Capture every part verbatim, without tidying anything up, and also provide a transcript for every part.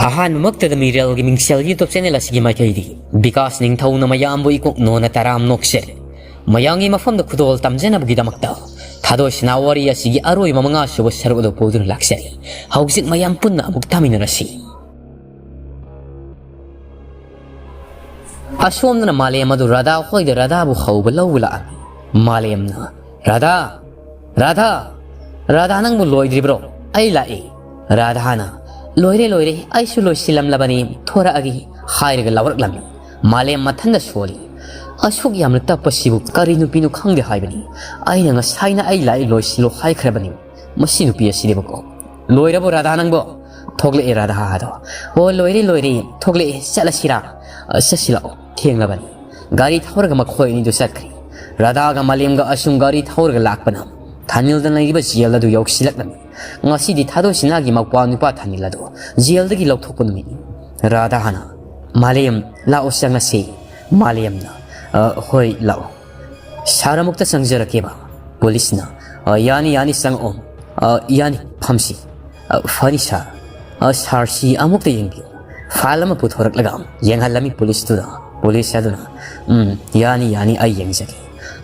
ꯑꯍꯥꯟꯕꯃꯛꯇꯗ ꯃꯤꯔꯦꯜꯒꯤ ꯃꯤꯡꯁꯦꯜ YouTube channel ꯑꯁꯤꯒꯤ ꯃꯥꯏꯀꯩꯗꯒꯤ ꯕꯤꯀꯥꯁ ꯅꯤꯡꯊꯧꯅ ꯃꯌꯥꯝꯕꯨ ꯏꯀꯣꯛ ꯅꯣꯟꯅ ꯇꯔꯥꯝ ꯅꯣꯛꯆꯔꯤ꯫ ꯃꯌꯥꯝꯒꯤ ꯃꯐꯝꯗ ꯈꯨꯗꯣꯜ ꯇꯝꯖꯅꯕꯒꯤꯗꯃꯛꯇ ꯊꯥꯗꯣꯏꯁꯅꯥ ꯋꯥꯔꯤ ꯑꯁꯤꯒꯤ ꯑꯔꯣꯏꯕ ꯃꯉꯥꯁꯨꯕ ꯁꯔꯨꯛ ꯑꯗꯨ ꯄꯨꯗꯨꯅ ꯂꯥꯛꯆꯔꯤ꯫ ꯍꯧꯖꯤꯛ ꯃꯌꯥꯝ ꯄꯨꯟꯅ ꯑꯃꯨꯛ ꯇꯥꯃꯤꯟꯅꯔꯁꯤ꯫ ꯑꯁꯣꯝꯗꯅ ꯃꯥꯂꯦꯝ ꯑꯗꯨ ꯔꯥꯙꯥ ꯍꯣꯏꯗ ꯔꯥꯙꯥꯕꯨ ꯍꯧꯕ ꯂꯧꯕ ꯂꯥꯛꯑꯝꯃꯤ꯫ ꯃꯥꯂꯦꯝꯅ, "ꯔꯥꯙꯥ! ꯔꯥꯙꯥ! ꯔꯥꯙꯥ, ꯅꯪꯕꯨ ꯂꯣꯏꯗ꯭ꯔꯤꯕ꯭ꯔꯣ? ꯑꯩ ꯂꯥꯛꯑꯦ꯫" ꯔꯥꯙꯥꯅ, "ꯂꯣꯏꯔꯦ, ꯂꯣꯏꯔꯦ, ꯑꯩꯁꯨ ꯂꯣꯏꯁꯤꯜꯂꯝꯂꯕꯅꯤ, ꯊꯣꯔꯛꯑꯒꯦ" ꯍꯥꯏꯔꯒ ꯂꯥꯎꯔꯛꯂꯝꯃꯤ꯫ ꯃꯥꯂꯦꯝ ꯃꯊꯟꯗ ꯁꯣꯜꯂꯤ꯫ "ꯑꯁꯨꯛ ꯌꯥꯝꯅ ꯇꯞꯄꯁꯤꯕꯨ ꯀꯔꯤ ꯅꯨꯄꯤꯅꯣ ꯈꯪꯗꯦ ꯍꯥꯏꯕꯅꯤ꯫ ꯑꯩꯅ ꯉꯁꯥꯏꯅ 'ꯑꯩ ꯂꯥꯛꯑꯦ, ꯂꯣꯏꯁꯤꯜꯂꯣ' ꯍꯥꯏꯈ꯭ꯔꯕꯅꯤ꯫ ꯃꯁꯤ ꯅꯨꯄꯤ ꯑꯁꯤꯗꯤꯕꯀꯣ꯫ ꯂꯣꯏꯔꯕꯣ ꯔꯥꯙꯥ ꯅꯪꯕꯣ?" ꯊꯣꯛꯂꯛꯑꯦ ꯔꯥꯙꯥ ꯑꯗꯣ꯫ "ꯑꯣ, ꯂꯣꯏꯔꯦ, ꯂꯣꯏꯔꯦ꯫ ꯊꯣꯛꯂꯛꯑꯦ, ꯆꯠꯂꯁꯤꯔꯥ?" "ꯑ, ꯆꯠꯁꯤ ꯂꯥꯛꯑꯣ, ꯊꯦꯡꯂꯕꯅꯤ꯫" ꯒꯥꯔꯤ ꯊꯧꯔꯒ ꯃꯈꯣꯏ ꯑꯅꯤꯗꯨ ꯆꯠꯈ꯭ꯔꯦ꯫ ꯔꯥꯙꯥꯒ ꯃꯥꯂꯦꯝꯒ ꯑꯁꯨꯝ ꯒꯥꯔꯤ ꯊꯧꯔꯒ ꯂꯥꯛꯄꯅ ꯊꯥꯅꯤꯜꯗ ꯂꯩꯔꯤꯕ ꯖꯦꯜ ꯑꯗꯨ ꯌꯧꯁꯤꯜꯂꯛꯂꯝꯃꯤ꯫ ꯉꯁꯤꯗꯤ ꯊꯥꯗꯣꯏꯁꯤꯅꯥꯒꯤ ꯃꯧꯄ꯭ꯋꯥ ꯅꯨꯄꯥ ꯊꯥꯅꯤꯜ ꯑꯗꯨ ꯖꯦꯜꯗꯒꯤ ꯂꯧꯊꯣꯛꯄ ꯅꯨꯃꯤꯠꯅꯤ꯫ ꯔꯥꯙꯥꯅ, "ꯃꯥꯂꯦꯝ, ꯂꯥꯛꯑꯣ, ꯆꯪꯉꯁꯤ꯫" ꯃꯥꯂꯦꯝꯅ, "ꯑ, ꯍꯣꯏ, ꯂꯥꯛꯑꯣ꯫ ꯁꯥꯔ ꯑꯃꯨꯛꯇ ꯆꯪꯖꯔꯛꯀꯦꯕ꯫" ꯄꯨꯂꯤꯁꯅ, "ꯑ, ꯌꯥꯅꯤ, ꯌꯥꯅꯤ, ꯆꯪꯉꯛꯑꯣ꯫ ꯑ, ꯌꯥꯅꯤ, ꯐꯝꯁꯤ꯫" "ꯑ, ꯐꯅꯤ ꯁꯥꯔ꯫ ꯑ, ꯁꯥꯔ, ꯁꯤ ꯑꯃꯨꯛꯇ ꯌꯦꯡꯕꯤꯌꯨ꯫" ꯐꯥꯏꯜ ꯑꯃ ꯄꯨꯊꯣꯔꯛꯂꯒ ꯌꯦꯡꯍꯜꯂꯝꯃꯤ ꯄꯨꯂꯤꯁꯇꯨꯗ꯫ ꯄꯨꯂꯤꯁ ꯑꯗꯨꯅ, "ꯎꯝ, ꯌꯥꯅꯤ, ꯌꯥꯅꯤ, ꯑꯩ ꯌꯦꯡꯖꯒꯦ꯫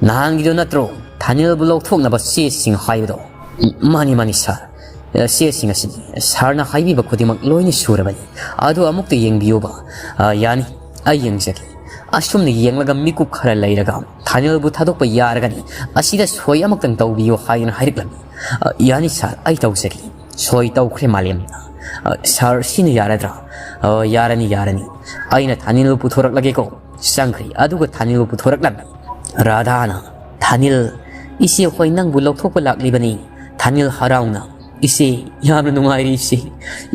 ꯅꯍꯥꯟꯒꯤꯗꯣ ꯅꯠꯇ꯭ꯔꯣ ꯊꯥꯅꯤꯜꯕꯨ ꯂꯧꯊꯣꯛꯅꯕ ꯆꯦꯁꯤꯡ ꯍꯥꯏꯕꯗꯣ?" "ꯎꯝ, ꯃꯥꯅꯤ, ꯃꯥꯅꯤ ꯁꯥꯔ꯫ ꯑ, ꯆꯦꯁꯤꯡ ꯑꯁꯤꯅꯤ꯫ ꯁꯥꯔꯅ ꯍꯥꯏꯕꯤꯕ ꯈꯨꯗꯤꯡꯃꯛ ꯂꯣꯏꯅ ꯁꯨꯔꯕꯅꯤ꯫ ꯑꯗꯨ ꯑꯃꯨꯛꯇ ꯌꯦꯡꯕꯤꯌꯨꯕ꯫" "ꯑ, ꯌꯥꯅꯤ, ꯑꯩ ꯌꯦꯡꯖꯒꯦ꯫" ꯑꯁꯨꯝꯅ ꯌꯦꯡꯂꯒ ꯃꯤꯀꯨꯞ ꯈꯔ ꯂꯩꯔꯒ ꯊꯥꯅꯤꯜꯕꯨ ꯊꯥꯗꯣꯛꯄ ꯌꯥꯔꯒꯅꯤ, ꯑꯁꯤꯗ ꯁꯣꯏ ꯑꯃꯛꯇꯪ ꯇꯧꯕꯤꯌꯨ ꯍꯥꯏꯗꯨꯅ ꯍꯥꯏꯔꯛꯂꯝꯃꯤ꯫ "ꯑ, ꯌꯥꯅꯤ ꯁꯥꯔ, ꯑꯩ ꯇꯧꯖꯒꯦ꯫" ꯁꯣꯏ ꯇꯧꯈ꯭ꯔꯦ ꯃꯥꯂꯦꯝꯅ꯫ "ꯑ, ꯁꯥꯔ, ꯁꯤꯅ ꯌꯥꯔꯗ꯭ꯔꯥ?" "ꯑ, ꯌꯥꯔꯅꯤ, ꯌꯥꯔꯅꯤ꯫ ꯑꯩꯅ ꯊꯥꯅꯤꯜꯕꯨ ꯄꯨꯊꯣꯔꯛꯂꯒꯦꯀꯣ꯫" ꯆꯪꯈ꯭ꯔꯦ꯫ ꯑꯗꯨꯒ ꯊꯥꯅꯤꯜꯕꯨ ꯄꯨꯊꯣꯔꯛꯂꯝꯃꯤ꯫ ꯔꯥꯙꯥꯅ, "ꯊꯥꯅꯤꯜ, ꯏꯆꯦ ꯍꯣꯏ ꯅꯪꯕꯨ ꯂꯧꯊꯣꯛꯄ ꯂꯥꯛꯂꯤꯕꯅꯤ꯫" ꯊꯥꯅꯤꯜ ꯍꯔꯥꯎꯅ, "ꯏꯆꯦ, ꯌꯥꯝꯅ ꯅꯨꯡꯉꯥꯏꯔꯦ ꯏꯆꯦ꯫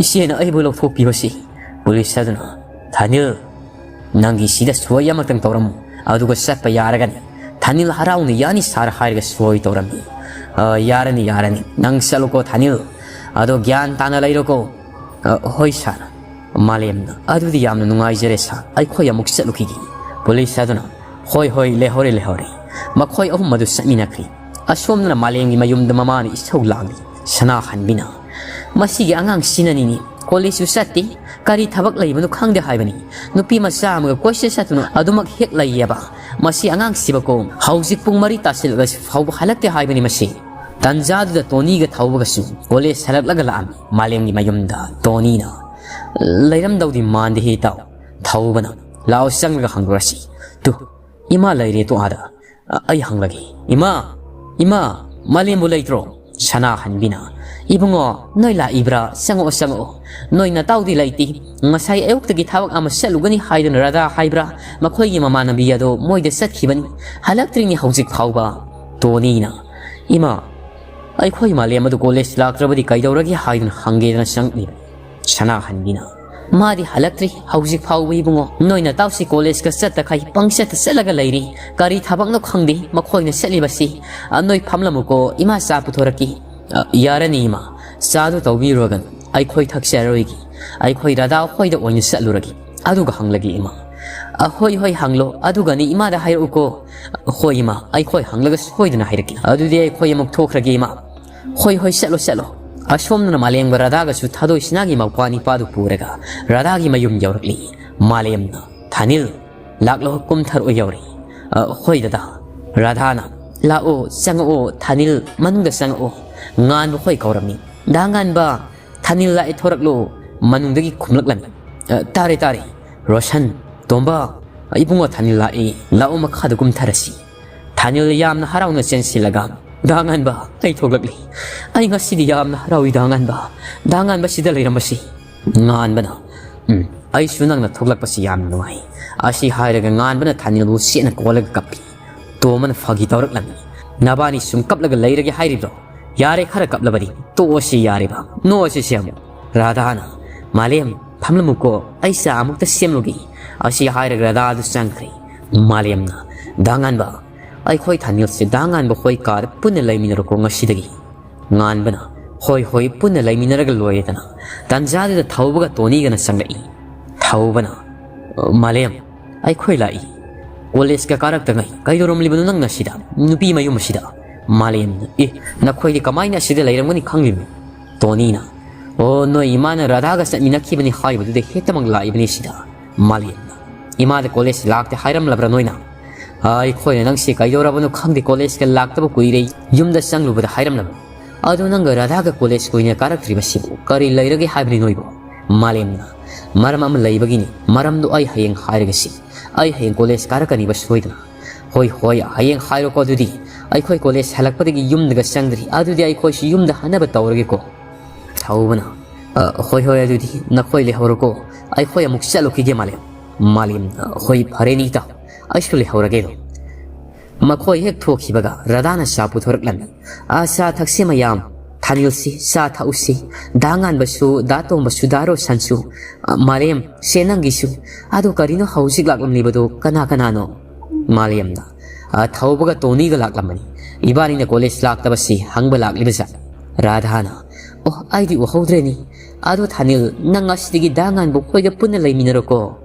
ꯏꯆꯦꯅ ꯑꯩꯕꯨ ꯂꯧꯊꯣꯛꯄꯤꯕꯁꯤ꯫" ꯄꯨꯂꯤꯁ ꯑꯗꯨꯅ, "ꯊꯥꯅꯤꯜ, ꯅꯪꯒꯤ ꯁꯤꯗ ꯁꯣꯏ ꯑꯃꯇꯪ ꯇꯧꯔꯝꯃꯨ, ꯑꯗꯨꯒ ꯆꯠꯄ ꯌꯥꯔꯒꯅꯤ꯫" ꯊꯥꯅꯤꯜ ꯍꯔꯥꯎꯅ "ꯌꯥꯅꯤ ꯁꯥꯔ" ꯍꯥꯏꯔꯒ ꯁꯣꯏ ꯇꯧꯔꯝꯃꯤ꯫ "ꯑ, ꯌꯥꯔꯅꯤ, ꯌꯥꯔꯅꯤ꯫ ꯅꯪ ꯆꯠꯂꯨꯀꯣ ꯊꯥꯅꯤꯜ꯫ ꯑꯗꯣ ꯒ꯭ꯌꯥꯟ ꯇꯥꯅ ꯂꯩꯔꯣꯀꯣ꯫" "ꯑ, ꯍꯣꯏ ꯁꯥꯔ꯫" ꯃꯥꯂꯦꯝꯅ, "ꯑꯗꯨꯗꯤ ꯌꯥꯝꯅ ꯅꯨꯡꯉꯥꯏꯖꯔꯦ ꯁꯥꯔ, ꯑꯩꯈꯣꯏ ꯑꯃꯨꯛ ꯆꯠꯂꯨꯈꯤꯒꯦ꯫" ꯄꯨꯂꯤꯁ ꯑꯗꯨꯅ, "ꯍꯣꯏ, ꯍꯣꯏ, ꯂꯩꯍꯧꯔꯦ, ꯂꯩꯍꯧꯔꯦ꯫" ꯃꯈꯣꯏ ꯑꯍꯨꯝ ꯑꯗꯨ ꯆꯠꯃꯤꯟꯅꯈ꯭ꯔꯦ꯫ ꯑꯁꯣꯝꯗꯅ ꯃꯥꯂꯦꯝꯒꯤ ꯃꯌꯨꯝꯗ ꯃꯃꯥꯅ ꯏꯁꯧ ꯂꯥꯡꯂꯤ꯫ ꯁꯅꯥꯍꯟꯕꯤꯅ, "ꯃꯁꯤꯒꯤ ꯑꯉꯥꯡꯁꯤꯅꯅꯤꯅꯦ ꯀꯣꯂꯦꯖꯁꯨ ꯆꯠꯇꯦ, ꯀꯔꯤ ꯊꯕꯛ ꯂꯩꯕꯅꯣ ꯈꯪꯗꯦ ꯍꯥꯏꯕꯅꯤ꯫ ꯅꯨꯄꯤ ꯃꯆꯥ ꯑꯃꯒ ꯀꯣꯏꯆꯠ ꯆꯠꯇꯨꯅ ꯑꯗꯨꯃꯛ ꯍꯦꯛ ꯂꯩꯌꯦꯕ꯫ ꯃꯁꯤ ꯑꯉꯥꯡꯁꯤꯕꯀꯣ ꯍꯧꯖꯤꯛ ꯄꯨꯡ ꯃꯔꯤ ꯇꯥꯁꯤꯜꯂꯛꯂꯁꯤ ꯐꯥꯎꯕ ꯍꯜꯂꯛꯇꯦ ꯍꯥꯏꯕꯅꯤ ꯃꯁꯤ꯫ ꯇꯟꯖꯥꯗꯨꯗ ꯇꯣꯅꯤꯒ ꯊꯧꯕꯒꯁꯨ ꯀꯣꯂꯦꯖ ꯍꯜꯂꯛꯂꯒ ꯂꯥꯛꯑꯝꯃꯤ ꯃꯥꯂꯦꯝꯒꯤ ꯃꯌꯨꯝꯗ꯫ ꯇꯣꯅꯤꯅ, "ꯂꯩꯔꯝꯗꯧꯗꯤ ꯃꯥꯟꯗꯦꯍꯦ ꯏꯇꯥꯎ"꯫ ꯊꯧꯕꯅ, "ꯂꯥꯛꯑꯣ ꯆꯪꯂꯒ ꯍꯪꯂꯨꯔꯁꯤ꯫ ꯇꯨ, ꯏꯃꯥ ꯂꯩꯔꯦ ꯇꯣ ꯑꯥꯗ꯫ ꯑ-, ꯑꯩ ꯍꯪꯂꯒꯦ꯫ ꯏꯃꯥ! ꯏꯃꯥ! ꯃꯥꯂꯦꯝꯕꯨ ꯂꯩꯇ꯭ꯔꯣ?" ꯁꯅꯥꯍꯟꯕꯤꯅ, "ꯏꯕꯨꯡꯉꯣ, ꯅꯣꯏ ꯂꯥꯛꯏꯕ꯭ꯔꯥ? ꯆꯪꯉꯛꯑꯣ, ꯆꯪꯉꯛꯑꯣ꯫ ꯅꯣꯏ ꯅꯇꯥꯎꯗꯤ ꯂꯩꯇꯦ꯫ ꯉꯁꯥꯏ ꯑꯌꯨꯛꯇꯒꯤ ꯊꯕꯛ ꯑꯃ ꯆꯠꯂꯨꯒꯅꯤ ꯍꯥꯏꯗꯨꯅ ꯔꯥꯙꯥ ꯍꯥꯏꯕ꯭ꯔꯥ? ꯃꯈꯣꯏꯒꯤ ꯃꯃꯥꯟꯅꯕꯤ ꯑꯗꯣ ꯃꯣꯏꯗ ꯆꯠꯈꯤꯕꯅꯤ꯫ ꯍꯜꯂꯛꯇ꯭ꯔꯤꯅꯤ ꯍꯧꯖꯤꯛ ꯐꯥꯎꯕ"꯫ ꯇꯣꯅꯤꯅ, "ꯏꯃꯥ, ꯑꯩꯈꯣꯏ ꯃꯥꯂꯦꯝ ꯑꯗꯨ ꯀꯣꯂꯦꯖ ꯂꯥꯛꯇ꯭ꯔꯕꯗꯤ ꯀꯩꯗꯧꯔꯒꯦ ꯍꯥꯏꯗꯨꯅ ꯍꯪꯒꯦꯗꯅ ꯆꯪꯂꯤꯕꯅꯤ"꯫ ꯁꯅꯥꯍꯟꯕꯤꯅ, "ꯃꯥꯗꯤ ꯍꯜꯂꯛꯇ꯭ꯔꯤ ꯍꯧꯖꯤꯛ ꯐꯥꯎꯕ ꯏꯕꯨꯡꯉꯣ꯫ ꯅꯣꯏ ꯅꯇꯥꯎꯁꯤ ꯀꯣꯂꯦꯖꯀ ꯆꯠꯇꯈꯩ ꯄꯪꯆꯠꯇ ꯆꯠꯂꯒ ꯂꯩꯔꯤ꯫ ꯀꯔꯤ ꯊꯕꯛꯅꯣ ꯈꯪꯗꯦ ꯃꯈꯣꯏꯅ ꯆꯠꯂꯤꯕꯁꯤ꯫ ꯑ, ꯅꯣꯏ ꯐꯝꯂꯝꯃꯨꯀꯣ, ꯏꯃꯥ ꯆꯥ ꯄꯨꯊꯣꯔꯛꯀꯦ"꯫ "ꯑ, ꯌꯥꯔꯅꯤ ꯏꯃꯥ, ꯆꯥꯗꯨ ꯇꯧꯕꯤꯔꯨꯔꯒꯅꯨ, ꯑꯩꯈꯣꯏ ꯊꯛꯆꯔꯔꯣꯏꯒꯦ꯫ ꯑꯩꯈꯣꯏ ꯔꯥꯙꯥ ꯍꯣꯏꯗ ꯑꯣꯏꯅ ꯆꯠꯂꯨꯔꯒꯦ, ꯑꯗꯨꯒ ꯍꯪꯂꯒꯦ ꯏꯃꯥ"꯫ "ꯑ, ꯍꯣꯏ, ꯍꯣꯏ, ꯍꯪꯂꯣ, ꯑꯗꯨꯒꯅꯤ ꯏꯃꯥꯗ ꯍꯥꯏꯔꯛꯎꯀꯣ"꯫ "ꯍꯣꯏ ꯏꯃꯥ, ꯑꯩꯈꯣꯏ ꯍꯪꯂꯒ ꯁꯣꯏꯗꯅ ꯍꯥꯏꯔꯛꯀꯦ"꯫ ꯑꯗꯨꯗꯤ ꯑꯩꯈꯣꯏ ꯑꯃꯨꯛ ꯊꯣꯛꯈ꯭ꯔꯒꯦ ꯏꯃꯥ꯫ "ꯍꯣꯏ, ꯍꯣꯏ, ꯆꯠꯂꯣ, ꯆꯠꯂꯣ"꯫ ꯑꯁꯣꯝꯗꯅ ꯃꯥꯂꯦꯝꯒ ꯔꯥꯙꯥꯒꯁꯨ ꯊꯥꯗꯣꯏ ꯁꯤꯅꯥꯒꯤ ꯃꯧꯄ꯭ꯋꯥ ꯅꯤꯄꯥꯗꯨ ꯄꯨꯔꯒ ꯔꯥꯙꯥꯒꯤ ꯃꯌꯨꯝ ꯌꯧꯔꯛꯂꯤ꯫ ꯃꯥꯂꯦꯝꯅ, "ꯊꯥꯅꯤꯜ, ꯂꯥꯛꯂꯣ, ꯀꯨꯝꯊꯔꯛꯑꯣ ꯌꯧꯔꯦ"꯫ "ꯑ, ꯍꯣꯏ ꯗꯗꯥ"꯫ ꯔꯥꯙꯥꯅ, "ꯂꯥꯛꯑꯣ, ꯆꯪꯉꯛꯑꯣ, ꯊꯥꯅꯤꯜ, ꯃꯅꯨꯡꯗ ꯆꯪꯉꯛꯑꯣ"꯫ ꯉꯥꯟꯕ ꯍꯣꯏ ꯀꯧꯔꯝꯃꯤ꯫ "ꯗꯥ ꯉꯥꯟꯕ, ꯊꯥꯅꯤꯜ ꯂꯥꯛꯑꯦ, ꯊꯣꯔꯛꯂꯣ"꯫ ꯃꯅꯨꯡꯗꯒꯤ ꯈꯨꯝꯂꯛꯂꯝꯃꯤ꯫ "ꯑ, ꯇꯥꯔꯦ, ꯇꯥꯔꯦ꯫ ꯔꯣꯁꯟ, ꯇꯣꯝꯕ, ꯏꯕꯨꯡꯉꯣ ꯊꯥꯅꯤꯜ ꯂꯥꯛꯑꯦ, ꯂꯥꯛꯑꯣ ꯃꯈꯥꯗ ꯀꯨꯝꯊꯔꯁꯤ"꯫ ꯊꯥꯅꯤꯜ ꯌꯥꯝꯅ ꯍꯔꯥꯎꯅ ꯆꯦꯟꯁꯤꯜꯂꯒ, "ꯗꯥ ꯉꯥꯟꯕ, ꯑꯩ ꯊꯣꯛꯂꯛꯂꯤ꯫ ꯑꯩ ꯉꯁꯤꯗꯤ ꯌꯥꯝꯅ ꯍꯔꯥꯎꯏ ꯗꯥ ꯉꯥꯟꯕ꯫ ꯗꯥ ꯉꯥꯟꯕ ꯁꯤꯗ ꯂꯩꯔꯝꯕꯁꯤ"꯫ ꯉꯥꯟꯕꯅ, "ꯎꯝ, ꯑꯩꯁꯨ ꯅꯪꯅ ꯊꯣꯛꯂꯛꯄꯁꯤ ꯌꯥꯝꯅ ꯅꯨꯡꯉꯥꯏ"꯫ ꯑꯁꯤ ꯍꯥꯏꯔꯒ ꯉꯥꯟꯕꯅ ꯊꯥꯅꯤꯜꯕꯨ ꯁꯦꯠꯅ ꯀꯣꯜꯂꯒ ꯀꯞꯄꯤ꯫ ꯇꯣꯝꯕꯅ ꯐꯥꯒꯤ ꯇꯧꯔꯛꯂꯝꯃꯤ꯫ "ꯅꯕꯥꯅꯤ ꯁꯨꯝ ꯀꯞꯂꯒ ꯂꯩꯔꯒꯦ ꯍꯥꯏꯔꯤꯕ꯭ꯔꯣ? ꯌꯥꯔꯦ, ꯈꯔ ꯀꯞꯂꯕꯗꯤ ꯇꯣꯛꯑꯁꯤ ꯌꯥꯔꯤꯕ꯫ ꯅꯣꯛꯑꯁꯤꯁꯦ ꯑꯃꯨꯛ"꯫ ꯔꯥꯙꯥꯅ, "ꯃꯥꯂꯦꯝ, ꯐꯝꯂꯝꯃꯨꯀꯣ, ꯑꯩ ꯆꯥ ꯑꯃꯨꯛꯇ ꯁꯦꯝꯂꯨꯒꯦ"꯫ ꯑꯁꯤ ꯍꯥꯏꯔꯒ ꯔꯥꯙꯥ ꯑꯗꯨ ꯆꯪꯈ꯭ꯔꯦ꯫ ꯃꯥꯂꯦꯝꯅ, "ꯗꯥ ꯉꯥꯟꯕ, ꯑꯩꯈꯣꯏ ꯊꯥꯅꯤꯜꯁꯦ ꯗꯥ ꯉꯥꯟꯕ ꯍꯣꯏ ꯀꯥꯗ ꯄꯨꯟꯅ ꯂꯩꯃꯤꯟꯅꯔꯣꯀꯣ ꯉꯁꯤꯗꯒꯤ"꯫ ꯉꯥꯟꯕꯅ, "ꯍꯣꯏ, ꯍꯣꯏ, ꯄꯨꯟꯅ ꯂꯩꯃꯤꯟꯅꯔꯒ ꯂꯣꯏꯔꯦꯗꯅ"꯫ ꯇꯟꯖꯥꯗꯨꯗ ꯊꯧꯕꯒ ꯇꯣꯅꯤꯒꯅ ꯆꯪꯂꯛꯏ꯫ ꯊꯧꯕꯅ, "ꯃꯥꯂꯦꯝ, ꯑꯩꯈꯣꯏ ꯂꯥꯛꯏ꯫ ꯀꯣꯂꯦꯖꯀ ꯀꯥꯔꯛꯇꯉꯩ ꯀꯩꯗꯧꯔꯝꯂꯤꯕꯅꯣ ꯅꯪꯅ ꯁꯤꯗ, ꯅꯨꯄꯤ ꯃꯌꯨꯝ ꯑꯁꯤꯗ?" ꯃꯥꯂꯦꯝꯅ, "ꯑꯦ, ꯅꯈꯣꯏꯗꯤ ꯀꯃꯥꯏꯅ ꯑꯁꯤꯗ ꯂꯩꯔꯝꯒꯅꯤ ꯈꯪꯂꯤꯕꯅꯣ?" ꯇꯣꯅꯤꯅ, "ꯑꯣ, ꯅꯣꯏ ꯏꯃꯥꯅ ꯔꯥꯙꯥꯒ ꯆꯠꯃꯤꯟꯅꯈꯤꯕꯅꯤ ꯍꯥꯏꯕꯗꯨꯗ ꯍꯦꯛꯇꯃꯛ ꯂꯥꯛꯏꯕꯅꯤ ꯁꯤꯗ꯫" ꯃꯥꯂꯦꯝꯅ, "ꯏꯃꯥꯗ ꯀꯣꯂꯦꯖ ꯂꯥꯛꯇꯦ ꯍꯥꯏꯔꯝꯂꯕ꯭ꯔꯥ ꯅꯣꯏꯅ?" "ꯑꯩꯈꯣꯏꯅ ꯅꯪꯁꯦ ꯀꯩꯗꯧꯔꯕꯅꯣ ꯈꯪꯗꯦ, ꯀꯣꯂꯦꯖꯀ ꯂꯥꯛꯇꯕ ꯀꯨꯏꯔꯦ, ꯌꯨꯝꯗ ꯆꯪꯂꯨꯕꯗ ꯍꯥꯏꯔꯝꯂꯕꯅꯤ꯫ ꯑꯗꯣ ꯅꯪꯒ ꯔꯥꯙꯥꯒ ꯀꯣꯂꯦꯖ ꯀꯨꯏꯅ ꯀꯥꯔꯛꯇ꯭ꯔꯤꯕꯁꯤꯕꯨ ꯀꯔꯤ ꯂꯩꯔꯒꯦ ꯍꯥꯏꯕꯅꯤ ꯅꯣꯏꯕꯨ?" ꯃꯥꯂꯦꯝꯅ, "ꯃꯔꯝ ꯑꯃ ꯂꯩꯕꯒꯤꯅꯤ, ꯃꯔꯝꯗꯣ ꯑꯩ ꯍꯌꯦꯡ ꯍꯥꯏꯔꯒꯦ ꯁꯤ꯫ ꯑꯩ ꯍꯌꯦꯡ ꯀꯣꯂꯦꯖ ꯀꯥꯔꯛꯀꯅꯤꯕ ꯁꯣꯏꯗꯅ꯫" "ꯍꯣꯏ, ꯍꯣꯏ, ꯍꯌꯦꯡ ꯍꯥꯏꯔꯣꯀꯣ ꯑꯗꯨꯗꯤ꯫ ꯑꯩꯈꯣꯏ ꯀꯣꯂꯦꯖ ꯍꯜꯂꯛꯄꯗꯒꯤ ꯌꯨꯝꯗꯒ ꯆꯪꯗ꯭ꯔꯤ, ꯑꯗꯨꯗꯤ ꯑꯩꯈꯣꯏꯁꯨ ꯌꯨꯝꯗ ꯍꯟꯅꯕ ꯇꯧꯔꯒꯦꯀꯣ꯫" ꯊꯧꯕꯅ, "ꯑ, ꯍꯣꯏ, ꯍꯣꯏ, ꯑꯗꯨꯗꯤ ꯅꯈꯣꯏ ꯂꯩꯍꯧꯔꯣꯀꯣ, ꯑꯩꯈꯣꯏ ꯑꯃꯨꯛ ꯆꯠꯂꯨꯈꯤꯒꯦ ꯃꯥꯂꯦꯝ꯫" ꯃꯥꯂꯦꯝꯅ, "ꯍꯣꯏ, ꯐꯔꯦꯅꯦ ꯏꯇꯥꯎ, ꯑꯩꯁꯨ ꯂꯩꯍꯧꯔꯒꯦ ꯑꯗꯨꯝ꯫" ꯃꯈꯣꯏ ꯍꯦꯛ ꯊꯣꯛꯈꯤꯕꯒ ꯔꯥꯙꯥꯅ ꯆꯥ ꯄꯨꯊꯣꯔꯛꯂꯝꯃꯤ꯫ "ꯑ, ꯆꯥ ꯊꯛꯁꯤ ꯃꯌꯥꯝ, ꯊꯥꯅꯤꯜꯁꯤ, ꯆꯥ ꯊꯛꯎꯁꯤ꯫ ꯗꯥ ꯉꯥꯟꯕꯁꯨ, ꯗꯥ ꯇꯣꯝꯕꯁꯨ, ꯗꯥ ꯔꯣꯁꯟꯁꯨ, ꯑ, ꯃꯥꯂꯦꯝ, ꯁꯦ ꯅꯪꯒꯤꯁꯨ꯫ ꯑꯗꯨ ꯀꯔꯤꯅꯣ ꯍꯧꯖꯤꯛ ꯂꯥꯛꯂꯝꯂꯤꯕꯗꯣ ꯀꯅꯥ ꯀꯅꯥꯅꯣ?" ꯃꯥꯂꯦꯝꯅ, "ꯑ, ꯊꯧꯕꯒ ꯇꯣꯅꯤꯒ ꯂꯥꯛꯂꯝꯕꯅꯤ꯫ ꯏꯕꯥꯅꯤꯅ ꯀꯣꯂꯦꯖ ꯂꯥꯛꯇꯕꯁꯤ ꯍꯪꯕ ꯂꯥꯛꯂꯤꯕꯖꯥꯠꯅꯤ꯫" ꯔꯥꯙꯥꯅ, "ꯑꯣ, ꯑꯩꯗꯤ ꯎꯍꯧꯗ꯭ꯔꯦꯅꯦ꯫ ꯑꯗꯣ ꯊꯥꯅꯤꯜ, ꯅꯪ ꯉꯁꯤꯗꯒꯤ ꯗꯥ ꯉꯥꯟꯕ ꯈꯣꯏꯒ ꯄꯨꯟꯅ ꯂꯩꯃꯤꯟꯅꯔꯣꯀꯣ꯫"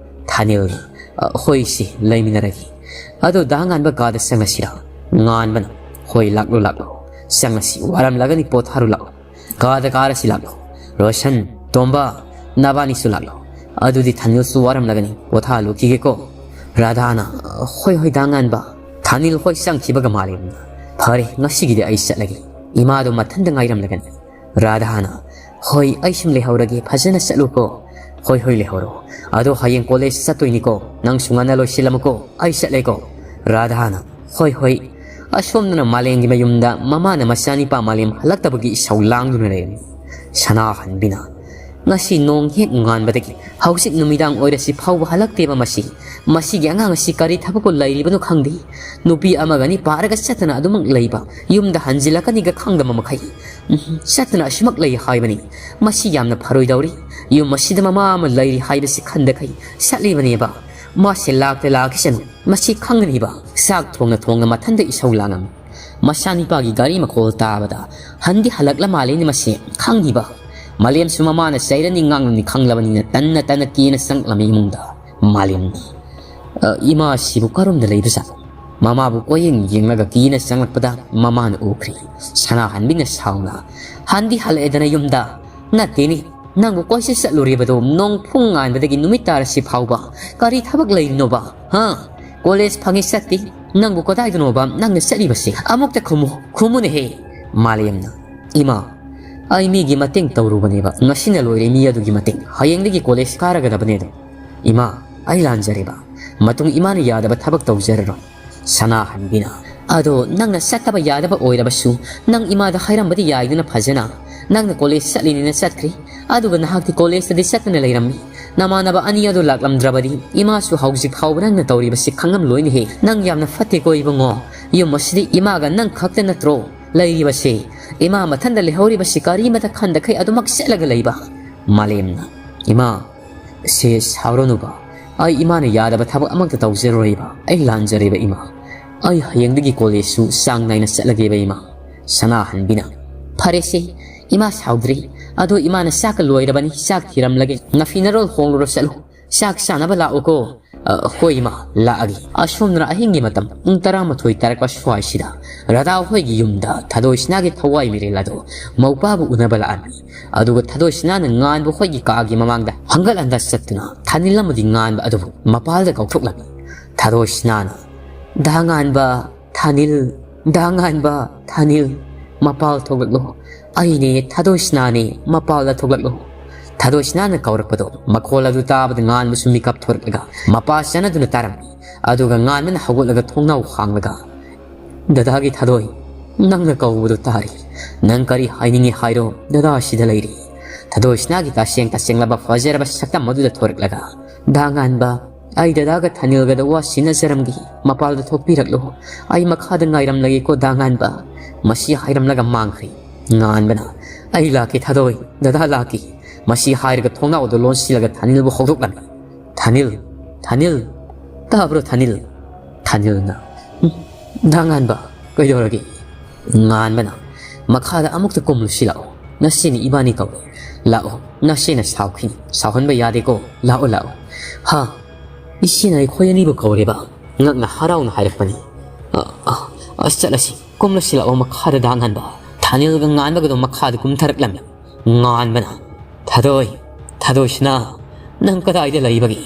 ꯊꯥꯅꯤꯜ, "ꯑ, ꯍꯣꯏ ꯁꯤ, ꯂꯩꯃꯤꯟꯅꯔꯒꯦ꯫ ꯑꯗꯣ ꯗꯥ ꯉꯥꯟꯕ ꯀꯥꯗ ꯆꯪꯉꯁꯤꯔꯥ?" ꯉꯥꯟꯕꯅ, "ꯍꯣꯏ, ꯂꯥꯛꯂꯣ, ꯂꯥꯛꯂꯣ꯫ ꯆꯪꯉꯁꯤ, ꯋꯥꯔꯝꯂꯒꯅꯤ, ꯄꯣꯊꯥꯔꯨ ꯂꯥꯛꯂꯣ꯫ ꯀꯥꯗ ꯀꯥꯔꯁꯤ ꯂꯥꯛꯂꯣ꯫ ꯔꯣꯁꯟ, ꯇꯣꯝꯕ, ꯅꯕꯥꯅꯤꯁꯨ ꯂꯥꯛꯂꯣ꯫ ꯑꯗꯨꯗꯤ ꯊꯥꯅꯤꯜꯁꯨ ꯋꯥꯔꯝꯂꯒꯅꯤ, ꯄꯣꯊꯥꯍꯜꯂꯨꯈꯤꯒꯦꯀꯣ꯫" ꯔꯥꯙꯥꯅ, "ꯍꯣꯏ, ꯍꯣꯏ, ꯗꯥ ꯉꯥꯟꯕ꯫" ꯊꯥꯅꯤꯜ ꯍꯣꯏ ꯆꯪꯈꯤꯕꯒ ꯃꯥꯂꯦꯝꯅ, "ꯐꯔꯦ, ꯉꯁꯤꯒꯤꯗꯤ ꯑꯩ ꯆꯠꯂꯒꯦ꯫ ꯏꯃꯥꯗꯣ ꯃꯊꯟꯇ ꯉꯥꯏꯔꯝꯂꯒꯅꯤ꯫" ꯔꯥꯙꯥꯅ, "ꯍꯣꯏ, ꯑꯩ ꯁꯨꯝ ꯂꯩꯍꯧꯔꯒꯦ, ꯐꯖꯅ ꯆꯠꯂꯨꯀꯣ꯫" "ꯍꯣꯏ, ꯍꯣꯏ, ꯂꯩꯍꯧꯔꯣ꯫ ꯑꯗꯣ ꯍꯌꯦꯡ ꯀꯣꯂꯦꯖ ꯆꯠꯇꯣꯏꯅꯤꯀꯣ, ꯅꯪꯁꯨ ꯉꯟꯅ ꯂꯣꯏꯁꯤꯜꯂꯝꯃꯨꯀꯣ, ꯑꯩ ꯆꯠꯂꯦꯀꯣ꯫" ꯔꯥꯙꯥꯅ, "ꯍꯣꯏ, ꯍꯣꯏ꯫" ꯑꯁꯣꯝꯗꯅ ꯃꯥꯂꯦꯝꯒꯤ ꯃꯌꯨꯝꯗ ꯃꯃꯥꯅ ꯃꯆꯥꯅꯤꯄꯥ ꯃꯥꯂꯦꯝ ꯍꯜꯂꯛꯇꯕꯒꯤ ꯏꯁꯧ ꯂꯥꯡꯗꯨꯅ ꯂꯩꯔꯝꯃꯤ꯫ ꯁꯅꯥꯍꯟꯕꯤꯅ, "ꯉꯁꯤ ꯅꯣꯡ ꯍꯦꯛ ꯉꯥꯟꯕꯗꯒꯤ ꯍꯧꯖꯤꯛ ꯅꯨꯃꯤꯗꯥꯡ ꯑꯣꯏꯔꯁꯤ ꯐꯥꯎꯕ ꯍꯜꯂꯛꯇꯦꯕ ꯃꯁꯤ꯫ ꯃꯁꯤꯒꯤ ꯑꯉꯥꯡ ꯑꯁꯤ ꯀꯔꯤ ꯊꯕꯛꯄꯨ ꯂꯩꯔꯤꯕꯅꯣ ꯈꯪꯗꯦ꯫ ꯅꯨꯄꯤ ꯑꯃꯒ ꯑꯅꯤ ꯄꯥꯔꯒ ꯆꯠꯇꯅ ꯑꯗꯨꯃꯛ ꯂꯩꯕ, ꯌꯨꯝꯗ ꯍꯟꯖꯤꯜꯂꯛꯀꯅꯤꯒ ꯈꯪꯗꯕ ꯃꯈꯩ꯫ ꯎꯝ, ꯆꯠꯇꯅ ꯑꯁꯨꯃꯛ ꯂꯩ ꯍꯥꯏꯕꯅꯤ꯫ ꯃꯁꯤ ꯌꯥꯝꯅ ꯐꯔꯣꯏꯗꯧꯔꯤ꯫ ꯌꯨꯝ ꯑꯁꯤꯗ ꯃꯃꯥ ꯑꯃ ꯂꯩꯔꯤ ꯍꯥꯏꯕꯁꯤ ꯈꯟꯗꯈꯩ ꯆꯠꯂꯤꯕꯅꯦꯕ꯫ ꯃꯥꯁꯦ ꯂꯥꯛꯇ ꯂꯥꯛꯈꯤꯁꯅꯨ꯫ ꯃꯁꯤ ꯈꯪꯒꯅꯤꯕ꯫" ꯆꯥꯛ ꯊꯣꯡꯅ ꯊꯣꯡꯅ ꯃꯊꯟꯇ ꯏꯁꯧ ꯂꯥꯡꯉꯝꯃꯤ꯫ ꯃꯆꯥꯅꯤꯄꯥꯒꯤ ꯒꯥꯔꯤ ꯃꯈꯣꯜ ꯇꯥꯕꯗ ꯍꯟꯗꯤ ꯍꯜꯂꯛꯂ ꯃꯥꯜꯂꯦꯅꯦ ꯃꯁꯤ ꯈꯪꯉꯤꯕ꯫ ꯃꯥꯂꯦꯝꯁꯨ ꯃꯃꯥꯅ ꯆꯩꯔꯅꯤ ꯉꯥꯡꯂꯅꯤ ꯈꯪꯂꯕꯅꯤꯅ ꯇꯟꯅ ꯇꯟꯅ ꯀꯦꯅ ꯆꯪꯂꯝꯃꯤ ꯏꯃꯨꯡꯗ꯫ ꯃꯥꯂꯦꯝꯅ, "ꯑ, ꯏꯃꯥꯁꯤꯕꯨ ꯀꯔꯣꯝꯗ ꯂꯩꯕꯖꯥꯠꯅꯣ?" ꯃꯃꯥꯕꯨ ꯀꯣꯏꯌꯦꯡ ꯌꯦꯡꯂꯒ ꯀꯤꯅ ꯆꯪꯂꯛꯄꯗ ꯃꯃꯥꯅ ꯎꯈ꯭ꯔꯦ꯫ ꯁꯅꯥꯍꯟꯕꯤꯅ ꯁꯥꯎꯅ, "ꯍꯟꯗꯤ ꯍꯜꯂꯛꯑꯦꯗꯅ ꯌꯨꯝꯗ꯫ "ꯅꯠꯇꯦꯅꯦ, ꯅꯪꯕꯨ ꯀꯣꯏꯆꯠ ꯆꯠꯂꯨꯔꯤꯕꯗꯣ ꯅꯣꯡ ꯄꯨꯡ ꯉꯥꯟꯕꯗꯒꯤ ꯅꯨꯃꯤꯠ ꯇꯥꯔꯁꯤ ꯐꯥꯎꯕ ꯀꯔꯤ ꯊꯕꯛ ꯂꯩꯔꯤꯅꯣꯕ? ꯍꯥ? ꯀꯣꯂꯦꯖ ꯐꯪꯉꯤ ꯆꯠꯇꯦ, ꯅꯪꯕꯨ ꯀꯗꯥꯏꯗꯅꯣꯕ ꯅꯪꯅ ꯆꯠꯂꯤꯕꯁꯦ? ꯑꯃꯨꯛꯇ ꯈꯨꯝꯃꯨ, ꯈꯨꯝꯃꯨꯅꯦꯍꯦ!" ꯃꯥꯂꯦꯝꯅ, "ꯏꯃꯥ, ꯑꯩ ꯃꯤꯒꯤ ꯃꯇꯦꯡ ꯇꯧꯔꯨꯕꯅꯦꯕ, ꯉꯁꯤꯅ ꯂꯣꯏꯔꯦ ꯃꯤ ꯑꯗꯨꯒꯤ ꯃꯇꯦꯡ, ꯍꯌꯦꯡꯗꯒꯤ ꯀꯣꯂꯦꯖ ꯀꯥꯔꯒꯗꯕꯅꯦ ꯑꯗꯣ꯫ ꯏꯃꯥ, ꯑꯩ ꯂꯥꯟꯖꯔꯦꯕ, ꯃꯇꯨꯡ ꯏꯃꯥꯅ ꯌꯥꯗꯕ ꯊꯕꯛ ꯇꯧꯖꯔꯔꯣꯏ꯫" ꯁꯅꯥꯍꯟꯕꯤꯅ, "ꯑꯗꯣ ꯅꯪꯅ ꯆꯠꯇꯕ ꯌꯥꯗꯕ ꯑꯣꯏꯔꯕꯁꯨ ꯅꯪ ꯏꯃꯥꯗ ꯍꯥꯏꯔꯝꯕꯗꯤ ꯌꯥꯏꯗꯅ ꯐꯖꯅ, ꯅꯪꯅ ꯀꯣꯂꯦꯖ ꯆꯠꯂꯤꯅꯦꯅ ꯆꯠꯈ꯭ꯔꯤ, ꯑꯗꯨꯒ ꯅꯍꯥꯛꯇꯤ ꯀꯣꯂꯦꯖꯇꯗꯤ ꯆꯠꯇꯅ ꯂꯩꯔꯝꯃꯤ꯫ ꯅꯃꯥꯟꯅꯕ ꯑꯅꯤ ꯑꯗꯨ ꯂꯥꯛꯂꯝꯗ꯭ꯔꯕꯗꯤ ꯏꯃꯥꯁꯨ ꯍꯧꯖꯤꯛ ꯐꯥꯎꯕ ꯅꯪꯅ ꯇꯧꯔꯤꯕꯁꯤ ꯈꯪꯉꯝꯂꯣꯏꯅꯦꯍꯦ꯫ ꯅꯪ ꯌꯥꯝꯅ ꯐꯠꯇꯦꯀꯣ ꯏꯕꯨꯡꯉꯣ꯫ ꯌꯨꯝ ꯑꯁꯤꯗꯤ ꯏꯃꯥꯒ ꯅꯪ ꯈꯛꯇ ꯅꯠꯇ꯭ꯔꯣ ꯂꯩꯔꯤꯕꯁꯦ? ꯏꯃꯥ ꯃꯊꯟꯗ ꯂꯩꯍꯧꯔꯤꯕꯁꯤ ꯀꯔꯤꯃꯇ ꯈꯟꯗꯈꯩ ꯑꯗꯨꯃꯛ ꯆꯠꯂꯒ ꯂꯩꯕ?" ꯃꯥꯂꯦꯝꯅ, "ꯏꯃꯥ, ꯁꯦ ꯁꯥꯎꯔꯅꯨꯕ, ꯑꯩ ꯏꯃꯥꯅ ꯌꯥꯗꯕ ꯊꯕꯛ ꯑꯃꯛꯇ ꯇꯧꯖꯔꯣꯏꯕ, ꯑꯩ ꯂꯥꯟꯖꯔꯦꯕ ꯏꯃꯥ꯫ ꯑꯩ ꯍꯌꯦꯡꯗꯒꯤ ꯀꯣꯂꯦꯖꯁꯨ ꯆꯥꯡ ꯅꯥꯏꯅ ꯆꯠꯂꯒꯦꯕ ꯏꯃꯥ꯫" ꯁꯅꯥꯍꯟꯕꯤꯅ, "ꯐꯔꯦꯁꯦ, ꯏꯃꯥ ꯁꯥꯎꯗ꯭ꯔꯤ, ꯑꯗꯣ ꯏꯃꯥꯅ ꯆꯥꯛꯀ ꯂꯣꯏꯔꯕꯅꯤ, ꯆꯥꯛ ꯊꯤꯔꯝꯂꯒꯦ, ꯅꯐꯤ ꯅꯔꯣꯜ ꯍꯣꯡꯂꯨꯔꯣ ꯆꯠꯂꯨ, ꯆꯥꯛ ꯆꯥꯅꯕ ꯂꯥꯛꯎꯀꯣ꯫" "ꯑ, ꯍꯣꯏ ꯏꯃꯥ, ꯂꯥꯛꯑꯒꯦ꯫" ꯑꯁꯣꯝꯗꯅ ꯑꯍꯤꯡꯒꯤ ꯃꯇꯝ ꯄꯨꯡ ꯇꯔꯥꯃꯥꯊꯣꯏ ꯇꯥꯔꯛꯄ ꯁ꯭ꯋꯥꯏꯁꯤꯗ ꯔꯥꯙꯥ ꯍꯣꯏꯒꯤ ꯌꯨꯝꯗ ꯊꯥꯗꯣꯏꯁꯅꯥꯒꯤ ꯊꯋꯥꯏ ꯃꯤꯔꯦꯜ ꯑꯗꯣ ꯃꯧꯄꯥꯕꯨ ꯎꯅꯕ ꯂꯥꯛꯑꯝꯃꯤ꯫ ꯑꯗꯨꯒ ꯊꯥꯗꯣꯏꯁꯅꯥꯅ ꯉꯥꯟꯕ ꯍꯣꯏꯒꯤ ꯀꯥꯒꯤ ꯃꯃꯥꯡꯗ ꯍꯪꯒꯠ ꯍꯟꯗ ꯆꯠꯇꯨꯅ ꯊꯥꯅꯤꯜ ꯑꯃꯗꯤ ꯉꯥꯟꯕ ꯑꯗꯨꯕꯨ ꯃꯄꯥꯜꯗ ꯀꯧꯊꯣꯛꯂꯝꯃꯤ꯫ ꯊꯥꯗꯣꯏꯁꯅꯥꯅ, "ꯗꯥ ꯉꯥꯟꯕ, ꯊꯥꯅꯤꯜ, ꯗꯥ ꯉꯥꯟꯕ, ꯊꯥꯅꯤꯜ, ꯃꯄꯥꯜ ꯊꯣꯛꯂꯛꯂꯣ꯫ ꯑꯩꯅꯦ, ꯊꯥꯗꯣꯏꯁꯅꯥꯅꯦ, ꯃꯄꯥꯜꯗ ꯊꯣꯛꯂꯛꯂꯣ꯫" ꯊꯥꯗꯣꯏꯁꯅꯥꯅ ꯀꯧꯔꯛꯄꯗꯣ ꯃꯈꯣꯜ ꯑꯗꯨ ꯇꯥꯕꯗ ꯉꯥꯟꯕꯁꯨ ꯃꯤꯀꯞ ꯊꯣꯔꯛꯂꯒ ꯃꯄꯥ ꯆꯥꯅꯗꯨꯅ ꯇꯥꯔꯝꯃꯤ꯫ ꯑꯗꯨꯒ ꯉꯥꯟꯕꯅ ꯍꯧꯒꯠꯂꯒ ꯊꯣꯡꯅꯥꯎ ꯍꯥꯡꯂꯒ, "ꯗꯗꯥꯒꯤ ꯊꯥꯗꯣꯏ, ꯅꯪꯅ ꯀꯧꯕꯗꯨ ꯇꯥꯔꯤ꯫ ꯅꯪ ꯀꯔꯤ ꯍꯥꯏꯅꯤꯡꯉꯤ ꯍꯥꯏꯔꯣ, ꯗꯗꯥ ꯑꯁꯤꯗ ꯂꯩꯔꯤ꯫" ꯊꯥꯗꯣꯏꯁꯅꯥꯒꯤ ꯇꯁꯦꯡ ꯇꯁꯦꯡꯂꯕ ꯐꯖꯔꯕ ꯁꯛꯇꯝ ꯑꯗꯨꯗ ꯊꯣꯔꯛꯂꯒ, "ꯗꯥ ꯉꯥꯟꯕ, ꯑꯩ ꯗꯗꯥꯒ ꯊꯥꯅꯤꯜꯒꯗ ꯋꯥ ꯁꯤꯟꯅꯖꯔꯝꯒꯦ, ꯃꯄꯥꯜꯗ ꯊꯣꯛꯄꯤꯔꯛꯂꯣ꯫ ꯑꯩ ꯃꯈꯥꯗ ꯉꯥꯏꯔꯝꯂꯒꯦꯀꯣ ꯗꯥ ꯉꯥꯟꯕ꯫" ꯃꯁꯤ ꯍꯥꯏꯔꯝꯂꯒ ꯃꯥꯡꯈ꯭ꯔꯦ꯫ ꯉꯥꯟꯕꯅ, "ꯑꯩ ꯂꯥꯛꯀꯦ ꯊꯥꯗꯣꯏ, ꯗꯗꯥ ꯂꯥꯛꯀꯦ꯫" ꯃꯁꯤ ꯍꯥꯏꯔꯒ ꯊꯣꯡꯅꯥꯎꯗ ꯂꯣꯟꯁꯤꯜꯂꯒ ꯊꯥꯅꯤꯜꯕꯨ ꯍꯧꯗꯣꯛꯂꯝꯃꯤ꯫ "ꯊꯥꯅꯤꯜ, ꯊꯥꯅꯤꯜ, ꯇꯥꯕ꯭ꯔꯣ ꯊꯥꯅꯤꯜ?" ꯊꯥꯅꯤꯜꯅ, "ꯎꯝ, ꯗꯥ ꯉꯥꯟꯕ, ꯀꯩꯗꯧꯔꯒꯦ?" ꯉꯥꯟꯕꯅ, "ꯃꯈꯥꯗ ꯑꯃꯨꯛꯇ ꯀꯨꯝꯂꯨꯁꯤ ꯂꯥꯛꯑꯣ, ꯅꯁꯦꯅ ꯏꯕꯥꯅꯤ ꯀꯧꯔꯦ꯫ ꯂꯥꯛꯑꯣ, ꯅꯁꯦꯅ ꯁꯥꯎꯈꯤꯅꯤ, ꯁꯥꯎꯍꯟꯕ ꯌꯥꯗꯦꯀꯣ, ꯂꯥꯛꯑꯣ, ꯂꯥꯛꯑꯣ꯫" "ꯍꯥ? ꯏꯆꯦꯅ ꯑꯩꯈꯣꯏ ꯑꯅꯤꯕꯨ ꯀꯧꯔꯦꯕ?" ꯉꯛꯅ ꯍꯔꯥꯎꯅ ꯍꯥꯏꯔꯛꯄꯅꯤ꯫ "ꯑ, ꯑ, ꯑ, ꯆꯠꯂꯁꯤ, ꯀꯨꯝꯂꯁꯤ ꯂꯥꯛꯑꯣ ꯃꯈꯥꯗ ꯗꯥ ꯉꯥꯟꯕ꯫" ꯊꯥꯅꯤꯜꯒ ꯉꯥꯟꯕꯒꯗꯣ ꯃꯈꯥꯗ ꯀꯨꯝꯊꯔꯛꯂꯝꯃꯤ꯫ ꯉꯥꯟꯕꯅ, "ꯊꯥꯗꯣꯏ, ꯊꯥꯗꯣꯏꯁꯤꯅ, ꯅꯪ ꯀꯗꯥꯏꯗ ꯂꯩꯕꯒꯦ?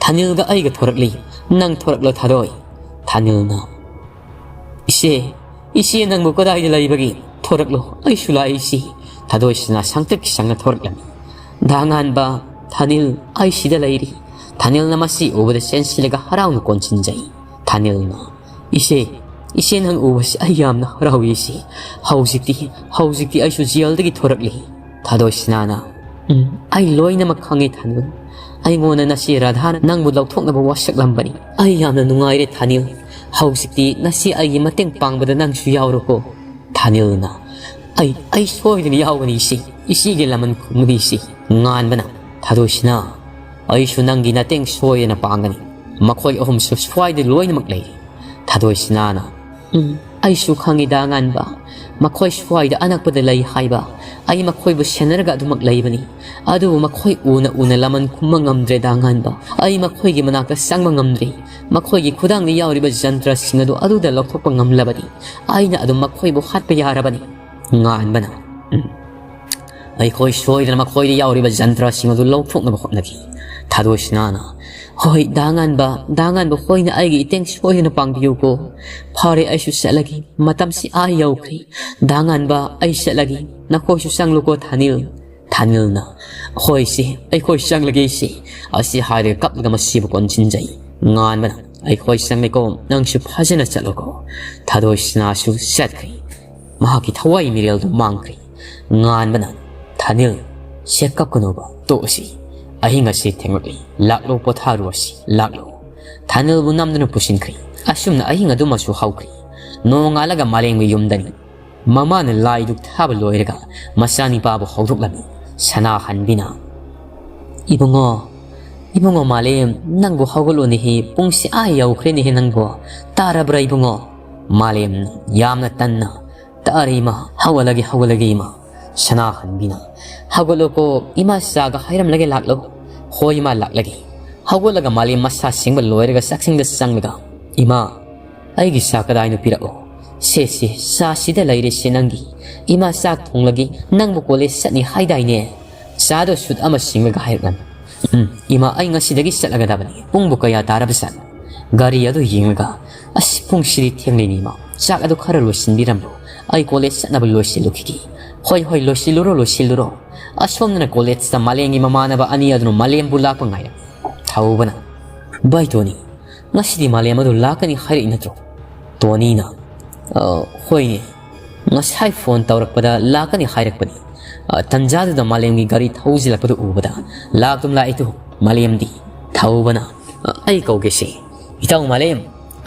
ꯊꯥꯅꯤꯜꯒ ꯑꯩꯒ ꯊꯣꯔꯛꯂꯤ, ꯅꯪ ꯊꯣꯔꯛꯂꯣ ꯊꯥꯗꯣꯏ꯫" ꯊꯥꯅꯤꯜꯅ, "ꯏꯆꯦ, ꯏꯆꯦ ꯅꯪꯕꯨ ꯀꯗꯥꯏꯗ ꯂꯩꯕꯒꯦ? ꯊꯣꯔꯛꯂꯣ, ꯑꯩꯁꯨ ꯂꯥꯛꯏ ꯏꯆꯦ꯫" ꯊꯥꯗꯣꯏꯁꯤꯅ ꯁꯪꯇ꯭ꯔꯤꯛ ꯁꯪꯅ ꯊꯣꯔꯛꯂꯝꯃꯤ꯫ "ꯗꯥ ꯉꯥꯟꯕ, ꯊꯥꯅꯤꯜ ꯑꯩ ꯁꯤꯗ ꯂꯩꯔꯤ꯫" ꯊꯥꯅꯤꯜꯅ ꯃꯁꯤ ꯎꯕꯗ ꯆꯦꯟꯁꯤꯜꯂꯒ ꯍꯔꯥꯎꯅ ꯀꯣꯟꯁꯤꯟꯖꯩ꯫ ꯊꯥꯅꯤꯜꯅ, "ꯏꯆꯦ, ꯏꯆꯦ ꯅꯪ ꯎꯕꯁꯤ ꯑꯩ ꯌꯥꯝꯅ ꯍꯔꯥꯎꯏ ꯏꯆꯦ꯫ ꯍꯧꯖꯤꯛꯇꯤ, ꯍꯧꯖꯤꯛꯇꯤ ꯑꯩꯁꯨ ꯖꯦꯜꯗꯒꯤ ꯊꯣꯔꯛꯂꯤ꯫" ꯊꯥꯗꯣꯏꯁꯤꯅꯥꯅ, "ꯎꯝ, ꯑꯩ ꯂꯣꯏꯅꯃꯛ ꯈꯪꯉꯦ ꯊꯥꯅꯤꯜ꯫ ꯑꯩꯉꯣꯟꯗ ꯅꯆꯦ ꯔꯥꯙꯥꯅ ꯅꯪꯕꯨ ꯂꯧꯊꯣꯛꯅꯕ ꯋꯥꯁꯛꯂꯝꯕꯅꯤ꯫ ꯑꯩ ꯌꯥꯝꯅ ꯅꯨꯡꯉꯥꯏꯔꯦ ꯊꯥꯅꯤꯜ꯫ ꯍꯧꯖꯤꯛꯇꯤ ꯅꯆꯦ ꯑꯩꯒꯤ ꯃꯇꯦꯡ ꯄꯥꯡꯕꯗ ꯅꯪꯁꯨ ꯌꯥꯎꯔꯣꯀꯣ꯫" ꯊꯥꯅꯤꯜꯅ, "ꯑꯩ, ꯑꯩ ꯁꯣꯏꯗꯅ ꯌꯥꯎꯒꯅꯤ ꯏꯆꯦ꯫ ꯏꯆꯦꯒꯤ ꯂꯃꯟ ꯈꯨꯝꯒꯅꯤ ꯏꯆꯦ꯫" ꯉꯥꯟꯕꯅ, "ꯊꯥꯗꯣꯏꯁꯤꯅꯥ, ꯑꯩꯁꯨ ꯅꯪꯒꯤ ꯃꯇꯦꯡ ꯁꯣꯏꯗꯅ ꯄꯥꯡꯒꯅꯤ꯫ ꯃꯈꯣꯏ ꯑꯍꯨꯝꯁꯨ ꯁ꯭ꯋꯥꯏꯗ ꯂꯣꯏꯅꯃꯛ ꯂꯩꯔꯤ꯫" ꯊꯥꯗꯣꯏꯁꯤꯅꯥꯅ, "ꯎꯝ, ꯑꯩꯁꯨ ꯈꯪꯉꯤ ꯗꯥ ꯉꯥꯟꯕ꯫ ꯃꯈꯣꯏ ꯁ꯭ꯋꯥꯏꯗ ꯑꯅꯛꯄꯗ ꯂꯩ ꯍꯥꯏꯕ꯫ ꯑꯩ ꯃꯈꯣꯏꯕꯨ ꯁꯦꯟꯅꯔꯒ ꯑꯗꯨꯃꯛ ꯂꯩꯕꯅꯤ꯫ ꯑꯗꯨꯕꯨ ꯃꯈꯣꯏ ꯎꯅ ꯎꯅ ꯂꯃꯟ ꯈꯨꯝꯕ ꯉꯝꯗ꯭ꯔꯦ ꯗꯥ ꯉꯥꯟꯕ꯫ ꯑꯩ ꯃꯈꯣꯏꯒꯤ ꯃꯅꯥꯛꯇ ꯆꯪꯕ ꯉꯝꯗ꯭ꯔꯤ꯫ ꯃꯈꯣꯏꯒꯤ ꯈꯨꯗꯥꯡꯗ ꯌꯥꯎꯔꯤꯕ ꯖꯟꯇ꯭ꯔꯁꯤꯡ ꯑꯗꯨ ꯑꯗꯨꯗ ꯂꯧꯊꯣꯛꯄ ꯉꯝꯂꯕꯗꯤ ꯑꯩꯅ ꯑꯗꯨꯝ ꯃꯈꯣꯏꯕꯨ ꯍꯥꯠꯄ ꯌꯥꯔꯕꯅꯤ꯫" ꯉꯥꯟꯕꯅ, "ꯎꯝ, ꯑꯩꯈꯣꯏ ꯁꯣꯏꯗꯅ ꯃꯈꯣꯏꯗ ꯌꯥꯎꯔꯤꯕ ꯖꯟꯇ꯭ꯔꯁꯤꯡ ꯑꯗꯨ ꯂꯧꯊꯣꯛꯅꯕ ꯍꯣꯠꯅꯈꯤ꯫" ꯊꯥꯗꯣꯏꯁꯤꯅꯥꯅ, "ꯍꯣꯏ ꯗꯥ ꯉꯥꯟꯕ, ꯗꯥ ꯉꯥꯟꯕ ꯍꯣꯏꯅ ꯑꯩꯒꯤ ꯏꯇꯦꯡ ꯁꯣꯏꯗꯅ ꯄꯥꯡꯕꯤꯌꯨꯀꯣ꯫ ꯐꯔꯦ, ꯑꯩꯁꯨ ꯆꯠꯂꯒꯦ꯫ ꯃꯇꯝꯁꯤ ꯑꯥ ꯌꯧꯈ꯭ꯔꯦ꯫ ꯗꯥ ꯉꯥꯟꯕ, ꯑꯩ ꯆꯠꯂꯒꯦ꯫ ꯅꯈꯣꯏꯁꯨ ꯆꯪꯂꯨꯀꯣ ꯊꯥꯅꯤꯜ꯫" ꯊꯥꯅꯤꯜꯅ, "ꯍꯣꯏ ꯏꯆꯦ, ꯑꯩꯈꯣꯏ ꯆꯪꯂꯒꯦ ꯏꯆꯦ꯫" ꯑꯁꯤ ꯍꯥꯏꯔꯒ ꯀꯞꯂꯒ ꯃꯁꯤꯕꯨ ꯀꯣꯟꯁꯤꯟꯖꯩ꯫ ꯉꯥꯟꯕꯅ, "ꯑꯩꯈꯣꯏ ꯆꯪꯂꯦꯀꯣ, ꯅꯪꯁꯨ ꯐꯖꯅ ꯆꯠꯂꯣꯀꯣ꯫" ꯊꯥꯗꯣꯏꯁꯤꯅꯥꯁꯨ ꯆꯠꯈ꯭ꯔꯦ꯫ ꯃꯍꯥꯛꯀꯤ ꯊꯋꯥꯏ ꯃꯤꯔꯦꯜꯗꯨ ꯃꯥꯡꯈ꯭ꯔꯦ꯫ ꯉꯥꯟꯕꯅ, "ꯊꯥꯅꯤꯜ, ꯁꯦ ꯀꯞꯀꯅꯨꯕ, ꯇꯣꯛꯑꯁꯤ꯫ ꯑꯍꯤꯡ ꯑꯁꯤ ꯊꯦꯡꯂꯛꯂꯤ, ꯂꯥꯛꯂꯣ ꯄꯣꯊꯥꯔꯨꯔꯁꯤ, ꯂꯥꯛꯂꯣ꯫" ꯊꯥꯅꯤꯜꯕꯨ ꯅꯝꯗꯨꯅ ꯄꯨꯁꯤꯟꯈ꯭ꯔꯦ꯫ ꯑꯁꯨꯝꯅ ꯑꯍꯤꯡ ꯑꯗꯨꯃꯁꯨ ꯍꯧꯈ꯭ꯔꯦ꯫ ꯅꯣꯡꯉꯥꯜꯂꯒ ꯃꯥꯂꯦꯝꯒꯤ ꯌꯨꯝꯗꯅꯤ꯫ ꯃꯃꯥꯅ ꯂꯥꯏ ꯙꯨꯛ ꯊꯥꯕ ꯂꯣꯏꯔꯒ ꯃꯆꯥꯅꯤꯄꯥꯕꯨ ꯍꯧꯗꯣꯛꯂꯝꯃꯤ꯫ ꯁꯅꯥꯍꯟꯕꯤꯅ, "ꯏꯕꯨꯡꯉꯣ, ꯏꯕꯨꯡꯉꯣ ꯃꯥꯂꯦꯝ, ꯅꯪꯕꯨ ꯍꯧꯒꯠꯂꯣꯅꯦꯍꯦ, ꯄꯨꯡꯁꯤ ꯑꯥ ꯌꯧꯈ꯭ꯔꯦꯅꯦꯍꯦ ꯅꯪꯕꯨ꯫ ꯇꯥꯔꯕ꯭ꯔꯥ ꯏꯕꯨꯡꯉꯣ?" ꯃꯥꯂꯦꯝꯅ ꯌꯥꯝꯅ ꯇꯟꯅ, "ꯇꯥꯔꯦ ꯏꯃꯥ, ꯍꯧꯒꯠꯂꯒꯦ, ꯍꯧꯒꯠꯂꯒꯦ ꯏꯃꯥ꯫" ꯁꯅꯥꯍꯟꯕꯤꯅ, "ꯍꯧꯒꯠꯂꯣꯀꯣ ꯏꯃꯥ, ꯆꯥꯒ ꯍꯩꯔꯝꯂꯒꯦ, ꯂꯥꯛꯂꯣ꯫" "ꯍꯣꯏ ꯏꯃꯥ, ꯂꯥꯛꯂꯒꯦ꯫" ꯍꯧꯒꯠꯂꯒ ꯃꯥꯂꯦꯝ ꯃꯁꯥ ꯁꯦꯡꯕ ꯂꯣꯏꯔꯒ ꯆꯥꯛꯁꯪꯗ ꯆꯪꯂꯒ, "ꯏꯃꯥ, ꯑꯩꯒꯤ ꯆꯥ ꯀꯗꯥꯏꯅꯣ ꯄꯤꯔꯛꯑꯣ꯫ "ꯁꯦ, ꯁꯦ, ꯆꯥꯁꯤꯗ ꯂꯩꯔꯦꯁꯦ ꯅꯪꯒꯤ꯫ ꯏꯃꯥ ꯆꯥꯛ ꯊꯣꯡꯂꯒꯦ, ꯅꯪꯕꯨ ꯀꯣꯂꯦꯖ ꯆꯠꯅꯤ ꯍꯥꯏꯗꯥꯏꯅꯦ?" ꯆꯥꯗꯣ ꯁꯨꯠ ꯑꯃ ꯁꯤꯡꯂꯒ ꯍꯥꯏꯔꯛꯂꯝꯃꯤ꯫ "ꯎꯝ, ꯏꯃꯥ, ꯑꯩ ꯉꯁꯤꯗꯒꯤ ꯆꯠꯂꯒꯗꯕꯅꯤ꯫ ꯄꯨꯡꯕꯨ ꯀꯌꯥ ꯇꯥꯔꯕꯖꯥꯠꯅꯣ?" ꯒꯥꯔꯤ ꯑꯗꯨ ꯌꯦꯡꯂꯒ, "ꯑꯁ, ꯄꯨꯡꯁꯤꯗꯤ ꯊꯦꯡꯂꯦꯅꯦ ꯏꯃꯥ꯫ ꯆꯥꯛ ꯑꯗꯨ ꯈꯔ ꯂꯣꯏꯁꯤꯟꯕꯤꯔꯝꯂꯣ꯫ ꯑꯩ ꯀꯣꯂꯦꯖ ꯆꯠꯅꯕ ꯂꯣꯏꯁꯤꯜꯂꯨꯈꯤꯒꯦ꯫" "ꯍꯣꯏ, ꯍꯣꯏ, ꯂꯣꯏꯁꯤꯜꯂꯨꯔꯣ, ꯂꯣꯏꯁꯤꯜꯂꯨꯔꯣ꯫" ꯑꯁꯣꯝꯗꯅ ꯀꯣꯂꯦꯖꯇ ꯃꯥꯂꯦꯝꯒꯤ ꯃꯃꯥꯟꯅꯕ ꯑꯅꯤ ꯑꯗꯨꯅ ꯃꯥꯂꯦꯝꯕꯨ ꯂꯥꯛꯄ ꯉꯥꯏꯔꯝꯃꯤ꯫ ꯊꯧꯕꯅ, "ꯚꯥꯏ ꯇꯣꯅꯤ, ꯉꯁꯤꯗꯤ ꯃꯥꯂꯦꯝ ꯑꯗꯨ ꯂꯥꯛꯀꯅꯤ ꯍꯥꯏꯔꯛꯏ ꯅꯠꯇ꯭ꯔꯣ?" ꯇꯣꯅꯤꯅ, "ꯑ, ꯍꯣꯏꯅꯦ, ꯉꯁꯥꯏ ꯐꯣꯟ ꯇꯧꯔꯛꯄꯗ ꯂꯥꯛꯀꯅꯤ ꯍꯥꯏꯔꯛꯄꯅꯤ꯫ ꯑ, ꯇꯟꯖꯥꯗꯨꯗ ꯃꯥꯂꯦꯝꯒꯤ ꯒꯥꯔꯤ ꯊꯧꯖꯤꯜꯂꯛꯄꯗꯨ ꯎꯕꯗ ꯂꯥꯛꯇꯨꯝ ꯂꯥꯛꯏ ꯇꯨ, ꯃꯥꯂꯦꯝꯗꯤ꯫" ꯊꯧꯕꯅ, "ꯑ, ꯑꯩ ꯀꯧꯒꯦꯁꯦ꯫ ꯏꯇꯥꯎ ꯃꯥꯂꯦꯝ,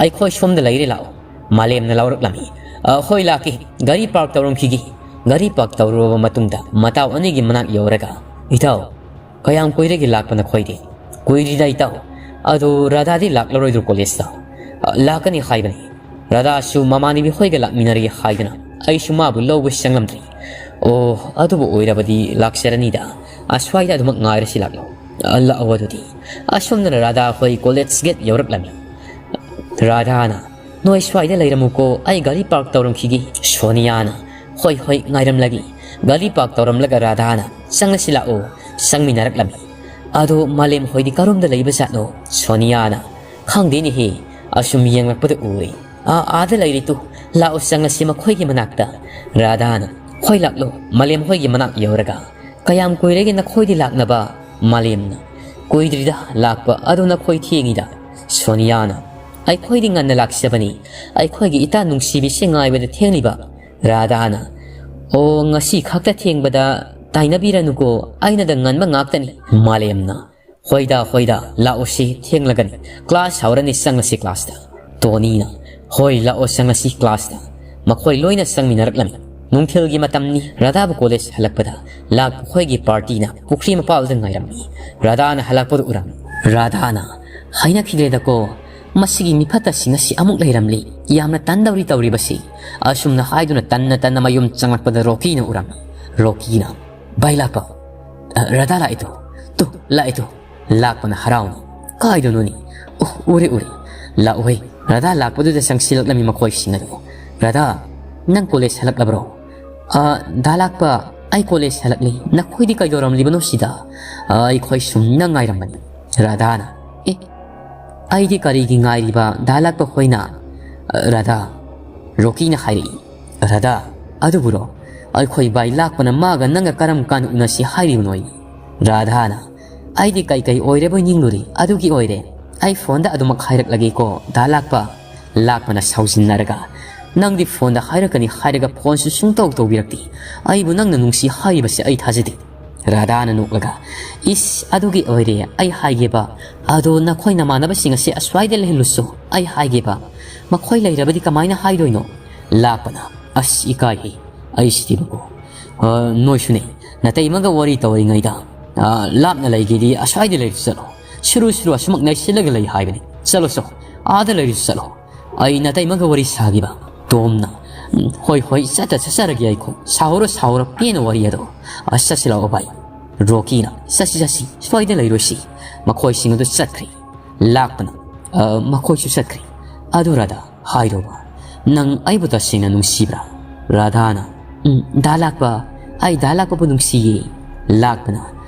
ꯑꯩꯈꯣꯏ ꯁꯣꯝꯗ ꯂꯩꯔꯦ, ꯂꯥꯛꯑꯣ꯫" ꯃꯥꯂꯦꯝꯅ ꯂꯥꯎꯔꯛꯂꯝꯃꯤ꯫ "ꯑ, ꯍꯣꯏ, ꯂꯥꯛꯀꯦ꯫ ꯒꯥꯔꯤ ꯄꯥꯔꯛ ꯇꯧꯔꯝꯈꯤꯒꯦ꯫" ꯒꯥꯔꯤ ꯄꯥꯔꯛ ꯇꯧꯔꯨꯔꯕ ꯃꯇꯨꯡꯗ ꯃꯇꯥꯎ ꯑꯅꯤꯒꯤ ꯃꯅꯥꯛ ꯌꯧꯔꯒ, "ꯏꯇꯥꯎ, ꯀꯌꯥꯝ ꯀꯨꯏꯔꯒꯦ ꯂꯥꯛꯄ ꯅꯈꯣꯏꯗꯤ?" "ꯀꯨꯏꯗ꯭ꯔꯤꯗ ꯏꯇꯥꯎ꯫ ꯑꯗꯨ ꯔꯥꯙꯥꯗꯤ ꯂꯥꯛꯂꯔꯣꯏꯗ꯭ꯔꯣ ꯀꯣꯂꯦꯖꯇ?" "ꯑ, ꯂꯥꯛꯀꯅꯤ ꯍꯥꯏꯕꯅꯤ꯫ ꯔꯥꯙꯥꯁꯨ ꯃꯃꯥꯟꯅꯕꯤ ꯍꯣꯏꯒ ꯂꯥꯛꯃꯤꯟꯅꯔꯒꯦ ꯍꯥꯏꯗꯅ ꯑꯩꯁꯨ ꯃꯥꯕꯨ ꯂꯧꯕ ꯆꯪꯂꯝꯗ꯭ꯔꯤ꯫" "ꯑꯣ, ꯑꯗꯨꯕꯨ ꯑꯣꯏꯔꯕꯗꯤ ꯂꯥꯛꯆꯔꯅꯤꯗ꯫ ꯑꯁ꯭ꯋꯥꯏꯗ ꯑꯗꯨꯃꯛ ꯉꯥꯏꯔꯁꯤ ꯂꯥꯛꯂꯣ꯫" "ꯑ, ꯂꯥꯛꯑꯣ ꯑꯗꯨꯗꯤ꯫" ꯑꯁꯣꯝꯗꯅ ꯔꯥꯙꯥ ꯍꯣꯏ ꯀꯣꯂꯦꯖ ꯒꯦꯠ ꯌꯧꯔꯛꯂꯝꯃꯤ꯫ ꯔꯥꯙꯥꯅ, "ꯅꯣꯏ ꯁ꯭ꯋꯥꯏꯗ ꯂꯩꯔꯝꯃꯨꯀꯣ, ꯑꯩ ꯒꯥꯔꯤ ꯄꯥꯔꯛ ꯇꯧꯔꯝꯈꯤꯒꯦ꯫" ꯁꯣꯅꯤꯌꯥꯅ, "ꯍꯣꯏ, ꯍꯣꯏ, ꯉꯥꯏꯔꯝꯂꯒꯦ꯫" ꯒꯥꯔꯤ ꯄꯥꯔꯛ ꯇꯧꯔꯝꯂꯒ ꯔꯥꯙꯥꯅ, "ꯆꯪꯂꯁꯤ ꯂꯥꯛꯑꯣ꯫" ꯆꯪꯃꯤꯟꯅꯔꯛꯂꯝꯃꯤ꯫ "ꯑꯗꯣ ꯃꯥꯂꯦꯝ ꯍꯣꯏꯗꯤ ꯀꯔꯣꯝꯗ ꯂꯩꯕꯖꯥꯠꯅꯣ?" ꯁꯣꯅꯤꯌꯥꯅ, "ꯈꯪꯗꯦꯅꯦꯍꯦ, ꯑꯁꯨꯝ ꯌꯦꯡꯂꯛꯄꯗ ꯎꯔꯦ꯫ ꯑꯥ, ꯑꯥꯗ ꯂꯩꯔꯦ ꯇꯨ, ꯂꯥꯛꯑꯣ ꯆꯪꯂꯁꯤ ꯃꯈꯣꯏꯒꯤ ꯃꯅꯥꯛꯇ꯫" ꯔꯥꯙꯥꯅ, "ꯍꯣꯏ ꯂꯥꯛꯂꯣ꯫" ꯃꯥꯂꯦꯝ ꯍꯣꯏꯒꯤ ꯃꯅꯥꯛ ꯌꯧꯔꯒ, "ꯀꯌꯥꯝ ꯀꯨꯏꯔꯒꯦ ꯅꯈꯣꯏꯗꯤ ꯂꯥꯛꯅꯕ?" ꯃꯥꯂꯦꯝꯅ, "ꯀꯨꯏꯗ꯭ꯔꯤꯗ ꯂꯥꯛꯄ, ꯑꯗꯨ ꯅꯈꯣꯏ ꯊꯦꯡꯉꯤꯗ꯫" ꯁꯣꯅꯤꯌꯥꯅ, "ꯑꯩꯈꯣꯏꯗꯤ ꯉꯟꯅ ꯂꯥꯛꯆꯕꯅꯤ, ꯑꯩꯈꯣꯏꯒꯤ ꯏꯇꯥ ꯅꯨꯡꯁꯤꯕꯤꯁꯦ ꯉꯥꯏꯕꯗ ꯊꯦꯡꯂꯤꯕ꯫" ꯔꯥꯙꯥꯅ, "ꯑꯣ, ꯉꯁꯤ ꯈꯛꯇ ꯊꯦꯡꯕꯗ ꯇꯥꯏꯅꯕꯤꯔꯅꯨꯀꯣ, ꯑꯩꯅꯗ ꯉꯟꯕ ꯉꯥꯛꯇꯅꯤ꯫" ꯃꯥꯂꯦꯝꯅ, "ꯍꯣꯏꯗ, ꯍꯣꯏꯗ, ꯂꯥꯛꯑꯣꯁꯤ, ꯊꯦꯡꯂꯒꯅꯤ꯫ ꯀ꯭ꯂꯥꯁ ꯍꯧꯔꯅꯤ, ꯆꯪꯂꯁꯤ ꯀ꯭ꯂꯥꯁꯇ꯫" ꯇꯣꯅꯤꯅ, "ꯍꯣꯏ, ꯂꯥꯛꯑꯣ, ꯆꯪꯂꯁꯤ ꯀ꯭ꯂꯥꯁꯇ꯫" ꯃꯈꯣꯏ ꯂꯣꯏꯅ ꯆꯪꯃꯤꯟꯅꯔꯛꯂꯝꯃꯤ꯫ ꯅꯨꯡꯊꯤꯜꯒꯤ ꯃꯇꯝꯅꯤ꯫ ꯔꯥꯙꯥꯕꯨ ꯀꯣꯂꯦꯖ ꯍꯜꯂꯛꯄꯗ ꯂꯥꯛꯄ ꯃꯈꯣꯏꯒꯤ ꯄꯥꯔꯇꯤꯅ ꯄꯨꯈ꯭ꯔꯤ ꯃꯄꯥꯜꯗ ꯉꯥꯏꯔꯝꯃꯤ꯫ ꯔꯥꯙꯥꯅ ꯍꯜꯂꯛꯄꯗꯨ ꯎꯔꯝꯃꯤ꯫ ꯔꯥꯙꯥꯅ, "ꯍꯥꯏꯅꯈꯤꯗ꯭ꯔꯦꯗꯀꯣ, ꯃꯁꯤꯒꯤ ꯃꯤꯐꯠꯇꯁꯤꯡ ꯑꯁꯤ ꯑꯃꯨꯛ ꯂꯩꯔꯝꯂꯤ꯫ ꯌꯥꯝꯅ ꯇꯟꯗꯧꯔꯤ ꯇꯧꯔꯤꯕꯁꯤ꯫" ꯑꯁꯨꯝꯅ ꯍꯥꯏꯗꯨꯅ ꯇꯟꯅ ꯇꯟꯅ ꯃꯌꯨꯝ ꯆꯪꯂꯛꯄꯗ ꯔꯣꯀꯤꯅ ꯎꯔꯝꯃꯤ꯫ ꯔꯣꯀꯤꯅ, "ꯚꯥꯏ ꯂꯥꯛꯄ, ꯑ, ꯔꯥꯙꯥ ꯂꯥꯛꯏꯗꯣ, ꯇꯨ, ꯂꯥꯛꯏꯗꯣ꯫" ꯂꯥꯛꯄꯅ ꯍꯔꯥꯎꯅ, "ꯀꯥꯏꯗꯅꯣꯅꯦ? ꯑꯣ, ꯎꯔꯦ, ꯎꯔꯦ꯫ ꯂꯥꯛꯎꯍꯦ, ꯔꯥꯙꯥ ꯂꯥꯛꯄꯗꯨꯗ ꯆꯪꯁꯤꯜꯂꯛꯂꯝꯃꯤ ꯃꯈꯣꯏꯁꯤꯡ ꯑꯗꯨ꯫" ꯔꯥꯙꯥ, ꯅꯪ ꯀꯣꯂꯦꯖ ꯍꯜꯂꯛꯂꯕ꯭ꯔꯣ? "ꯑ, ꯗꯥ ꯂꯥꯛꯄ, ꯑꯩ ꯀꯣꯂꯦꯖ ꯍꯜꯂꯛꯂꯦ꯫ ꯅꯈꯣꯏꯗꯤ ꯀꯩꯗꯧꯔꯝꯂꯤꯕꯅꯣ ꯁꯤꯗ? ꯑ, ꯑꯩꯈꯣꯏ ꯁꯨꯝ ꯅꯪ ꯉꯥꯏꯔꯝꯕꯅꯤ꯫" ꯔꯥꯙꯥꯅ, "ꯑꯦ, ꯑꯩꯗꯤ ꯀꯔꯤꯒꯤ ꯉꯥꯏꯔꯤꯕ, ꯗꯥ ꯂꯥꯛꯄ ꯍꯣꯏꯅ?" "ꯑ, ꯔꯥꯙꯥ," ꯔꯣꯀꯤꯅ ꯍꯥꯏꯔꯛꯏ꯫ "ꯔꯥꯙꯥ, ꯑꯗꯨꯕꯨꯔꯣ? ꯑꯩꯈꯣꯏ ꯚꯥꯏ ꯂꯥꯛꯄꯅ ꯃꯥꯒ ꯅꯪꯒ ꯀꯔꯝ ꯀꯥꯟꯗ ꯎꯅꯁꯤ ꯍꯥꯏꯔꯤꯕꯅꯣ?" ꯔꯥꯙꯥꯅ, "ꯑꯩꯗꯤ ꯀꯩ ꯀꯩ ꯑꯣꯏꯔꯕꯣꯏ ꯅꯤꯡꯂꯨꯔꯦ, ꯑꯗꯨꯒꯤ ꯑꯣꯏꯔꯦ꯫ ꯑꯩ ꯐꯣꯟꯗ ꯑꯗꯨꯃꯛ ꯍꯥꯏꯔꯛꯂꯒꯦꯀꯣ, ꯗꯥ ꯂꯥꯛꯄ꯫" ꯂꯥꯛꯄꯅ ꯁꯥꯎꯖꯤꯟꯅꯔꯒ, "ꯅꯪꯗꯤ ꯐꯣꯟꯗ ꯍꯥꯏꯔꯛꯀꯅꯤ ꯍꯥꯏꯔꯒ ꯐꯣꯟꯁꯨ ꯁꯨꯡꯇꯧ ꯇꯧꯕꯤꯔꯛꯇꯦ꯫ ꯑꯩꯕꯨ ꯅꯪꯅ ꯅꯨꯡꯁꯤ ꯍꯥꯏꯔꯤꯕꯁꯦ ꯑꯩ ꯊꯥꯖꯗꯦ꯫" ꯔꯥꯙꯥꯅ ꯅꯣꯛꯂꯒ, "ꯏꯁ, ꯑꯗꯨꯒꯤ ꯑꯣꯏꯔꯦ ꯑꯩ ꯍꯥꯏꯒꯦꯕ꯫ ꯑꯗꯣ ꯅꯈꯣꯏ ꯅꯃꯥꯟꯅꯕꯁꯤꯡ ꯑꯁꯦ ꯑꯁ꯭ꯋꯥꯏꯗ ꯂꯩꯍꯜꯂꯨꯁꯣ, ꯑꯩ ꯍꯥꯏꯒꯦꯕ꯫ ꯃꯈꯣꯏ ꯂꯩꯔꯕꯗꯤ ꯀꯃꯥꯏꯅ ꯍꯥꯏꯗꯣꯏꯅꯣ?" ꯂꯥꯛꯄꯅ, "ꯑꯁ, ꯏꯀꯥꯏꯍꯦ, ꯑꯩꯁꯤꯗꯤꯕꯀꯣ꯫ ꯑ, ꯅꯣꯏꯁꯨꯅꯦ, ꯅꯇꯩꯃꯒ ꯋꯥꯔꯤ ꯇꯧꯔꯤꯉꯩꯗ, ꯑ, ꯂꯥꯞꯅ ꯂꯩꯒꯦꯗꯤ ꯑꯁ꯭ꯋꯥꯏꯗ ꯂꯩꯔꯁꯨ ꯆꯠꯂꯣ꯫ ꯁꯨꯔꯨ ꯁꯨꯔꯨ ꯑꯁꯨꯃꯛ ꯅꯩꯁꯤꯜꯂꯒ ꯂꯩ ꯍꯥꯏꯕꯅꯤ꯫ ꯆꯠꯂꯣꯁꯣ, ꯑꯥꯗ ꯂꯩꯔꯁꯨ ꯆꯠꯂꯣ꯫ ꯑꯩ ꯅꯇꯩꯃꯒ ꯋꯥꯔꯤ ꯁꯥꯈꯤꯕ꯫" ꯇꯣꯝꯅ, "ꯎꯝ, ꯍꯣꯏ, ꯍꯣꯏ, ꯆꯠꯇ ꯆꯠꯆꯔꯒꯦ ꯑꯩꯈꯣꯏ꯫ ꯁꯥꯎꯔꯣ, ꯁꯥꯎꯔꯣ, ꯄꯦꯟꯅ ꯋꯥꯔꯤ ꯑꯗꯣ꯫ ꯑꯁ, ꯆꯠꯁꯤ ꯂꯥꯛꯑꯣ ꯚꯥꯏ꯫" ꯔꯣꯀꯤꯅ, "ꯆꯠꯁꯤ, ꯆꯠꯁꯤ, ꯁ꯭ꯋꯥꯏꯗ ꯂꯩꯔꯣꯏꯁꯤ꯫" ꯃꯈꯣꯏꯁꯤꯡ ꯑꯗꯨ ꯆꯠꯈ꯭ꯔꯦ꯫ ꯂꯥꯛꯄꯅ, "ꯑ, ꯃꯈꯣꯏꯁꯨ ꯆꯠꯈ꯭ꯔꯦ꯫ ꯑꯗꯨ ꯔꯥꯙꯥ, ꯍꯥꯏꯔꯣꯕ, ꯅꯪ ꯑꯩꯕꯨ ꯇꯁꯦꯡꯅ ꯅꯨꯡꯁꯤꯕ꯭ꯔꯥ?" ꯔꯥꯙꯥꯅ, "ꯎꯝ, ꯗꯥ ꯂꯥꯛꯄ, ꯑꯩ ꯗꯥ ꯂꯥꯛꯄꯕꯨ ꯅꯨꯡꯁꯤꯌꯦ꯫" ꯂꯥꯛꯄꯅ,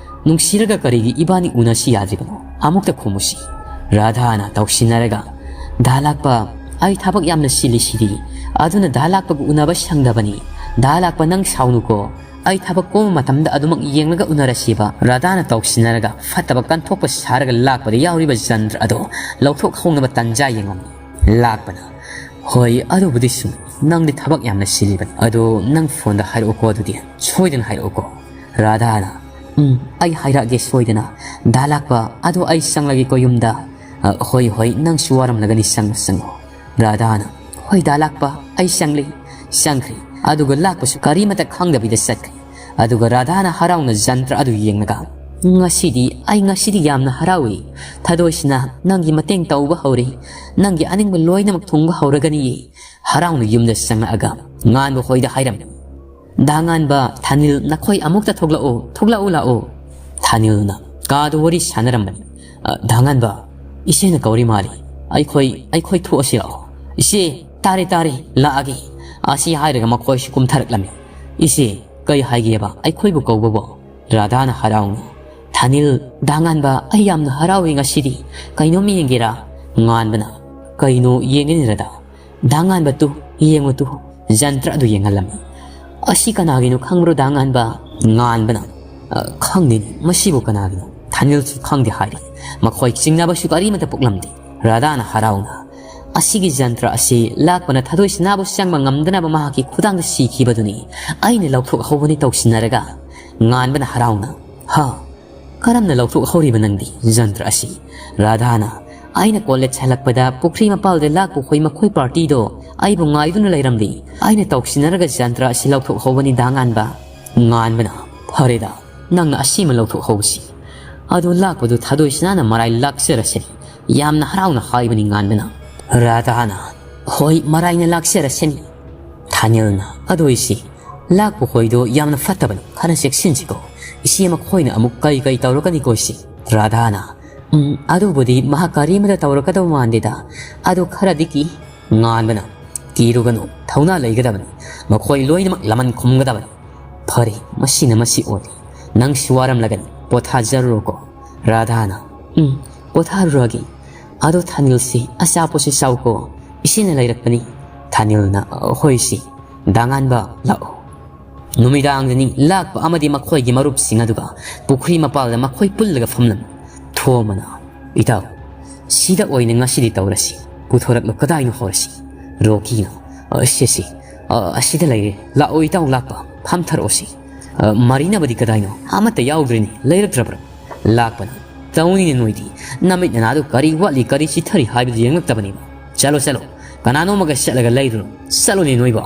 "ꯅꯨꯡꯁꯤꯔꯒ ꯀꯔꯤꯒꯤ ꯏꯕꯥꯅꯤ ꯎꯅꯁꯤ ꯌꯥꯗ꯭ꯔꯤꯕꯅꯣ? ꯑꯃꯨꯛꯇ ꯈꯨꯝꯃꯨꯁꯤ꯫" ꯔꯥꯙꯥꯅ ꯇꯧꯁꯤꯟꯅꯔꯒ, "ꯗꯥ ꯂꯥꯛꯄ, ꯑꯩ ꯊꯕꯛ ꯌꯥꯝꯅ ꯆꯤꯜꯂꯤꯁꯤꯗꯤ, ꯑꯗꯨꯅ ꯗꯥ ꯂꯥꯛꯄꯒ ꯎꯅꯕ ꯁꯪꯗꯕꯅꯤ꯫ ꯗꯥ ꯂꯥꯛꯄ, ꯅꯪ ꯁꯥꯎꯅꯨꯀꯣ꯫ ꯑꯩ ꯊꯕꯛ ꯀꯣꯝꯕ ꯃꯇꯝꯗ ꯑꯗꯨꯃꯛ ꯌꯦꯡꯂꯒ ꯎꯅꯔꯁꯤꯕ꯫" ꯔꯥꯙꯥꯅ ꯇꯧꯁꯤꯟꯅꯔꯒ ꯐꯠꯇꯕ ꯀꯟꯊꯣꯛꯄ ꯁꯥꯔꯒ ꯂꯥꯛꯄꯗ ꯌꯥꯎꯔꯤꯕ ꯖꯟꯇ꯭ꯔ ꯑꯗꯣ ꯂꯧꯊꯣꯛꯍꯧꯅꯕ ꯇꯟꯖꯥ ꯌꯦꯡꯂꯝꯃꯤ꯫ ꯂꯥꯛꯄꯅ, "ꯍꯣꯏ, ꯑꯗꯨꯕꯨꯗꯤ ꯁꯨꯝ ꯅꯪꯗꯤ ꯊꯕꯛ ꯌꯥꯝꯅ ꯆꯤꯜꯂꯤꯕꯅꯤ꯫ ꯑꯗꯣ ꯅꯪ ꯐꯣꯟꯗ ꯍꯥꯏꯔꯛꯎꯀꯣ, ꯑꯗꯨꯗꯤ ꯁꯣꯏꯗꯅ ꯍꯥꯏꯔꯛꯎꯀꯣ꯫" ꯔꯥꯙꯥꯅ, "ꯎꯝ, ꯑꯩ ꯍꯥꯏꯔꯛꯑꯒꯦ ꯁꯣꯏꯗꯅ꯫ ꯗꯥ ꯂꯥꯛꯄ, ꯑꯗꯣ ꯑꯩ ꯆꯪꯂꯒꯦꯀꯣ ꯌꯨꯝꯗ꯫" "ꯑ, ꯍꯣꯏ, ꯍꯣꯏ, ꯅꯪꯁꯨ ꯋꯥꯔꯝꯂꯒꯅꯤ, ꯆꯪꯉꯣ, ꯆꯪꯉꯣ꯫" ꯔꯥꯙꯥꯅ, "ꯍꯣꯏ ꯗꯥ ꯂꯥꯛꯄ, ꯑꯩ ꯆꯪꯂꯦ꯫" ꯆꯪꯈ꯭ꯔꯦ꯫ ꯑꯗꯨꯒ ꯂꯥꯛꯄꯁꯨ ꯀꯔꯤꯃꯇ ꯈꯪꯗꯕꯤꯗ ꯆꯠꯈ꯭ꯔꯦ꯫ ꯑꯗꯨꯒ ꯔꯥꯙꯥꯅ ꯍꯔꯥꯎꯅ ꯖꯟꯇ꯭ꯔ ꯑꯗꯨ ꯌꯦꯡꯂꯒ, "ꯉꯁꯤꯗꯤ, ꯑꯩ ꯉꯁꯤꯗꯤ ꯌꯥꯝꯅ ꯍꯔꯥꯎꯏ꯫ ꯊꯥꯗꯣꯏꯁꯤꯅ ꯅꯪꯒꯤ ꯃꯇꯦꯡ ꯇꯧꯕ ꯍꯧꯔꯦ꯫ ꯅꯪꯒꯤ ꯑꯅꯤꯡꯕ ꯂꯣꯏꯅꯃꯛ ꯊꯨꯡꯕ ꯍꯧꯔꯒꯅꯤꯌꯦ꯫" ꯍꯔꯥꯎꯅ ꯌꯨꯝꯗ ꯆꯪꯂꯛꯑꯒ ꯉꯥꯟꯕ ꯍꯣꯏꯗ ꯍꯥꯏꯔꯝꯃꯤ, "ꯗꯥ ꯉꯥꯟꯕ, ꯊꯥꯅꯤꯜ, ꯅꯈꯣꯏ ꯑꯃꯨꯛꯇ ꯊꯣꯛꯂꯛꯑꯣ, ꯊꯣꯛꯂꯛꯑꯣ ꯂꯥꯛꯑꯣ꯫" ꯊꯥꯅꯤꯜꯅ ꯀꯥꯗ ꯋꯥꯔꯤ ꯁꯥꯟꯅꯔꯝꯕꯅꯤ꯫ "ꯑ, ꯗꯥ ꯉꯥꯟꯕ, ꯏꯆꯦꯅ ꯀꯧꯔꯤ ꯃꯥꯜꯂꯤ꯫ ꯑꯩꯈꯣꯏ, ꯑꯩꯈꯣꯏ ꯊꯣꯛꯑꯁꯤ ꯂꯥꯛꯑꯣ꯫" "ꯏꯆꯦ, "ꯇꯥꯔꯦ, ꯇꯥꯔꯦ, ꯂꯥꯛꯑꯒꯦ꯫" ꯑꯁꯤ ꯍꯥꯏꯔꯒ ꯃꯈꯣꯏꯁꯨ ꯀꯨꯝꯊꯔꯛꯂꯝꯃꯤ꯫ "ꯏꯆꯦ, ꯀꯩ ꯍꯥꯏꯒꯦꯕ? ꯑꯩꯈꯣꯏꯕꯨ ꯀꯧꯕꯕꯣ?" ꯔꯥꯙꯥꯅ ꯍꯔꯥꯎꯅ꯫ "ꯊꯥꯅꯤꯜ, ꯗꯥ ꯉꯥꯟꯕ, ꯑꯩ ꯌꯥꯝꯅ ꯍꯔꯥꯎꯏ ꯉꯁꯤꯗꯤ꯫ ꯀꯩꯅꯣꯝ ꯌꯦꯡꯒꯦꯔꯥ?" ꯉꯥꯟꯕꯅ, "ꯀꯩꯅꯣ ꯌꯦꯡꯒꯅꯤ ꯔꯥꯙꯥ?" "ꯗꯥ ꯉꯥꯟꯕ, ꯇꯨ, ꯌꯦꯡꯉꯨ ꯇꯨ꯫" ꯖꯟꯇ꯭ꯔ ꯑꯗꯨ ꯌꯦꯡꯍꯜꯂꯝꯃꯤ꯫ "ꯑꯁꯤ ꯀꯅꯥꯒꯤꯅꯣ ꯈꯪꯕ꯭ꯔꯣ ꯗꯥ ꯉꯥꯟꯕ?" ꯉꯥꯟꯕꯅ, "ꯑ, ꯈꯪꯗꯦꯅꯦ, ꯃꯁꯤꯕꯨ ꯀꯅꯥꯒꯤꯅꯣ?" ꯊꯥꯅꯤꯜꯁꯨ ꯈꯪꯗꯦ ꯍꯥꯏꯔꯤ꯫ ꯃꯈꯣꯏ ꯆꯤꯡꯅꯕꯁꯨ ꯀꯔꯤꯃꯠꯇ ꯄꯣꯛꯂꯝꯗꯦ꯫ ꯔꯥꯙꯥꯅ ꯍꯔꯥꯎꯅ, "ꯑꯁꯤꯒꯤ ꯖꯟꯇ꯭ꯔ ꯑꯁꯤ ꯂꯥꯛꯄꯅ ꯊꯥꯗꯣꯏ ꯁꯅꯥꯕꯨ ꯆꯪꯕ ꯉꯝꯗꯅꯕ ꯃꯍꯥꯛꯀꯤ ꯈꯨꯗꯥꯡꯗ ꯁꯤꯈꯤꯕꯗꯨꯅꯤ꯫ ꯑꯩꯅ ꯂꯧꯊꯣꯛꯍꯧꯕꯅꯤ ꯇꯧꯁꯤꯟꯅꯔꯒ꯫" ꯉꯥꯟꯕꯅ ꯍꯔꯥꯎꯅ, "ꯍꯥ? ꯀꯔꯝꯅ ꯂꯧꯊꯣꯛꯍꯧꯔꯤꯕ ꯅꯪꯗꯤ ꯖꯟꯇ꯭ꯔ ꯑꯁꯤ?" ꯔꯥꯙꯥꯅ, "ꯑꯩꯅ ꯀꯣꯂꯦꯖ ꯍꯜꯂꯛꯄꯗ ꯄꯨꯈ꯭ꯔꯤ ꯃꯄꯥꯜꯗ ꯂꯥꯛꯄ ꯍꯣꯏ ꯃꯈꯣꯏ ꯄꯥꯔꯇꯤꯗꯣ ꯑꯩꯕꯨ ꯉꯥꯏꯗꯨꯅ ꯂꯩꯔꯝꯂꯤ꯫ ꯑꯩꯅ ꯇꯧꯁꯤꯟꯅꯔꯒ ꯖꯟꯇ꯭ꯔ ꯑꯁꯤ ꯂꯧꯊꯣꯛꯍꯧꯕꯅꯤ ꯗꯥ ꯉꯥꯟꯕ꯫" ꯉꯥꯟꯕꯅ, "ꯐꯔꯦꯗ, ꯅꯪꯅ ꯑꯁꯤꯃ ꯂꯧꯊꯣꯛꯍꯧꯕꯁꯤ꯫ ꯑꯗꯨ ꯂꯥꯛꯄꯗꯨ ꯊꯥꯗꯣꯏ ꯁꯅꯥꯅ ꯃꯔꯥꯏ ꯂꯥꯛꯆꯔꯁꯅꯤ꯫" ꯌꯥꯝꯅ ꯍꯔꯥꯎꯅ ꯍꯥꯏꯕꯅꯤ ꯉꯥꯟꯕꯅ꯫ ꯔꯥꯙꯥꯅ, "ꯍꯣꯏ, ꯃꯔꯥꯏꯅ ꯂꯥꯛꯆꯔꯁꯅꯤ꯫" ꯊꯥꯅꯤꯜꯅ, "ꯑꯗꯨ ꯏꯆꯦ, ꯂꯥꯛꯄ ꯍꯣꯏꯗꯣ ꯌꯥꯝꯅ ꯐꯠꯇꯕꯅꯤ, ꯈꯔ ꯆꯦꯛꯁꯤꯟꯁꯤꯀꯣ꯫ ꯏꯆꯦ ꯃꯈꯣꯏꯅ ꯑꯃꯨꯛ ꯀꯩ ꯀꯩ ꯇꯧꯔꯛꯀꯅꯤꯀꯣ ꯏꯆꯦ꯫" ꯔꯥꯙꯥꯅ, "ꯎꯝ, ꯑꯗꯨꯕꯨꯗꯤ ꯃꯍꯥꯛ ꯀꯔꯤꯃꯇ ꯇꯧꯔꯛꯀꯗꯕ ꯃꯥꯟꯗꯦꯗ꯫ ꯑꯗꯨ ꯈꯔꯗꯤ ꯀꯤ꯫" ꯉꯥꯟꯕꯅ, "ꯀꯤꯔꯨꯒꯅꯨ, ꯊꯧꯅꯥ ꯂꯩꯒꯗꯕꯅꯤ꯫ ꯃꯈꯣꯏ ꯂꯣꯏꯅꯃꯛ ꯂꯃꯟ ꯈꯨꯝꯒꯗꯕꯅꯤ꯫" "ꯐꯔꯦ, ꯃꯁꯤꯅ ꯃꯁꯤ ꯑꯣꯏꯔꯦ꯫ ꯅꯪꯁꯨ ꯋꯥꯔꯝꯂꯒꯅꯤ, ꯄꯣꯊꯥꯖꯔꯨꯔꯣꯀꯣ꯫" ꯔꯥꯙꯥꯅ, "ꯎꯝ, ꯄꯣꯊꯥꯔꯨꯔꯒꯦ꯫ ꯑꯗꯣ ꯊꯥꯅꯤꯜꯁꯤ, ꯑꯆꯥꯄꯣꯠꯁꯤ ꯆꯥꯎꯀꯣ, ꯏꯆꯦꯅ ꯂꯩꯔꯛꯄꯅꯤ꯫" ꯊꯥꯅꯤꯜꯅ, "ꯍꯣꯏ ꯏꯆꯦ꯫ ꯗꯥ ꯉꯥꯟꯕ, ꯂꯥꯛꯑꯣ꯫" ꯅꯨꯃꯤꯗꯥꯡꯗꯅꯤ ꯂꯥꯛꯄ ꯑꯃꯗꯤ ꯃꯈꯣꯏꯒꯤ ꯃꯔꯨꯞꯁꯤꯡ ꯑꯗꯨꯒ ꯄꯨꯈ꯭ꯔꯤ ꯃꯄꯥꯜꯗ ꯃꯈꯣꯏ ꯄꯨꯜꯂꯒ ꯐꯝꯂꯝꯃꯤ꯫ ꯊꯣꯝꯕꯅ, "ꯏꯇꯥꯎ, ꯁꯤꯗ ꯑꯣꯏꯅ ꯉꯁꯤꯗꯤ ꯇꯧꯔꯁꯤ꯫ ꯄꯨꯊꯣꯔꯛꯂꯣ, ꯀꯗꯥꯏꯅꯣ ꯍꯧꯔꯁꯤ?" ꯔꯣꯀꯤꯅ, "ꯑ, ꯁꯦ, ꯁꯦ, ꯑ, ꯑꯁꯤꯗ ꯂꯩꯔꯦ꯫ ꯂꯥꯛꯑꯣ ꯏꯇꯥꯎ ꯂꯥꯛꯄ, ꯐꯝꯊꯔꯛꯑꯣꯁꯤ꯫ ꯑ, ꯃꯔꯤꯅꯕꯗꯤ ꯀꯗꯥꯏꯅꯣ? ꯑꯃꯠꯇ ꯌꯥꯎꯗ꯭ꯔꯦꯅꯦ, ꯂꯩꯔꯛꯇ꯭ꯔꯕ꯭ꯔꯣ?" ꯂꯥꯛꯄꯅ, "ꯇꯧꯅꯤꯅꯦ ꯅꯣꯏꯗꯤ꯫ ꯅꯃꯤꯠ ꯅꯅꯥꯗꯨ ꯀꯔꯤ ꯋꯥꯠꯂꯤ, ꯀꯔꯤ ꯆꯤꯊꯔꯤ ꯍꯥꯏꯕꯗꯨ ꯌꯦꯡꯂꯛꯇꯕꯅꯤꯕ꯫ ꯆꯠꯂꯣ, ꯆꯠꯂꯣ, ꯀꯅꯥꯅꯣꯝꯃꯒ ꯆꯠꯂꯒ ꯂꯩꯔꯨꯔꯣ꯫ ꯆꯠꯂꯣꯅꯦ ꯅꯣꯏꯕꯣ꯫"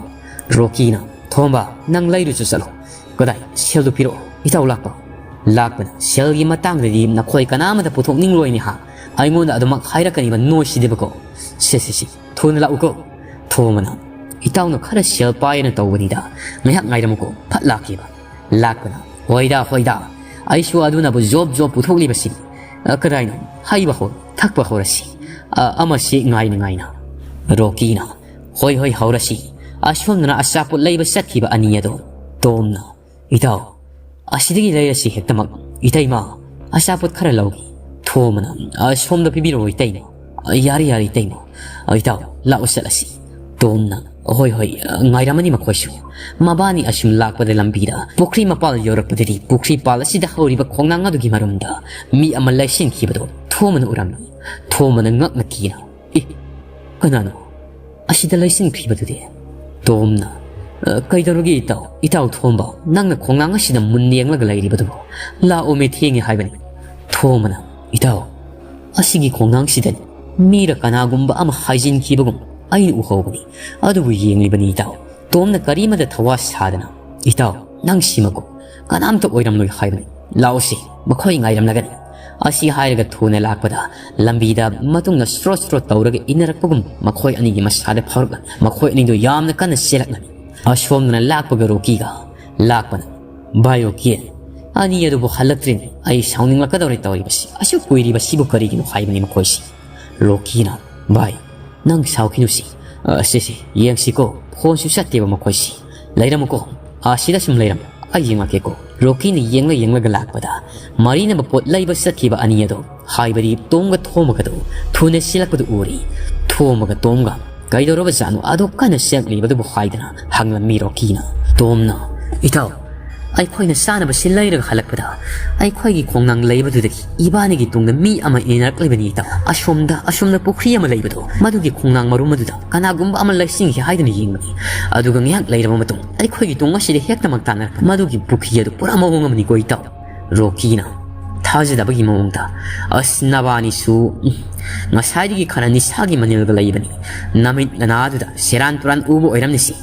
ꯔꯣꯀꯤꯅ, "ꯊꯣꯝꯕ, ꯅꯪ ꯂꯩꯔꯨꯆꯣ ꯆꯠꯂꯣ꯫ ꯀꯗꯥꯏ? ꯁꯦꯜꯗꯨ ꯄꯤꯔꯛꯑꯣ, ꯏꯇꯥꯎ ꯂꯥꯛꯄ꯫" ꯂꯥꯛꯄꯅ, "ꯁꯦꯜꯒꯤ ꯃꯇꯥꯡꯗꯗꯤ ꯅꯈꯣꯏ ꯀꯅꯥꯃꯠꯇ ꯄꯨꯊꯣꯛꯅꯤꯡꯂꯣꯏꯅꯦ ꯍꯥ? ꯑꯩꯉꯣꯟꯗ ꯑꯗꯨꯃꯛ ꯍꯥꯏꯔꯛꯀꯅꯤꯕ ꯅꯣꯏꯁꯤꯗꯤꯕꯀꯣ꯫ ꯁꯦ, ꯁꯦ, ꯁꯦ, ꯊꯨꯅ ꯂꯥꯛꯎꯀꯣ꯫" ꯊꯣꯝꯕꯅ, "ꯏꯇꯥꯎꯅ ꯈꯔ ꯁꯦꯜ ꯄꯥꯏꯌꯦꯅ ꯇꯧꯕꯅꯤꯗ꯫ ꯉꯥꯏꯍꯥꯛ ꯉꯥꯏꯔꯝꯃꯨꯀꯣ, ꯐꯠ ꯂꯥꯛꯀꯦꯕ꯫" ꯂꯥꯛꯄꯅ, "ꯍꯣꯏꯗ, ꯍꯣꯏꯗ, ꯑꯩꯁꯨ ꯑꯗꯨꯅꯕꯨ ꯖꯣꯕ ꯖꯣꯕ ꯄꯨꯊꯣꯛꯂꯤꯕꯁꯤꯅꯤ꯫ ꯑ, ꯀꯗꯥꯏꯅꯣ? ꯍꯩꯕ ꯍꯧ, ꯊꯛꯄ ꯍꯧꯔꯁꯤ꯫ ꯑ, ꯑꯃꯁꯤ ꯉꯥꯏꯅ ꯉꯥꯏꯅ꯫" ꯔꯣꯀꯤꯅ, "ꯍꯣꯏ, ꯍꯣꯏ, ꯍꯧꯔꯁꯤ꯫" ꯑꯁꯣꯝꯗꯅ ꯑꯆꯥꯄꯣꯠ ꯂꯩꯕ ꯆꯠꯈꯤꯕ ꯑꯅꯤ ꯑꯗꯣ ꯇꯣꯝꯅ, "ꯏꯇꯥꯎ, ꯑꯁꯤꯗꯒꯤ ꯂꯩꯔꯁꯤ ꯍꯦꯛꯇꯃꯛ꯫ ꯏꯇꯩꯃ, ꯑꯆꯥꯄꯣꯠ ꯈꯔ ꯂꯧꯒꯦ꯫" ꯊꯣꯝꯕꯅ, "ꯑꯁꯣꯝꯗ ꯄꯤꯕꯤꯔꯛꯑꯣ ꯏꯇꯩꯃ꯫" "ꯌꯥꯔꯦ, ꯌꯥꯔꯦ ꯏꯇꯩꯃ꯫ ꯏꯇꯥꯎ, ꯂꯥꯛꯑꯣ ꯆꯠꯂꯁꯤ꯫" ꯇꯣꯝꯅ, "ꯍꯣꯏ, ꯍꯣꯏ, ꯉꯥꯏꯔꯝꯃꯅꯤ ꯃꯈꯣꯏꯁꯨ꯫" ꯃꯕꯥꯅꯤ ꯑꯁꯨꯝ ꯂꯥꯛꯄꯗ ꯂꯝꯕꯤꯗ ꯄꯨꯈ꯭ꯔꯤ ꯃꯄꯥꯜ ꯌꯧꯔꯛꯄꯗꯗꯤ ꯄꯨꯈ꯭ꯔꯤ ꯄꯥꯜ ꯑꯁꯤꯗ ꯍꯧꯔꯤꯕ ꯈꯣꯡꯅꯥꯡ ꯑꯗꯨꯒꯤ ꯃꯔꯨꯝꯗ ꯃꯤ ꯑꯃ ꯂꯩꯁꯤꯟꯈꯤꯕꯗꯣ ꯊꯣꯝꯕꯅ ꯎꯔꯝꯃꯤ꯫ ꯊꯣꯝꯕꯅ ꯉꯛꯅ ꯀꯤꯅ, "ꯑꯦ, ꯀꯅꯥꯅꯣ ꯑꯁꯤꯗ ꯂꯩꯁꯤꯟꯈ꯭ꯔꯤꯕꯗꯨꯗꯤ?" ꯇꯣꯝꯅ, "ꯑ, ꯀꯩꯗꯧꯔꯒꯦ ꯏꯇꯥꯎ? ꯏꯇꯥꯎ ꯊꯣꯝꯕ, ꯅꯪꯅ ꯈꯣꯡꯅꯥꯡ ꯑꯁꯤꯗ ꯃꯨꯟ ꯌꯦꯡꯂꯒ ꯂꯩꯔꯤꯕꯗꯨꯕꯨ? ꯂꯥꯛꯑꯣꯃꯦ, ꯊꯦꯡꯉꯦ ꯍꯥꯏꯕꯅꯤ꯫" ꯊꯣꯝꯕꯅ, "ꯏꯇꯥꯎ, ꯑꯁꯤꯒꯤ ꯈꯣꯡꯅꯥꯡꯁꯤꯗꯅꯤ ꯃꯤꯔ ꯀꯅꯥꯒꯨꯝꯕ ꯑꯃ ꯍꯥꯏꯖꯤꯟꯈꯤꯕꯒꯨꯝ ꯑꯩꯅ ꯎꯍꯧꯕꯅꯤ꯫ ꯑꯗꯨꯕꯨ ꯌꯦꯡꯂꯤꯕꯅꯤ ꯏꯇꯥꯎ꯫" ꯇꯣꯝꯅ ꯀꯔꯤꯃꯗ ꯊꯋꯥ ꯁꯥꯗꯅ, "ꯏꯇꯥꯎ, ꯅꯪ ꯁꯤꯃꯛꯀꯣ, ꯀꯅꯥꯝꯇ ꯑꯣꯏꯔꯝꯂꯣꯏ ꯍꯥꯏꯕꯅꯤ꯫ ꯂꯥꯛꯑꯣꯁꯤ, ꯃꯈꯣꯏ ꯉꯥꯏꯔꯝꯂꯒꯅꯤ꯫" ꯑꯁꯤ ꯍꯥꯏꯔꯒ ꯊꯨꯅ ꯂꯥꯛꯄꯗ ꯂꯝꯕꯤꯗ ꯃꯇꯨꯡꯅ ꯁ꯭ꯔꯣꯠ ꯁ꯭ꯔꯣꯠ ꯇꯧꯔꯒ ꯏꯟꯅꯔꯛꯄꯒꯨꯝ ꯃꯈꯣꯏ ꯑꯅꯤꯒꯤ ꯃꯁꯥꯗ ꯐꯥꯎꯔꯛꯂꯝꯃꯤ꯫ ꯃꯈꯣꯏ ꯑꯅꯤꯗꯨ ꯌꯥꯝꯅ ꯀꯟꯅ ꯆꯦꯜꯂꯛꯂꯝꯃꯤ꯫ ꯑꯁꯣꯝꯗꯅ ꯂꯥꯛꯄꯒ ꯔꯣꯀꯤꯒ, ꯂꯥꯛꯄꯅ, "ꯚꯥꯏ ꯔꯣꯀꯤ, ꯑꯅꯤ ꯑꯗꯨꯕꯨ ꯍꯜꯂꯛꯇ꯭ꯔꯤꯅꯤ꯫ ꯑꯩ ꯁꯥꯎꯅꯤꯡꯂꯛꯀꯗꯧꯔꯦ ꯇꯧꯔꯤꯕꯁꯤ꯫ ꯑꯁꯨꯛ ꯀꯨꯏꯔꯤꯕꯁꯤꯕꯨ ꯀꯔꯤꯒꯤꯅꯣ ꯍꯥꯏꯕꯅꯤ ꯃꯈꯣꯏꯁꯤ꯫" ꯔꯣꯀꯤꯅ, "ꯚꯥꯏ, ꯅꯪ ꯁꯥꯎꯈꯤꯅꯨꯁꯤ꯫ ꯑ, ꯁꯦ, ꯁꯦ, ꯌꯦꯡꯁꯤꯀꯣ, ꯐꯣꯟꯁꯨ ꯆꯠꯇꯦꯕ ꯃꯈꯣꯏꯁꯤ꯫ ꯂꯩꯔꯝꯃꯨꯀꯣ, ꯑꯁꯤꯗ ꯁꯨꯝ ꯂꯩꯔꯝꯃꯨ, ꯑꯩ ꯌꯦꯡꯂꯛꯀꯦꯀꯣ꯫" ꯔꯣꯀꯤꯅ ꯌꯦꯡꯂ ꯌꯦꯡꯂꯒ ꯂꯥꯛꯄꯗ ꯃꯔꯤꯅꯕ ꯄꯣꯠ ꯂꯩꯕ ꯆꯠꯈꯤꯕ ꯑꯅꯤ ꯑꯗꯣ, ꯍꯥꯏꯕꯗꯤ ꯇꯣꯝꯒ ꯊꯣꯝꯕꯒꯗꯣ ꯊꯨꯅ ꯆꯦꯜꯂꯛꯄꯗꯨ ꯎꯔꯤ꯫ ꯊꯣꯝꯕꯒ ꯇꯣꯝꯒ, "ꯀꯩꯗꯧꯔꯕꯖꯥꯠꯅꯣ ꯑꯗꯨ ꯀꯟꯅ ꯆꯦꯜꯂꯤꯕꯗꯨꯕꯨ?" ꯍꯥꯏꯗꯅ ꯍꯪꯂꯝꯃꯤ ꯔꯣꯀꯤꯅ꯫ ꯇꯣꯝꯅ, "ꯏꯇꯥꯎ, ꯑꯩꯈꯣꯏꯅ ꯆꯥꯅꯕꯁꯤ ꯂꯩꯔꯒ ꯍꯜꯂꯛꯄꯗ ꯑꯩꯈꯣꯏꯒꯤ ꯈꯣꯡꯅꯥꯡ ꯂꯩꯕꯗꯨꯗꯒꯤ ꯏꯕꯥꯅꯤꯒꯤ ꯇꯨꯡꯗ ꯃꯤ ꯑꯃ ꯏꯟꯅꯔꯛꯂꯤꯕꯅꯤ ꯏꯇꯥꯎ꯫ ꯑꯁꯣꯝꯗ, ꯑꯁꯣꯝꯗ ꯄꯨꯈ꯭ꯔꯤ ꯑꯃ ꯂꯩꯕꯗꯣ, ꯃꯗꯨꯒꯤ ꯈꯣꯡꯅꯥꯡ ꯃꯔꯨꯝ ꯑꯗꯨꯗ ꯀꯅꯥꯒꯨꯝꯕ ꯑꯃ ꯂꯩꯁꯤꯟꯈꯤ ꯍꯥꯏꯗꯨꯅ ꯌꯦꯡꯕꯅꯤ꯫ ꯑꯗꯨꯒ ꯉꯥꯏꯍꯥꯛ ꯂꯩꯔꯕ ꯃꯇꯨꯡ ꯑꯩꯈꯣꯏꯒꯤ ꯇꯨꯡ ꯑꯁꯤꯗ ꯍꯦꯛꯇꯃꯛ ꯇꯥꯟꯅꯔꯛꯄ ꯃꯗꯨꯒꯤ ꯄꯨꯈ꯭ꯔꯤ ꯑꯗꯨ ꯄꯨꯔꯥ ꯃꯑꯣꯡ ꯑꯃꯅꯤꯀꯣ ꯏꯇꯥꯎ꯫" ꯔꯣꯀꯤꯅ ꯊꯥꯖꯗꯕꯒꯤ ꯃꯑꯣꯡꯗ, "ꯑꯁ, ꯅꯕꯥꯅꯤꯁꯨ, ꯎꯝ, ꯉꯁꯥꯏꯗꯒꯤ ꯈꯔ ꯅꯤꯁꯥꯒꯤ ꯃꯅꯤꯜꯒ ꯂꯩꯕꯅꯤ꯫ ꯅꯃꯤꯠ ꯅꯅꯥꯗꯨꯗ ꯁꯦꯔꯥꯟ ꯇꯨꯔꯥꯟ ꯎꯕ ꯑꯣꯏꯔꯝꯅꯤꯁꯤ꯫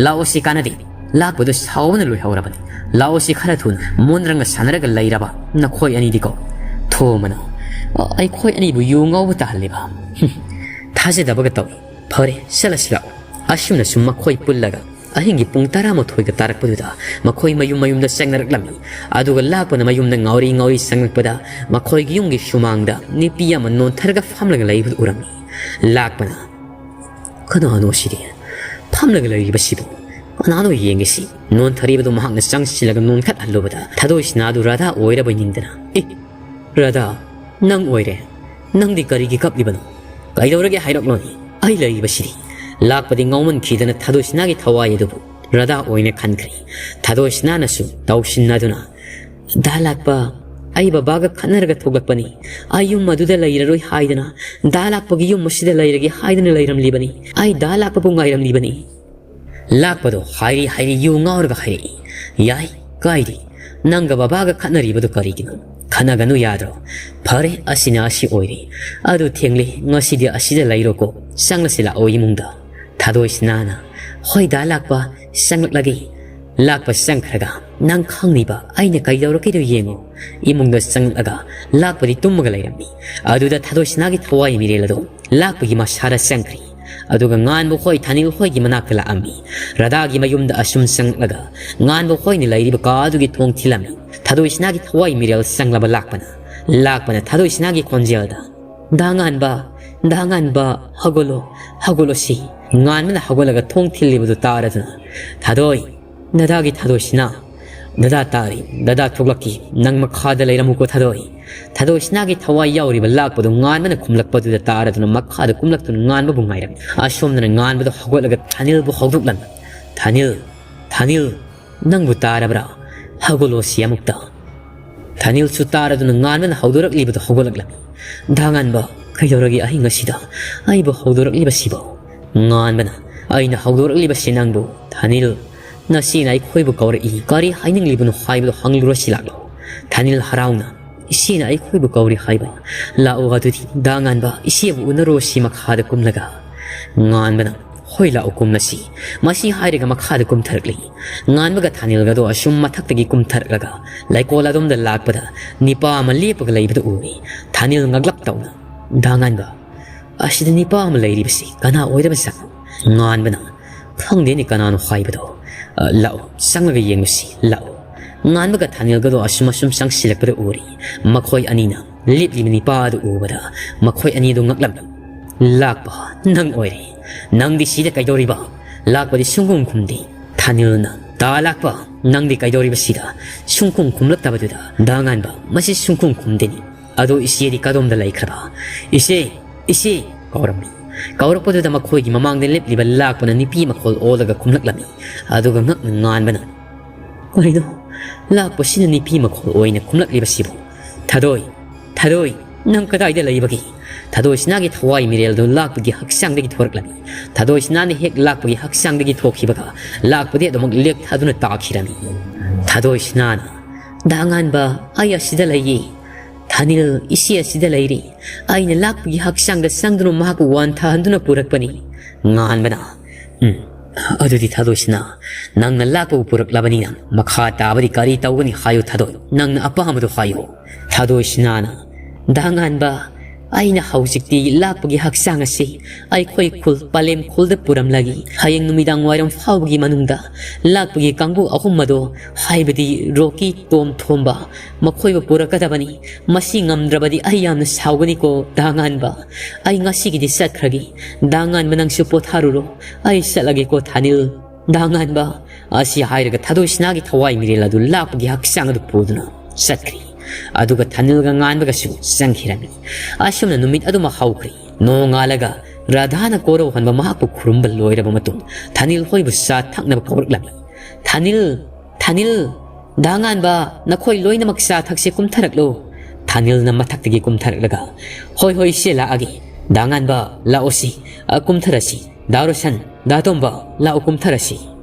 ꯂꯥꯛꯑꯣꯁꯤ, ꯀꯥꯟꯅꯗꯦ꯫ ꯂꯥꯛꯄꯗꯨ ꯁꯥꯎꯕꯅ ꯂꯣꯏꯍꯧꯔꯕꯅꯤ꯫ ꯂꯥꯛꯑꯣꯁꯤ, ꯈꯔ ꯊꯨꯅ ꯃꯣꯟꯗ꯭ꯔꯪꯒ ꯁꯥꯟꯅꯔꯒ ꯂꯩꯔꯕ ꯅꯈꯣꯏ ꯑꯅꯤꯗꯤꯀꯣ꯫" ꯊꯣꯝꯕꯅ, "ꯑꯩꯈꯣꯏ ꯑꯅꯤꯕꯨ ꯌꯨ ꯉꯥꯎꯕ ꯇꯥꯍꯜꯂꯤꯕ? ꯍꯨꯝ, ꯊꯥꯖꯗꯕꯒ ꯇꯧꯏ꯫ ꯐꯔꯦ, ꯆꯠꯂꯁꯤ ꯂꯥꯛꯑꯣ꯫" ꯑꯁꯨꯝꯅ ꯁꯨꯝ ꯃꯈꯣꯏ ꯄꯨꯜꯂꯒ ꯑꯍꯤꯡꯒꯤ ꯄꯨꯡ ꯇꯔꯥꯃꯥꯊꯣꯏꯒ ꯇꯥꯔꯛꯄꯗꯨꯗ ꯃꯈꯣꯏ ꯃꯌꯨꯝ ꯃꯌꯨꯝꯗ ꯆꯪꯅꯔꯛꯂꯝꯃꯤ꯫ ꯑꯗꯨꯒ ꯂꯥꯛꯄꯅ ꯃꯌꯨꯝꯗ ꯉꯥꯎꯔꯤ ꯉꯥꯎꯔꯤ ꯆꯪꯂꯛꯄꯗ ꯃꯈꯣꯏꯒꯤ ꯌꯨꯝꯒꯤ ꯁꯨꯃꯥꯡꯗ ꯅꯨꯄꯤ ꯑꯃ ꯅꯣꯟꯊꯔꯒ ꯐꯝꯂꯒ ꯂꯩꯕꯗꯨ ꯎꯔꯝꯃꯤ꯫ ꯂꯥꯛꯄꯅ, "ꯀꯅꯥꯅꯣ ꯁꯤꯗꯤ? ꯐꯝꯂꯒ ꯂꯩꯔꯤꯕꯁꯤꯕꯨ ꯀꯅꯥꯅꯣ ꯌꯦꯡꯒꯦꯁꯤ?" ꯅꯣꯟꯊꯔꯤꯕꯗꯨ ꯃꯍꯥꯛꯅ ꯆꯪꯁꯤꯜꯂꯒ ꯅꯣꯟꯈꯠꯍꯜꯂꯨꯕꯗ ꯊꯥꯗꯣꯏꯁꯤꯅꯥꯗꯨ ꯔꯥꯙꯥ ꯑꯣꯏꯔꯕꯣꯏ ꯅꯤꯡꯗꯅ, "ꯑꯦ, ꯔꯥꯙꯥ, ꯅꯪ ꯑꯣꯏꯔꯦ꯫ ꯅꯪꯗꯤ ꯀꯔꯤꯒꯤ ꯀꯞꯂꯤꯕꯅꯣ? ꯀꯩꯗꯧꯔꯒꯦ ꯍꯥꯏꯔꯛꯂꯣꯅꯦ? ꯑꯩ ꯂꯩꯔꯤꯕꯁꯤꯗꯤ꯫" ꯂꯥꯛꯄꯗꯤ ꯉꯥꯎꯃꯟꯈꯤꯗꯅ ꯊꯥꯗꯣꯏꯁꯤꯅꯥꯒꯤ ꯊꯋꯥꯏ ꯑꯗꯨꯕꯨ ꯔꯥꯙꯥ ꯑꯣꯏꯅ ꯈꯟꯈ꯭ꯔꯦ꯫ ꯊꯥꯗꯣꯏꯁꯤꯅꯥꯅꯁꯨ ꯇꯧꯁꯤꯟꯅꯗꯨꯅ, "ꯗꯥ ꯂꯥꯛꯄ, ꯑꯩ ꯕꯕꯥꯒ ꯈꯠꯅꯔꯒ ꯊꯣꯛꯂꯛꯄꯅꯤ꯫ ꯑꯩ ꯌꯨꯝ ꯑꯗꯨꯗ ꯂꯩꯔꯔꯣꯏ ꯍꯥꯏꯗꯅ, ꯗꯥ ꯂꯥꯛꯄꯒꯤ ꯌꯨꯝ ꯑꯁꯤꯗ ꯂꯩꯔꯒꯦ ꯍꯥꯏꯗꯨꯅ ꯂꯩꯔꯝꯂꯤꯕꯅꯤ꯫ ꯑꯩ ꯗꯥ ꯂꯥꯛꯄꯕꯨ ꯉꯥꯏꯔꯝꯂꯤꯕꯅꯤ꯫" ꯂꯥꯛꯄꯗꯣ ꯍꯥꯏꯔꯤ ꯍꯥꯏꯔꯤ ꯌꯨ ꯉꯥꯎꯔꯒ ꯍꯥꯏꯔꯛꯏ, "ꯌꯥꯏ, ꯀꯥꯏꯗꯦ꯫ ꯅꯪꯒ ꯕꯕꯥꯒ ꯈꯠꯅꯔꯤꯕꯗꯨ ꯀꯔꯤꯒꯤꯅꯣ? ꯈꯠꯅꯒꯅꯨ ꯌꯥꯗ꯭ꯔꯣ? ꯐꯔꯦ, ꯑꯁꯤꯅ ꯑꯁꯤ ꯑꯣꯏꯔꯦ꯫ ꯑꯗꯨ ꯊꯦꯡꯂꯦ, ꯉꯁꯤꯗꯤ ꯑꯁꯤꯗ ꯂꯩꯔꯣꯀꯣ꯫ ꯆꯪꯂꯁꯤ ꯂꯥꯛꯑꯣ ꯏꯃꯨꯡꯗ꯫" ꯊꯥꯗꯣꯏꯁꯤꯅꯥꯅ, "ꯍꯣꯏ ꯗꯥ ꯂꯥꯛꯄ, ꯆꯪꯂꯛꯂꯒꯦ꯫" ꯂꯥꯛꯄ ꯆꯪꯈ꯭ꯔꯒ, "ꯅꯪ ꯈꯪꯅꯤꯕ ꯑꯩꯅ ꯀꯩꯗꯧꯔꯛꯀꯦꯗꯣ ꯌꯦꯡꯉꯣ꯫" ꯏꯃꯨꯡꯗ ꯆꯪꯂꯛꯂꯒ ꯂꯥꯛꯄꯗꯤ ꯇꯨꯝꯃꯒ ꯂꯩꯔꯝꯃꯤ꯫ ꯑꯗꯨꯗ ꯊꯥꯗꯣꯏꯁꯤꯅꯥꯒꯤ ꯊꯋꯥꯏ ꯃꯤꯔꯦꯜ ꯑꯗꯣ ꯂꯥꯛꯄꯒꯤ ꯃꯁꯥꯗ ꯆꯪꯈ꯭ꯔꯦ꯫ ꯑꯗꯨꯒ ꯉꯥꯟꯕ ꯍꯣꯏ ꯊꯥꯅꯤꯜ ꯍꯣꯏꯒꯤ ꯃꯅꯥꯛꯇ ꯂꯥꯛꯑꯝꯃꯤ꯫ ꯔꯥꯙꯥꯒꯤ ꯃꯌꯨꯝꯗ ꯑꯁꯨꯝ ꯆꯪꯂꯛꯂꯒ ꯉꯥꯟꯕ ꯍꯣꯏꯅ ꯂꯩꯔꯤꯕ ꯀꯥ ꯑꯗꯨꯒꯤ ꯊꯣꯡ ꯊꯤꯜꯂꯝꯃꯤ꯫ ꯊꯥꯗꯣꯏꯁꯤꯅꯥꯒꯤ ꯊꯋꯥꯏ ꯃꯤꯔꯦꯜ ꯆꯪꯂꯕ ꯂꯥꯛꯄꯅ, ꯂꯥꯛꯄꯅ ꯊꯥꯗꯣꯏꯁꯤꯅꯥꯒꯤ ꯈꯣꯟꯖꯦꯜꯗ, "ꯗꯥ ꯉꯥꯟꯕ, ꯗꯥ ꯉꯥꯟꯕ, ꯍꯧꯒꯠꯂꯣ, ꯍꯧꯒꯠꯂꯣ ꯁꯤ꯫" ꯉꯥꯟꯕꯅ ꯍꯧꯒꯠꯂꯒ ꯊꯣꯡ ꯊꯤꯜꯂꯤꯕꯗꯨ ꯇꯥꯔꯗꯨꯅ, "ꯊꯥꯗꯣꯏ, ꯅꯗꯥꯒꯤ ꯊꯥꯗꯣꯏꯁꯤꯅꯥ, ꯗꯗꯥ ꯇꯥꯔꯤ, ꯗꯗꯥ ꯊꯣꯛꯂꯛꯈꯤ, ꯅꯪ ꯃꯈꯥꯗ ꯂꯩꯔꯝꯃꯨꯀꯣ ꯊꯥꯗꯣꯏ꯫" ꯊꯥꯗꯣꯏꯁꯤꯅꯥꯒꯤ ꯊꯋꯥꯏ ꯌꯥꯎꯔꯤꯕ ꯂꯥꯛꯄꯗꯨ ꯉꯥꯟꯕꯅ ꯈꯨꯝꯂꯛꯄꯗꯨꯗ ꯇꯥꯔꯗꯨꯅ ꯃꯈꯥꯗ ꯀꯨꯝꯂꯛꯇꯨꯅ ꯉꯥꯟꯕꯕꯨ ꯉꯥꯏꯔꯝꯃꯤ꯫ ꯑꯁꯣꯝꯗꯅ ꯉꯥꯟꯕꯗꯨ ꯍꯧꯒꯠꯂꯒ ꯊꯥꯅꯤꯜꯕꯨ ꯍꯧꯗꯣꯛꯂꯝꯃꯤ꯫ "ꯊꯥꯅꯤꯜ, ꯊꯥꯅꯤꯜ, ꯅꯪꯕꯨ ꯇꯥꯔꯕ꯭ꯔꯥ? ꯍꯧꯒꯠꯂꯣ ꯁꯤ ꯑꯃꯨꯛꯇ꯫" ꯊꯥꯅꯤꯜꯁꯨ ꯇꯥꯔꯗꯨꯅ ꯉꯥꯟꯕꯅ ꯍꯧꯗꯣꯔꯛꯂꯤꯕꯗꯨ ꯍꯧꯒꯠꯂꯛꯂꯝꯃꯤ꯫ "ꯗꯥ ꯉꯥꯟꯕ, ꯀꯩꯗꯧꯔꯒꯦ ꯑꯍꯤꯡ ꯑꯁꯤꯗ ꯑꯩꯕꯨ ꯍꯧꯗꯣꯔꯛꯂꯤꯕꯁꯤꯕꯣ?" ꯉꯥꯟꯕꯅ, "ꯑꯩꯅ ꯍꯧꯗꯣꯔꯛꯂꯤꯕꯁꯤ ꯅꯪꯕꯨ, ꯊꯥꯅꯤꯜ꯫ ꯅꯆꯦꯅ ꯑꯩꯈꯣꯏꯕꯨ ꯀꯧꯔꯛꯏ, ꯀꯔꯤ ꯍꯥꯏꯅꯤꯡꯂꯤꯕꯅꯣ ꯍꯥꯏꯕꯗꯨ ꯍꯪꯂꯨꯔꯁꯤ ꯂꯥꯛꯂꯣ꯫" ꯊꯥꯅꯤꯜ ꯍꯔꯥꯎꯅ, "ꯏꯆꯦꯅ ꯑꯩꯈꯣꯏꯕꯨ ꯀꯧꯔꯤ ꯍꯥꯏꯕ? ꯂꯥꯛꯑꯣ ꯑꯗꯨꯗꯤ ꯗꯥ ꯉꯥꯟꯕ, ꯏꯆꯦꯕꯨ ꯎꯅꯔꯨꯔꯁꯤ ꯃꯈꯥꯗ ꯀꯨꯝꯂꯒ꯫" ꯉꯥꯟꯕꯅ, "ꯍꯣꯏ ꯂꯥꯛꯑꯣ ꯀꯨꯝꯂꯁꯤ꯫" ꯃꯁꯤ ꯍꯥꯏꯔꯒ ꯃꯈꯥꯗ ꯀꯨꯝꯊꯔꯛꯂꯤ꯫ ꯉꯥꯟꯕꯒ ꯊꯥꯅꯤꯜꯒꯗꯣ ꯑꯁꯨꯝ ꯃꯊꯛꯇꯒꯤ ꯀꯨꯝꯊꯔꯛꯂꯒ ꯂꯩꯀꯣꯜ ꯑꯗꯣꯝꯗ ꯂꯥꯛꯄꯗ ꯅꯤꯄꯥ ꯑꯃ ꯂꯦꯞꯄꯒ ꯂꯩꯕꯗꯨ ꯎꯔꯤ꯫ ꯊꯥꯅꯤꯜ ꯉꯛꯂꯞ ꯇꯧꯅ, "ꯗꯥ ꯉꯥꯟꯕ, ꯑꯁꯤꯗ ꯅꯤꯄꯥ ꯑꯃ ꯂꯩꯔꯤꯕꯁꯤ ꯀꯅꯥ ꯑꯣꯏꯔꯕꯖꯥꯠꯅꯣ?" ꯉꯥꯟꯕꯅ, "ꯈꯪꯗꯦꯅꯦ ꯀꯅꯥꯅꯣ ꯍꯥꯏꯕꯗꯣ꯫ ꯑ, ꯂꯥꯛꯑꯣ, ꯆꯪꯂꯒ ꯌꯦꯡꯂꯨꯁꯤ, ꯂꯥꯛꯑꯣ꯫" ꯉꯥꯟꯕꯒ ꯊꯥꯅꯤꯜꯒꯗꯣ ꯑꯁꯨꯝ ꯑꯁꯨꯝ ꯆꯪꯁꯤꯜꯂꯛꯄꯗ ꯎꯔꯤ꯫ ꯃꯈꯣꯏ ꯑꯅꯤꯅ ꯂꯦꯞꯂꯤꯕ ꯅꯤꯄꯥ ꯑꯗꯨ ꯎꯕꯗ ꯃꯈꯣꯏ ꯑꯅꯤꯗꯨ ꯉꯛꯂꯝꯃꯤ꯫ "ꯂꯥꯛꯄ ꯅꯪ ꯑꯣꯏꯔꯦ꯫ "ꯅꯪꯗꯤ ꯁꯤꯗ ꯀꯩꯗꯧꯔꯤꯕ? ꯂꯥꯛꯄꯗꯤ ꯁꯨꯡꯈꯨꯝ ꯈꯨꯝꯗꯦ꯫" ꯊꯥꯅꯤꯜꯅ, "ꯇꯥ ꯂꯥꯛꯄ, ꯅꯪꯗꯤ ꯀꯩꯗꯧꯔꯤꯕ ꯁꯤꯗ?" ꯁꯨꯡꯈꯨꯝ ꯈꯨꯝꯂꯛꯇꯕꯗꯨꯗ ꯗꯥ ꯉꯥꯟꯕ, "ꯃꯁꯤ ꯁꯨꯡꯈꯨꯝ ꯈꯨꯝꯗꯦꯅꯤ꯫ ꯑꯗꯣ ꯏꯆꯦꯗꯤ ꯀꯗꯣꯝꯗ ꯂꯩꯈ꯭ꯔꯕ?" "ꯏꯆꯦ, ꯏꯆꯦ!" ꯀꯧꯔꯝꯃꯤ꯫ ꯀꯧꯔꯛꯄꯗꯨꯗ ꯃꯈꯣꯏꯒꯤ ꯃꯃꯥꯡꯗ ꯂꯦꯞꯂꯤꯕ ꯂꯥꯛꯄꯅ ꯅꯨꯄꯤ ꯃꯈꯣꯜ ꯑꯣꯜꯂꯒ ꯈꯨꯝꯂꯛꯂꯝꯃꯤ꯫ ꯑꯗꯨꯒ ꯉꯛꯅ ꯉꯥꯟꯕꯅ, "ꯀꯔꯤꯅꯣ ꯂꯥꯛꯄꯁꯤꯅ ꯅꯨꯄꯤ ꯃꯈꯣꯜ ꯑꯣꯏꯅ ꯈꯨꯝꯂꯛꯂꯤꯕꯁꯤꯕꯨ? ꯊꯥꯗꯣꯏ, ꯊꯥꯗꯣꯏ, ꯅꯪ ꯀꯗꯥꯏꯗ ꯂꯩꯕꯒꯦ?" ꯊꯥꯗꯣꯏ ꯁꯅꯥꯒꯤ ꯊꯋꯥꯏ ꯃꯤꯔꯦꯜꯗꯨ ꯂꯥꯛꯄꯒꯤ ꯍꯛꯆꯥꯡꯗꯒꯤ ꯊꯣꯔꯛꯂꯝꯃꯤ꯫ ꯊꯥꯗꯣꯏ ꯁꯅꯥꯅ ꯍꯦꯛ ꯂꯥꯛꯄꯒꯤ ꯍꯛꯆꯥꯡꯗꯒꯤ ꯊꯣꯛꯈꯤꯕꯒ ꯂꯥꯛꯄꯗꯤ ꯑꯗꯨꯃꯛ ꯂꯦꯛꯊꯗꯨꯅ ꯇꯥꯈꯤꯔꯝꯃꯤ꯫ ꯊꯥꯗꯣꯏ ꯁꯅꯥꯅ, "ꯗꯥ ꯉꯥꯟꯕ, ꯑꯩ ꯑꯁꯤꯗ ꯂꯩꯌꯦ꯫ ꯊꯥꯅꯤꯜ ꯏꯆꯦ ꯑꯁꯤꯗ ꯂꯩꯔꯤ꯫ ꯑꯩꯅ ꯂꯥꯛꯄꯒꯤ ꯍꯛꯆꯥꯡꯗ ꯆꯪꯗꯨꯅ ꯃꯍꯥꯛꯄꯨ ꯋꯥꯟꯊꯍꯟꯗꯨꯅ ꯄꯨꯔꯛꯄꯅꯤ꯫" ꯉꯥꯟꯕꯅ, "ꯎꯝ, ꯑꯗꯨꯗꯤ ꯊꯥꯗꯣꯏꯁꯤꯅ ꯅꯪꯅ ꯂꯥꯛꯄꯕꯨ ꯄꯨꯔꯛꯂꯕꯅꯤꯅ ꯃꯈꯥ ꯇꯥꯕꯗꯤ ꯀꯔꯤ ꯇꯧꯒꯅꯤ ꯍꯥꯏꯌꯨ ꯊꯥꯗꯣꯏ, ꯅꯪꯅ ꯑꯄꯥꯝꯕꯗꯨ ꯍꯥꯏꯌꯨ꯫" ꯊꯥꯗꯣꯏꯁꯤꯅꯥꯅ, "ꯗꯥ ꯉꯥꯟꯕ, ꯑꯩꯅ ꯍꯧꯖꯤꯛꯇꯤ ꯂꯥꯛꯄꯒꯤ ꯍꯛꯆꯥꯡ ꯑꯁꯤ ꯑꯩꯈꯣꯏ ꯈꯨꯜ ꯄꯂꯦꯝ ꯈꯨꯜꯗ ꯄꯨꯔꯝꯂꯒꯦ꯫ ꯍꯌꯦꯡ ꯅꯨꯃꯤꯗꯥꯡ ꯋꯥꯏꯔꯝ ꯐꯥꯎꯕꯒꯤ ꯃꯅꯨꯡꯗ ꯂꯥꯛꯄꯒꯤ ꯀꯥꯡꯕꯨ ꯑꯍꯨꯝ ꯑꯗꯣ, ꯍꯥꯏꯕꯗꯤ ꯔꯣꯀꯤ, ꯇꯣꯝ ꯊꯣꯝꯕ, ꯃꯈꯣꯏꯕꯨ ꯄꯨꯔꯛꯀꯗꯕꯅꯤ꯫ ꯃꯁꯤ ꯉꯝꯗ꯭ꯔꯕꯗꯤ ꯑꯩ ꯌꯥꯝꯅ ꯁꯥꯎꯒꯅꯤꯀꯣ ꯗꯥ ꯉꯥꯟꯕ꯫ ꯑꯩ ꯉꯁꯤꯒꯤꯗꯤ ꯆꯠꯈ꯭ꯔꯒꯦ꯫ ꯗꯥ ꯉꯥꯟꯕ, ꯅꯪꯁꯨ ꯄꯣꯊꯥꯔꯨꯔꯣ꯫ ꯑꯩ ꯆꯠꯂꯒꯦꯀꯣ ꯊꯥꯅꯤꯜ꯫ ꯗꯥ ꯉꯥꯟꯕ꯫" ꯑꯁꯤ ꯍꯥꯏꯔꯒ ꯊꯥꯗꯣꯏ ꯁꯅꯥꯒꯤ ꯊꯋꯥꯏ ꯃꯤꯔꯦꯜ ꯑꯗꯨ ꯂꯥꯛꯄꯒꯤ ꯍꯛꯆꯥꯡ ꯑꯗꯨ ꯄꯨꯗꯨꯅ ꯆꯠꯈ꯭ꯔꯤ꯫ ꯑꯗꯨꯒ ꯊꯥꯅꯤꯜꯒ ꯉꯥꯟꯕꯒꯁꯨ ꯆꯪꯈꯤꯔꯝꯃꯤ꯫ ꯑꯁꯨꯝꯅ ꯅꯨꯃꯤꯠ ꯑꯗꯨꯃ ꯍꯧꯈ꯭ꯔꯤ꯫ ꯅꯣꯡꯉꯥꯜꯂꯒ ꯔꯥꯙꯥꯅ ꯀꯣꯔꯧꯍꯟꯕ ꯃꯍꯥꯛꯄꯨ ꯈꯨꯔꯨꯝꯕ ꯂꯣꯏꯔꯕ ꯃꯇꯨꯡ ꯊꯥꯅꯤꯜ ꯍꯣꯏꯕꯨ ꯆꯥ ꯊꯛꯅꯕ ꯀꯧꯔꯛꯂꯝꯃꯤ꯫ "ꯊꯥꯅꯤꯜ, ꯊꯥꯅꯤꯜ, ꯗꯥ ꯉꯥꯟꯕ, ꯅꯈꯣꯏ ꯂꯣꯏꯅꯃꯛ ꯆꯥ ꯊꯛꯁꯦ, ꯀꯨꯝꯊꯔꯛꯂꯣ꯫" ꯊꯥꯅꯤꯜꯅ ꯃꯊꯛꯇꯒꯤ ꯀꯨꯝꯊꯔꯛꯂꯒ, "ꯍꯣꯏ, ꯍꯣꯏ, ꯏꯆꯦ ꯂꯥꯛꯑꯒꯦ꯫ ꯗꯥ ꯉꯥꯟꯕ, ꯂꯥꯛꯑꯣꯁꯤ, ꯑ, ꯀꯨꯝꯊꯔꯁꯤ꯫ ꯗꯥ ꯔꯣꯁꯟ, ꯗꯥ ꯇꯣꯝꯕ, ꯂꯥꯛꯑꯣ, ꯀꯨꯝꯊꯔꯁꯤ꯫"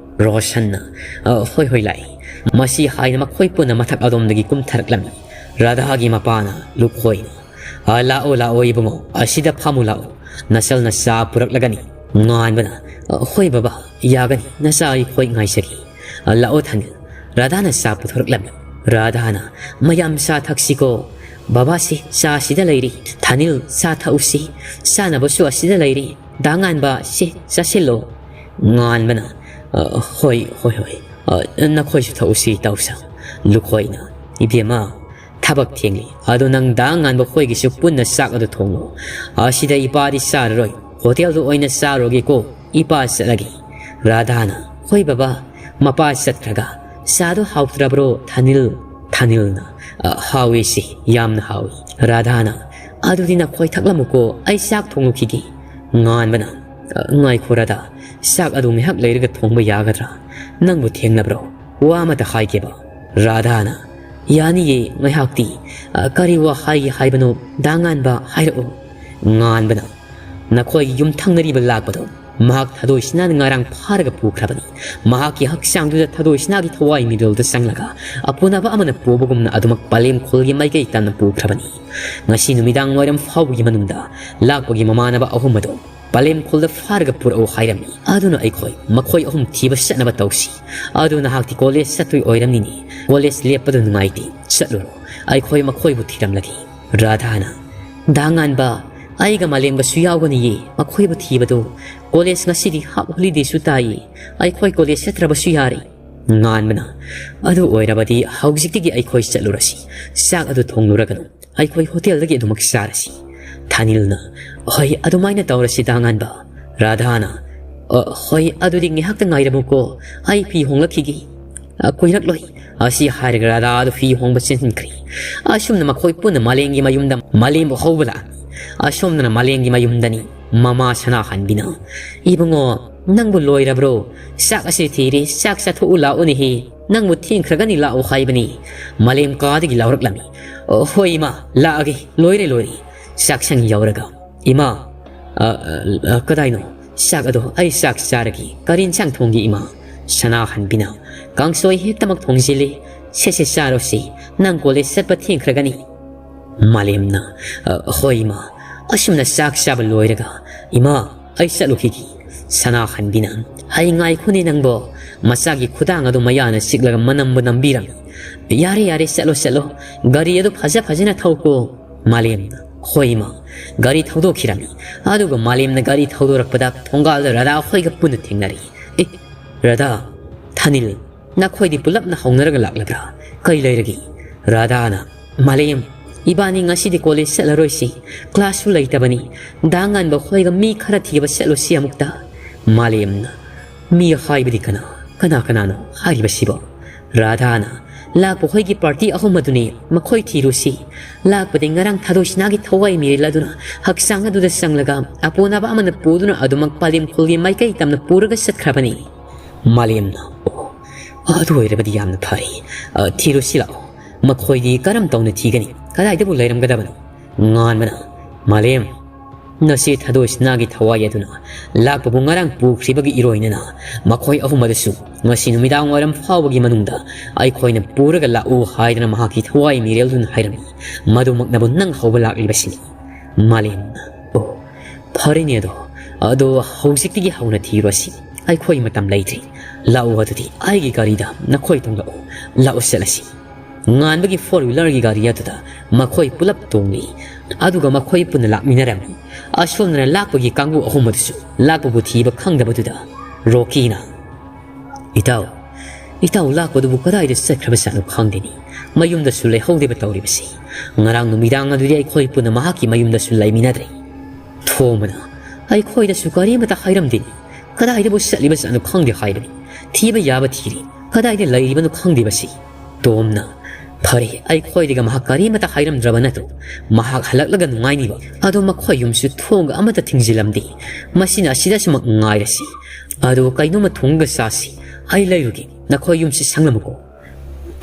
ꯔꯣꯁꯟꯅ, "ꯑ, ꯍꯣꯏ, ꯍꯣꯏ, ꯂꯥꯛꯏ꯫" ꯃꯁꯤ ꯍꯥꯏꯅ ꯃꯈꯣꯏ ꯄꯨꯟꯅ ꯃꯊꯛ ꯑꯗꯣꯝꯗꯒꯤ ꯀꯨꯝꯊꯔꯛꯂꯝꯃꯤ꯫ ꯔꯥꯙꯥꯒꯤ ꯃꯄꯥꯅ ꯂꯨꯈꯣꯏꯅ, "ꯑ, ꯂꯥꯛꯑꯣ, ꯂꯥꯛꯑꯣ, ꯏꯕꯨꯡꯉꯣ, ꯑꯁꯤꯗ ꯐꯝꯃꯨ ꯂꯥꯛꯑꯣ꯫ ꯅꯆꯜꯅ ꯆꯥ ꯄꯨꯔꯛꯂꯒꯅꯤ꯫" ꯉꯥꯟꯕꯅ, "ꯑ, ꯍꯣꯏ ꯕꯕꯥ, ꯌꯥꯒꯅꯤ, ꯅꯆꯥ ꯑꯩꯈꯣꯏ ꯉꯥꯏꯖꯔꯤ꯫ ꯑ, ꯂꯥꯛꯑꯣ ꯊꯥꯅꯤꯜ꯫" ꯔꯥꯙꯥꯅ ꯆꯥ ꯄꯨꯊꯣꯔꯛꯂꯝꯃꯤ꯫ ꯔꯥꯙꯥꯅ, "ꯃꯌꯥꯝ ꯆꯥ ꯊꯛꯁꯤꯀꯣ꯫ ꯕꯕꯥꯁꯤ ꯆꯥ ꯑꯁꯤꯗ ꯂꯩꯔꯤ꯫ ꯊꯥꯅꯤꯜ, ꯆꯥ ꯊꯛꯎꯁꯤ꯫ ꯆꯥꯅꯕꯁꯨ ꯑꯁꯤꯗ ꯂꯩꯔꯤ꯫ ꯗꯥ ꯉꯥꯟꯕ, ꯁꯦ, ꯆꯥꯁꯤꯜꯂꯣ꯫" ꯉꯥꯟꯕꯅ, "ꯑ, ꯍꯣꯏ, ꯍꯣꯏ, ꯍꯣꯏ꯫ ꯑ, ꯅꯈꯣꯏꯁꯨ ꯊꯛꯎꯁꯤ, ꯏꯇꯥꯎꯁꯥ꯫" ꯂꯨꯈꯣꯏꯅ, "ꯏꯕꯦꯝꯃ, ꯊꯕꯛ ꯊꯦꯡꯂꯤ꯫ ꯑꯗꯣ ꯅꯪ ꯗꯥ ꯉꯥꯟꯕ ꯈꯣꯏꯒꯤꯁꯨ ꯄꯨꯟꯅ ꯆꯥꯛ ꯑꯗꯨ ꯊꯣꯡꯂꯣ꯫ ꯑꯁꯤꯗ ꯏꯄꯥꯗꯤ ꯆꯥꯔꯔꯣꯏ꯫ ꯍꯣꯇꯦꯜꯗ ꯑꯣꯏꯅ ꯆꯥꯔꯨꯒꯦꯀꯣ, ꯏꯄꯥ ꯆꯠꯂꯒꯦ꯫ ꯔꯥꯙꯥꯅ, "ꯍꯣꯏ ꯕꯕꯥ, ꯃꯄꯥ ꯆꯠꯈ꯭ꯔꯒ ꯆꯥꯗꯣ ꯍꯥꯎꯇ꯭ꯔꯕ꯭ꯔꯣ ꯊꯥꯅꯤꯜ?" ꯊꯥꯅꯤꯜꯅ, "ꯑ, ꯍꯥꯎꯏ ꯏꯆꯦ, ꯌꯥꯝꯅ ꯍꯥꯎꯏ꯫" ꯔꯥꯙꯥꯅ, "ꯑꯗꯨꯗꯤ ꯅꯈꯣꯏ ꯊꯛꯂꯝꯃꯨꯀꯣ, ꯑꯩ ꯆꯥꯛ ꯊꯣꯡꯂꯨꯈꯤꯒꯦ꯫" ꯉꯥꯟꯕꯅ, "ꯑ, ꯉꯥꯏꯈꯣ ꯔꯥꯙꯥ, ꯆꯥꯛ ꯑꯗꯨ ꯉꯥꯏꯍꯥꯛ ꯂꯩꯔꯒ ꯊꯣꯡꯕ ꯌꯥꯒꯗ꯭ꯔꯥ? ꯅꯪꯕꯨ ꯊꯦꯡꯂꯕ꯭ꯔꯣ? ꯋꯥ ꯑꯃꯇ ꯍꯥꯏꯒꯦꯕ꯫" ꯔꯥꯙꯥꯅ, "ꯌꯥꯅꯤꯌꯦ, ꯉꯥꯏꯍꯥꯛꯇꯤ꯫ ꯑ, ꯀꯔꯤ ꯋꯥ ꯍꯥꯏꯒꯦ ꯍꯥꯏꯕꯅꯣ, ꯗꯥ ꯉꯥꯟꯕ, ꯍꯥꯏꯔꯛꯑꯣ꯫" ꯉꯥꯟꯕꯅ, "ꯅꯈꯣꯏꯒꯤ ꯌꯨꯝ ꯊꯪꯅꯔꯤꯕ ꯂꯥꯛꯄꯗꯣ, ꯃꯍꯥꯛ ꯊꯥꯗꯣꯏ ꯁꯤꯅꯥꯅ ꯉꯔꯥꯡ ꯐꯥꯔꯒ ꯄꯨꯈ꯭ꯔꯕꯅꯤ꯫ ꯃꯍꯥꯛꯀꯤ ꯍꯛꯆꯥꯡꯗꯨꯗ ꯊꯥꯗꯣꯏ ꯁꯤꯅꯥꯒꯤ ꯊꯋꯥꯏ ꯃꯤꯔꯣꯜꯗ ꯆꯪꯂꯒ, ꯑꯄꯨꯅꯕ ꯑꯃꯅ ꯄꯨꯕꯒꯨꯝꯅ ꯑꯗꯨꯃꯛ ꯄꯂꯦꯝ ꯈꯨꯜꯒꯤ ꯃꯥꯏꯀꯩ ꯇꯝꯅ ꯄꯨꯈ꯭ꯔꯕꯅꯤ꯫ ꯉꯁꯤ ꯅꯨꯃꯤꯗꯥꯡ ꯋꯥꯏꯔꯝ ꯐꯥꯎꯕꯒꯤ ꯃꯅꯨꯡꯗ ꯂꯥꯛꯄꯒꯤ ꯃꯃꯥꯟꯅꯕ ꯑꯍꯨꯝ ꯑꯗꯨ ꯄꯂꯦꯝ ꯈꯨꯜꯗ ꯐꯥꯔꯒ ꯄꯨꯔꯛꯎ ꯍꯥꯏꯔꯝꯃꯤ꯫ ꯑꯗꯨꯅ ꯑꯩꯈꯣꯏ ꯃꯈꯣꯏ ꯑꯍꯨꯝ ꯊꯤꯕ ꯆꯠꯅꯕ ꯇꯧꯁꯤ꯫ ꯑꯗꯨ ꯅꯍꯥꯛꯇꯤ ꯀꯣꯂꯦꯖ ꯆꯠꯇꯣꯏ ꯑꯣꯏꯔꯝꯅꯤꯅꯦ꯫ ꯀꯣꯂꯦꯖ ꯂꯦꯞꯄꯗꯨ ꯅꯨꯡꯉꯥꯏꯇꯦ꯫ ꯆꯠꯂꯨꯔꯣ꯫ ꯑꯩꯈꯣꯏ ꯃꯈꯣꯏꯕꯨ ꯊꯤꯔꯝꯂꯒꯦ꯫" ꯔꯥꯙꯥꯅ, "ꯗꯥ ꯉꯥꯟꯕ, ꯑꯩꯒ ꯃꯥꯂꯦꯝꯒꯁꯨ ꯌꯥꯎꯒꯅꯤꯌꯦ꯫ ꯃꯈꯣꯏꯕꯨ ꯊꯤꯕꯗꯣ, ꯀꯣꯂꯦꯖ ꯉꯁꯤꯗꯤ ꯍꯥꯞ ꯍꯣꯂꯤꯗꯦꯁꯨ ꯇꯥꯏꯌꯦ꯫ ꯑꯩꯈꯣꯏ ꯀꯣꯂꯦꯖ ꯆꯠꯇ꯭ꯔꯕꯁꯨ ꯌꯥꯔꯦ꯫" ꯉꯥꯟꯕꯅ, "ꯑꯗꯨ ꯑꯣꯏꯔꯕꯗꯤ ꯍꯧꯖꯤꯛꯇꯒꯤ ꯑꯩꯈꯣꯏ ꯆꯠꯂꯨꯔꯁꯤ꯫ ꯆꯥꯛ ꯑꯗꯨ ꯊꯣꯡꯂꯨꯔꯒꯅꯨ, ꯑꯩꯈꯣꯏ ꯍꯣꯇꯦꯜꯗꯒꯤ ꯑꯗꯨꯃꯛ ꯆꯥꯔꯁꯤ꯫" ꯊꯥꯅꯤꯜꯅ, "ꯍꯣꯏ, ꯑꯗꯨꯃꯥꯏꯅ ꯇꯧꯔꯁꯤ ꯗꯥ ꯉꯥꯟꯕ꯫" ꯔꯥꯙꯥꯅ, "ꯑ, ꯍꯣꯏ, ꯑꯗꯨꯗꯤ ꯉꯥꯏꯍꯥꯛꯇ ꯉꯥꯏꯔꯝꯃꯨꯀꯣ, ꯑꯩ ꯐꯤ ꯍꯣꯡꯂꯛꯈꯤꯒꯦ꯫" "ꯑ, ꯀꯨꯏꯔꯛꯂꯣꯏ꯫" ꯑꯁꯤ ꯍꯥꯏꯔꯒ ꯔꯥꯙꯥ ꯑꯗꯨ ꯐꯤ ꯍꯣꯡꯕ ꯆꯦꯟꯁꯤꯟꯈ꯭ꯔꯦ꯫ ꯑꯁꯨꯝꯅ ꯃꯈꯣꯏ ꯄꯨꯟꯅ ꯃꯥꯂꯦꯝꯒꯤ ꯃꯌꯨꯝꯗ, ꯃꯥꯂꯦꯝꯕꯨ ꯍꯧꯕ ꯂꯥꯛꯏ꯫ ꯑꯁꯣꯝꯗꯅ ꯃꯥꯂꯦꯝꯒꯤ ꯃꯌꯨꯝꯗꯅꯤ ꯃꯃꯥ ꯁꯅꯥꯍꯟꯕꯤꯅ, "ꯏꯕꯨꯡꯉꯣ, ꯅꯪꯕꯨ ꯂꯣꯏꯔꯕ꯭ꯔꯣ? ꯆꯥꯛ ꯑꯁꯤ ꯊꯤꯔꯦ, ꯆꯥꯛ ꯆꯥꯊꯣꯛꯎ ꯂꯥꯛꯎꯅꯦꯍꯦ꯫ ꯅꯪꯕꯨ ꯊꯦꯡꯈ꯭ꯔꯒꯅꯤ, ꯂꯥꯛꯎ ꯍꯥꯏꯕꯅꯤ꯫" ꯃꯥꯂꯦꯝ ꯀꯥꯗꯒꯤ ꯂꯥꯎꯔꯛꯂꯝꯃꯤ꯫ "ꯑꯣ, ꯍꯣꯏ ꯏꯃꯥ, ꯂꯥꯛꯑꯒꯦ, ꯂꯣꯏꯔꯦ, ꯂꯣꯏꯔꯦ꯫" ꯆꯥꯛꯁꯪ ꯌꯧꯔꯒ, "ꯏꯃꯥ, ꯑ, ꯑ, ꯑ, ꯀꯗꯥꯏꯅꯣ? ꯆꯥꯛ ꯑꯗꯣ ꯑꯩ ꯆꯥꯛ ꯆꯥꯔꯒꯦ꯫ ꯀꯔꯤ ꯏꯟꯁꯥꯡ ꯊꯣꯡꯒꯦ ꯏꯃꯥ?" ꯁꯅꯥꯍꯟꯕꯤꯅ, "ꯀꯥꯡꯁꯣꯏ ꯍꯦꯛꯇꯃꯛ ꯊꯣꯡꯖꯤꯜꯂꯦ꯫ ꯁꯦ, ꯁꯦ, ꯆꯥꯔꯣꯁꯦ꯫ ꯅꯪ ꯀꯣꯂꯦꯖ ꯆꯠꯄ ꯊꯦꯡꯈ꯭ꯔꯒꯅꯤ꯫" ꯃꯥꯂꯦꯝꯅ, "ꯑ, ꯍꯣꯏ ꯏꯃꯥ꯫" ꯑꯁꯨꯝꯅ ꯆꯥꯛ ꯆꯥꯕ ꯂꯣꯏꯔꯒ, "ꯏꯃꯥ, ꯑꯩ ꯆꯠꯂꯨꯈꯤꯒꯦ꯫" ꯁꯅꯥꯍꯟꯕꯤꯅ, "ꯍꯩ, ꯉꯥꯏꯈꯣꯅꯦ ꯅꯪꯕꯣ꯫" ꯃꯆꯥꯒꯤ ꯈꯨꯗꯥꯡ ꯑꯗꯨ ꯃꯌꯥꯅ ꯆꯤꯛꯂꯒ ꯃꯅꯝꯕꯨ ꯅꯝꯕꯤꯔꯝꯃꯤ꯫ "ꯌꯥꯔꯦ, ꯌꯥꯔꯦ, ꯆꯠꯂꯣ, ꯆꯠꯂꯣ꯫ ꯒꯥꯔꯤ ꯑꯗꯨ ꯐꯖ ꯐꯖꯅ ꯊꯧꯀꯣ꯫" ꯃꯥꯂꯦꯝꯅ, "ꯍꯣꯏ ꯏꯃꯥ꯫" ꯒꯥꯔꯤ ꯊꯧꯗꯣꯛꯈꯤꯔꯝꯃꯤ꯫ ꯑꯗꯨꯒ ꯃꯥꯂꯦꯝꯅ ꯒꯥꯔꯤ ꯊꯧꯗꯣꯔꯛꯄꯗ ꯊꯣꯡꯒꯥꯜꯗ ꯔꯥꯙꯥ ꯑꯩꯈꯣꯏꯒ ꯄꯨꯟꯅ ꯊꯦꯡꯅꯔꯤ꯫ "ꯑꯦ, ꯔꯥꯙꯥ, ꯊꯥꯅꯤꯜ, ꯅꯈꯣꯏꯗꯤ ꯄꯨꯂꯞꯅ ꯍꯧꯅꯔꯒ ꯂꯥꯛꯂꯕ꯭ꯔꯥ? ꯀꯔꯤ ꯂꯩꯔꯒꯦ?" ꯔꯥꯙꯥꯅ, "ꯃꯥꯂꯦꯝ, "ꯏꯕꯥꯅꯤ ꯉꯁꯤꯗꯤ ꯀꯣꯂꯦꯖ ꯆꯠꯂꯔꯣꯏꯁꯤ, ꯀ꯭ꯂꯥꯁꯁꯨ ꯂꯩꯇꯕꯅꯤ꯫ ꯗꯥ ꯉꯥꯟꯕ ꯍꯣꯏꯒ ꯃꯤ ꯈꯔ ꯊꯤꯕ ꯆꯠꯂꯨꯁꯤ ꯑꯃꯨꯛꯇ꯫" ꯃꯥꯂꯦꯝꯅ, "ꯃꯤ ꯍꯥꯏꯕꯗꯤ ꯀꯅꯥ, ꯀꯅꯥ ꯀꯅꯥꯅꯣ ꯍꯥꯏꯔꯤꯕꯁꯤꯕꯣ?" ꯔꯥꯙꯥꯅ, "ꯂꯥꯛꯄ ꯍꯣꯏꯒꯤ ꯄꯥꯔꯇꯤ ꯑꯍꯨꯝ ꯑꯗꯨꯅꯤ, ꯃꯈꯣꯏ ꯊꯤꯔꯨꯁꯤ꯫ ꯂꯥꯛꯄꯗꯤ ꯉꯔꯥꯡ ꯊꯥꯗꯣꯏ ꯁꯅꯥꯒꯤ ꯊꯋꯥꯏ ꯃꯤꯔꯦꯜ ꯑꯗꯨꯅ ꯍꯛꯆꯥꯡ ꯑꯗꯨꯗ ꯆꯪꯂꯒ ꯑꯄꯣꯅꯕ ꯑꯃꯅ ꯄꯨꯗꯨꯅ ꯑꯗꯨꯃꯛ ꯄꯂꯦꯝ ꯈꯨꯜꯒꯤ ꯃꯥꯏꯀꯩ ꯇꯝꯅ ꯄꯨꯔꯒ ꯆꯠꯈ꯭ꯔꯕꯅꯤ꯫" ꯃꯥꯂꯦꯝꯅ, "ꯑꯣ, ꯑꯗꯨ ꯑꯣꯏꯔꯕꯗꯤ ꯌꯥꯝꯅ ꯐꯔꯦ꯫ ꯑ, ꯊꯤꯔꯨꯁꯤ ꯂꯥꯛꯑꯣ꯫ ꯃꯈꯣꯏꯗꯤ ꯀꯔꯝ ꯇꯧꯅ ꯊꯤꯒꯅꯤ? ꯀꯗꯥꯏꯗꯕꯨ ꯂꯩꯔꯝꯒꯗꯕꯅꯣ?" ꯉꯥꯟꯕꯅ, "ꯃꯥꯂꯦꯝ, ꯅꯆꯦ ꯊꯥꯗꯣꯏ ꯁꯅꯥꯒꯤ ꯊꯋꯥꯏ ꯑꯗꯨꯅ ꯂꯥꯛꯄꯕꯨ ꯉꯔꯥꯡ ꯄꯨꯈ꯭ꯔꯤꯕꯒꯤ ꯏꯔꯣꯏꯅꯅ ꯃꯈꯣꯏ ꯑꯍꯨꯝ ꯑꯗꯨꯁꯨ ꯉꯁꯤ ꯅꯨꯃꯤꯗꯥꯡ ꯋꯥꯏꯔꯝ ꯐꯥꯎꯕꯒꯤ ꯃꯅꯨꯡꯗ ꯑꯩꯈꯣꯏꯅ ꯄꯨꯔꯒ ꯂꯥꯛꯎ ꯍꯥꯏꯗꯅ ꯃꯍꯥꯛꯀꯤ ꯊꯋꯥꯏ ꯃꯤꯔꯦꯜꯗꯨꯅ ꯍꯥꯏꯔꯝꯃꯤ꯫ ꯃꯗꯨꯃꯛꯅꯕꯨ ꯅꯪ ꯍꯧꯕ ꯂꯥꯛꯂꯤꯕꯁꯤꯅꯤ꯫" ꯃꯥꯂꯦꯝꯅ, "ꯑꯣ, ꯐꯔꯦꯅꯦ ꯑꯗꯣ꯫ ꯑꯗꯣ ꯍꯧꯖꯤꯛꯇꯒꯤ ꯍꯧꯅ ꯊꯤꯔꯨꯔꯁꯤ꯫ ꯑꯩꯈꯣꯏ ꯃꯇꯝ ꯂꯩꯇ꯭ꯔꯤ꯫ ꯂꯥꯛꯎ ꯑꯗꯨꯗꯤ, ꯑꯩꯒꯤ ꯒꯥꯔꯤꯗ ꯅꯈꯣꯏ ꯇꯣꯡꯂꯛꯎ꯫ ꯂꯥꯛꯎ ꯆꯠꯂꯁꯤ꯫" ꯉꯥꯟꯕꯒꯤ ꯐꯣꯔ ꯋꯤꯂꯔꯒꯤ ꯒꯥꯔꯤ ꯑꯗꯨꯗ ꯃꯈꯣꯏ ꯄꯨꯂꯞ ꯇꯣꯡꯂꯤ꯫ ꯑꯗꯨꯒ ꯃꯈꯣꯏ ꯄꯨꯟꯅ ꯂꯥꯛꯃꯤꯟꯅꯔꯝꯃꯤ꯫ ꯑꯁꯣꯝꯗꯅ ꯂꯥꯛꯄꯒꯤ ꯀꯥꯡꯕꯨ ꯑꯍꯨꯝ ꯑꯗꯨꯁꯨ ꯂꯥꯛꯄꯕꯨ ꯊꯤꯕ ꯈꯪꯗꯕꯗꯨꯗ ꯔꯣꯀꯤꯅ, "ꯏꯇꯥꯎ, ꯏꯇꯥꯎ ꯂꯥꯛꯄꯗꯨꯕꯨ ꯀꯗꯥꯏꯗ ꯆꯠꯈ꯭ꯔꯕꯖꯥꯠꯅꯣ ꯈꯪꯗꯦꯅꯦ꯫ ꯃꯌꯨꯝꯗꯁꯨ ꯂꯩꯍꯧꯗꯦꯕ ꯇꯧꯔꯤꯕꯁꯤ꯫ ꯉꯔꯥꯡ ꯅꯨꯃꯤꯗꯥꯡ ꯑꯗꯨꯗꯤ ꯑꯩꯈꯣꯏ ꯄꯨꯟꯅ ꯃꯍꯥꯛꯀꯤ ꯃꯌꯨꯝꯗꯁꯨ ꯂꯩꯃꯤꯟꯅꯗ꯭ꯔꯦ꯫" ꯊꯣꯝꯕꯅ, "ꯑꯩꯈꯣꯏꯗꯁꯨ ꯀꯔꯤꯃꯇ ꯍꯥꯏꯔꯝꯗꯦꯅꯦ꯫ ꯀꯗꯥꯏꯗꯕꯨ ꯆꯠꯂꯤꯕꯖꯥꯠꯅꯣ ꯈꯪꯗꯦ ꯍꯥꯏꯕꯅꯤ꯫ ꯊꯤꯕ ꯌꯥꯕ ꯊꯤꯔꯤ꯫ ꯀꯗꯥꯏꯗ ꯂꯩꯔꯤꯕꯅꯣ ꯈꯪꯗꯦ ꯃꯁꯤ꯫" ꯇꯣꯝꯅ, "ꯐꯔꯦ, ꯑꯩꯈꯣꯏꯗꯒ ꯃꯍꯥꯛ ꯀꯔꯤꯃꯇ ꯍꯥꯏꯔꯝꯗ꯭ꯔꯕ ꯅꯠꯇ꯭ꯔꯣ? ꯃꯍꯥꯛ ꯍꯜꯂꯛꯂꯒ ꯅꯨꯡꯉꯥꯏꯅꯤꯕ꯫ ꯑꯗꯣ ꯃꯈꯣꯏ ꯌꯨꯝꯁꯨ ꯊꯣꯡꯒ ꯑꯃꯠꯇ ꯊꯤꯡꯖꯤꯜꯂꯝꯗꯦ꯫ ꯃꯁꯤꯅ ꯑꯁꯤꯗꯁꯨꯃꯛ ꯉꯥꯏꯔꯁꯤ꯫ ꯑꯗꯣ ꯀꯩꯅꯣꯝꯃ ꯊꯣꯡꯒ ꯆꯥꯁꯤ꯫ ꯑꯩ ꯂꯩꯔꯨꯒꯦ꯫ ꯅꯈꯣꯏ ꯌꯨꯝꯁꯤ ꯁꯪꯂꯝꯃꯨꯀꯣ꯫"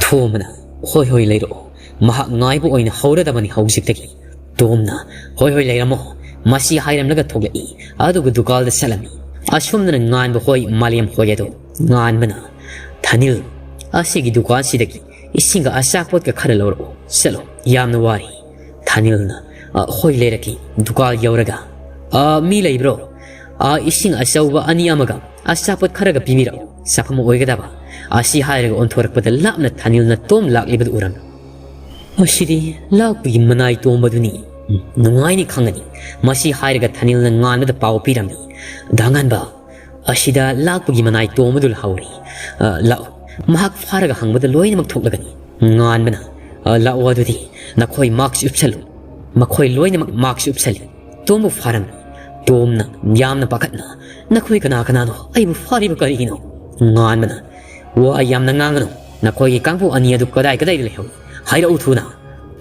ꯊꯣꯝꯕꯅ, "ꯍꯣꯏ, ꯍꯣꯏ, ꯂꯩꯔꯛꯑꯣ꯫ ꯃꯍꯥꯛ ꯉꯥꯏꯕ ꯑꯣꯏꯅ ꯍꯧꯔꯗꯕꯅꯤ ꯍꯧꯖꯤꯛꯇꯒꯤ꯫" ꯇꯣꯝꯅ, "ꯍꯣꯏ, ꯍꯣꯏ, ꯂꯩꯔꯝꯃꯣ꯫" ꯃꯁꯤ ꯍꯥꯏꯔꯝꯂꯒ ꯊꯣꯛꯂꯛꯏ꯫ ꯑꯗꯨꯒ ꯗꯨꯀꯥꯟꯗ ꯆꯠꯂꯝꯃꯤ꯫ ꯑꯁꯣꯝꯗꯅ ꯉꯥꯟꯕ ꯍꯣꯏ, ꯃꯥꯂꯦꯝ ꯍꯣꯏ ꯑꯗꯨ꯫ ꯉꯥꯟꯕꯅ, "ꯊꯥꯅꯤꯜ, ꯑꯁꯤꯒꯤ ꯗꯨꯀꯥꯟꯁꯤꯗꯒꯤ ꯏꯁꯤꯡꯒ ꯑꯆꯥꯄꯣꯠꯀ ꯈꯔ ꯂꯧꯔꯛꯑꯣ꯫ ꯆꯠꯂꯣ, ꯌꯥꯝꯅ ꯋꯥꯔꯦ꯫" ꯊꯥꯅꯤꯜꯅ, "ꯑ, ꯍꯣꯏ, ꯂꯩꯔꯛꯀꯦ꯫" ꯗꯨꯀꯥꯟ ꯌꯧꯔꯒ, "ꯑ, ꯃꯤ ꯂꯩꯕ꯭ꯔꯣ? ꯑ, ꯏꯁꯤꯡ ꯑꯆꯧꯕ ꯑꯅꯤ ꯑꯃꯒ ꯑꯆꯥꯄꯣꯠ ꯈꯔꯒ ꯄꯤꯕꯤꯔꯛꯑꯣ, ꯆꯥꯐꯝ ꯑꯣꯏꯒꯗꯕ꯫" ꯑꯁꯤ ꯍꯥꯏꯔꯒ ꯑꯣꯟꯊꯣꯔꯛꯄꯗ ꯂꯥꯞꯅ ꯊꯥꯅꯤꯜꯅ ꯇꯣꯝ ꯂꯥꯛꯂꯤꯕꯗꯨ ꯎꯔꯝꯃꯤ꯫ "ꯑꯁꯤꯗꯤ ꯂꯥꯛꯄꯒꯤ ꯃꯅꯥꯏ ꯇꯣꯝꯕꯗꯨꯅꯤ꯫ ꯎꯝ, ꯅꯨꯡꯉꯥꯏꯅꯤ ꯈꯪꯒꯅꯤ꯫" ꯃꯁꯤ ꯍꯥꯏꯔꯒ ꯊꯥꯅꯤꯜꯅ ꯉꯥꯟꯕꯗ ꯄꯥꯎ ꯄꯤꯔꯝꯃꯤ꯫ "ꯗꯥ ꯉꯥꯟꯕ, ꯑꯁꯤꯗ ꯂꯥꯛꯄꯒꯤ ꯃꯅꯥꯏ ꯇꯣꯝꯕꯗꯨ ꯂꯥꯛꯍꯧꯔꯤ꯫ ꯑ, ꯂꯥꯛꯎ꯫ ꯃꯍꯥꯛ ꯐꯥꯔꯒ ꯍꯪꯕꯗ ꯂꯣꯏꯅꯃꯛ ꯊꯣꯛꯂꯒꯅꯤ꯫" ꯉꯥꯟꯕꯅ, "ꯑ, ꯂꯥꯛꯑꯣ ꯑꯗꯨꯗꯤ, ꯅꯈꯣꯏ ꯃꯥꯛꯁ ꯎꯞꯁꯜꯂꯨ"꯫ ꯃꯈꯣꯏ ꯂꯣꯏꯅꯃꯛ ꯃꯥꯛꯁ ꯎꯞꯁꯜꯂꯤ꯫ ꯇꯣꯝꯕꯨ ꯐꯥꯔꯝꯃꯤ꯫ ꯇꯣꯝꯅ ꯌꯥꯝꯅ ꯄꯥꯈꯠꯅ, "ꯅꯈꯣꯏ ꯀꯅꯥ ꯀꯅꯥꯅꯣ? ꯑꯩꯕꯨ ꯐꯥꯔꯤꯕ ꯀꯔꯤꯒꯤꯅꯣ?" ꯉꯥꯟꯕꯅ, "ꯋꯥ ꯌꯥꯝꯅ ꯉꯥꯡꯒꯅꯨ꯫ ꯅꯈꯣꯏꯒꯤ ꯀꯥꯡꯕꯨ ꯑꯅꯤ ꯑꯗꯨ ꯀꯗꯥꯏ ꯀꯗꯥꯏꯗ ꯂꯩꯍꯧꯏ? ꯍꯥꯏꯔꯛꯎ ꯊꯨꯅ"꯫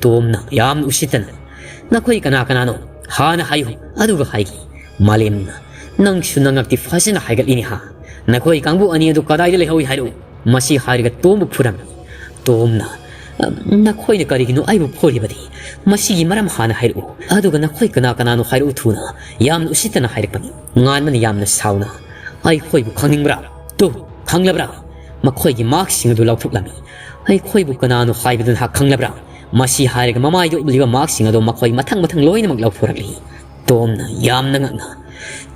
ꯇꯣꯝꯅ ꯌꯥꯝꯅ ꯎꯁꯤꯠꯇꯅ, "ꯅꯈꯣꯏ ꯀꯅꯥ ꯀꯅꯥꯅꯣ? ꯍꯥꯟꯅ ꯍꯥꯏꯌꯨ, ꯑꯗꯨꯒ ꯍꯥꯏꯒꯦ"꯫ ꯃꯥꯂꯦꯝꯅ, "ꯅꯪꯁꯨ ꯅꯉꯛꯇꯤ ꯐꯖꯅ ꯍꯥꯏꯒꯠꯂꯤꯅꯦ ꯍꯥ? ꯅꯈꯣꯏ ꯀꯥꯡꯕꯨ ꯑꯅꯤ ꯑꯗꯨ ꯀꯗꯥꯏꯗ ꯂꯩꯍꯧꯏ ꯍꯥꯏꯔꯛꯎ"꯫ ꯃꯁꯤ ꯍꯥꯏꯔꯒ ꯇꯣꯝꯕꯨ ꯐꯨꯔꯝꯃꯤ꯫ ꯇꯣꯝꯅ, "ꯑ, ꯅꯈꯣꯏꯅ ꯀꯔꯤꯒꯤꯅꯣ ꯑꯩꯕꯨ ꯐꯨꯔꯤꯕꯗꯤ? ꯃꯁꯤꯒꯤ ꯃꯔꯝ ꯍꯥꯟꯅ ꯍꯥꯏꯔꯛꯎ, ꯑꯗꯨꯒ ꯅꯈꯣꯏ ꯀꯅꯥ ꯀꯅꯥꯅꯣ ꯍꯥꯏꯔꯛꯎ ꯊꯨꯅ"꯫ ꯌꯥꯝꯅ ꯎꯁꯤꯠꯇꯅ ꯍꯥꯏꯔꯛꯄꯅꯤ꯫ ꯉꯥꯟꯕꯅ ꯌꯥꯝꯅ ꯁꯥꯎꯅ, "ꯑꯩꯈꯣꯏꯕꯨ ꯈꯪꯅꯤꯡꯕ꯭ꯔꯥ? ꯇꯨ, ꯈꯪꯂꯕ꯭ꯔꯥ? ꯃꯈꯣꯏꯒꯤ ꯃꯥꯛꯁꯤꯡ ꯑꯗꯨ ꯂꯧꯊꯣꯛꯂꯝꯃꯤ꯫ ꯑꯩꯈꯣꯏꯕꯨ ꯀꯅꯥꯅꯣ ꯍꯥꯏꯕꯗꯨ ꯅꯍꯥꯛ ꯈꯪꯂꯕ꯭ꯔꯥ?" ꯃꯁꯤ ꯍꯥꯏꯔꯒ ꯃꯃꯥꯏꯗ ꯎꯞꯂꯤꯕ ꯃꯥꯛꯁꯤꯡ ꯑꯗꯨ ꯃꯈꯣꯏ ꯃꯊꯪ ꯃꯊꯪ ꯂꯣꯏꯅꯃꯛ ꯂꯧꯊꯣꯔꯛꯂꯤ꯫ ꯇꯣꯝꯅ ꯌꯥꯝꯅ ꯉꯛꯅ,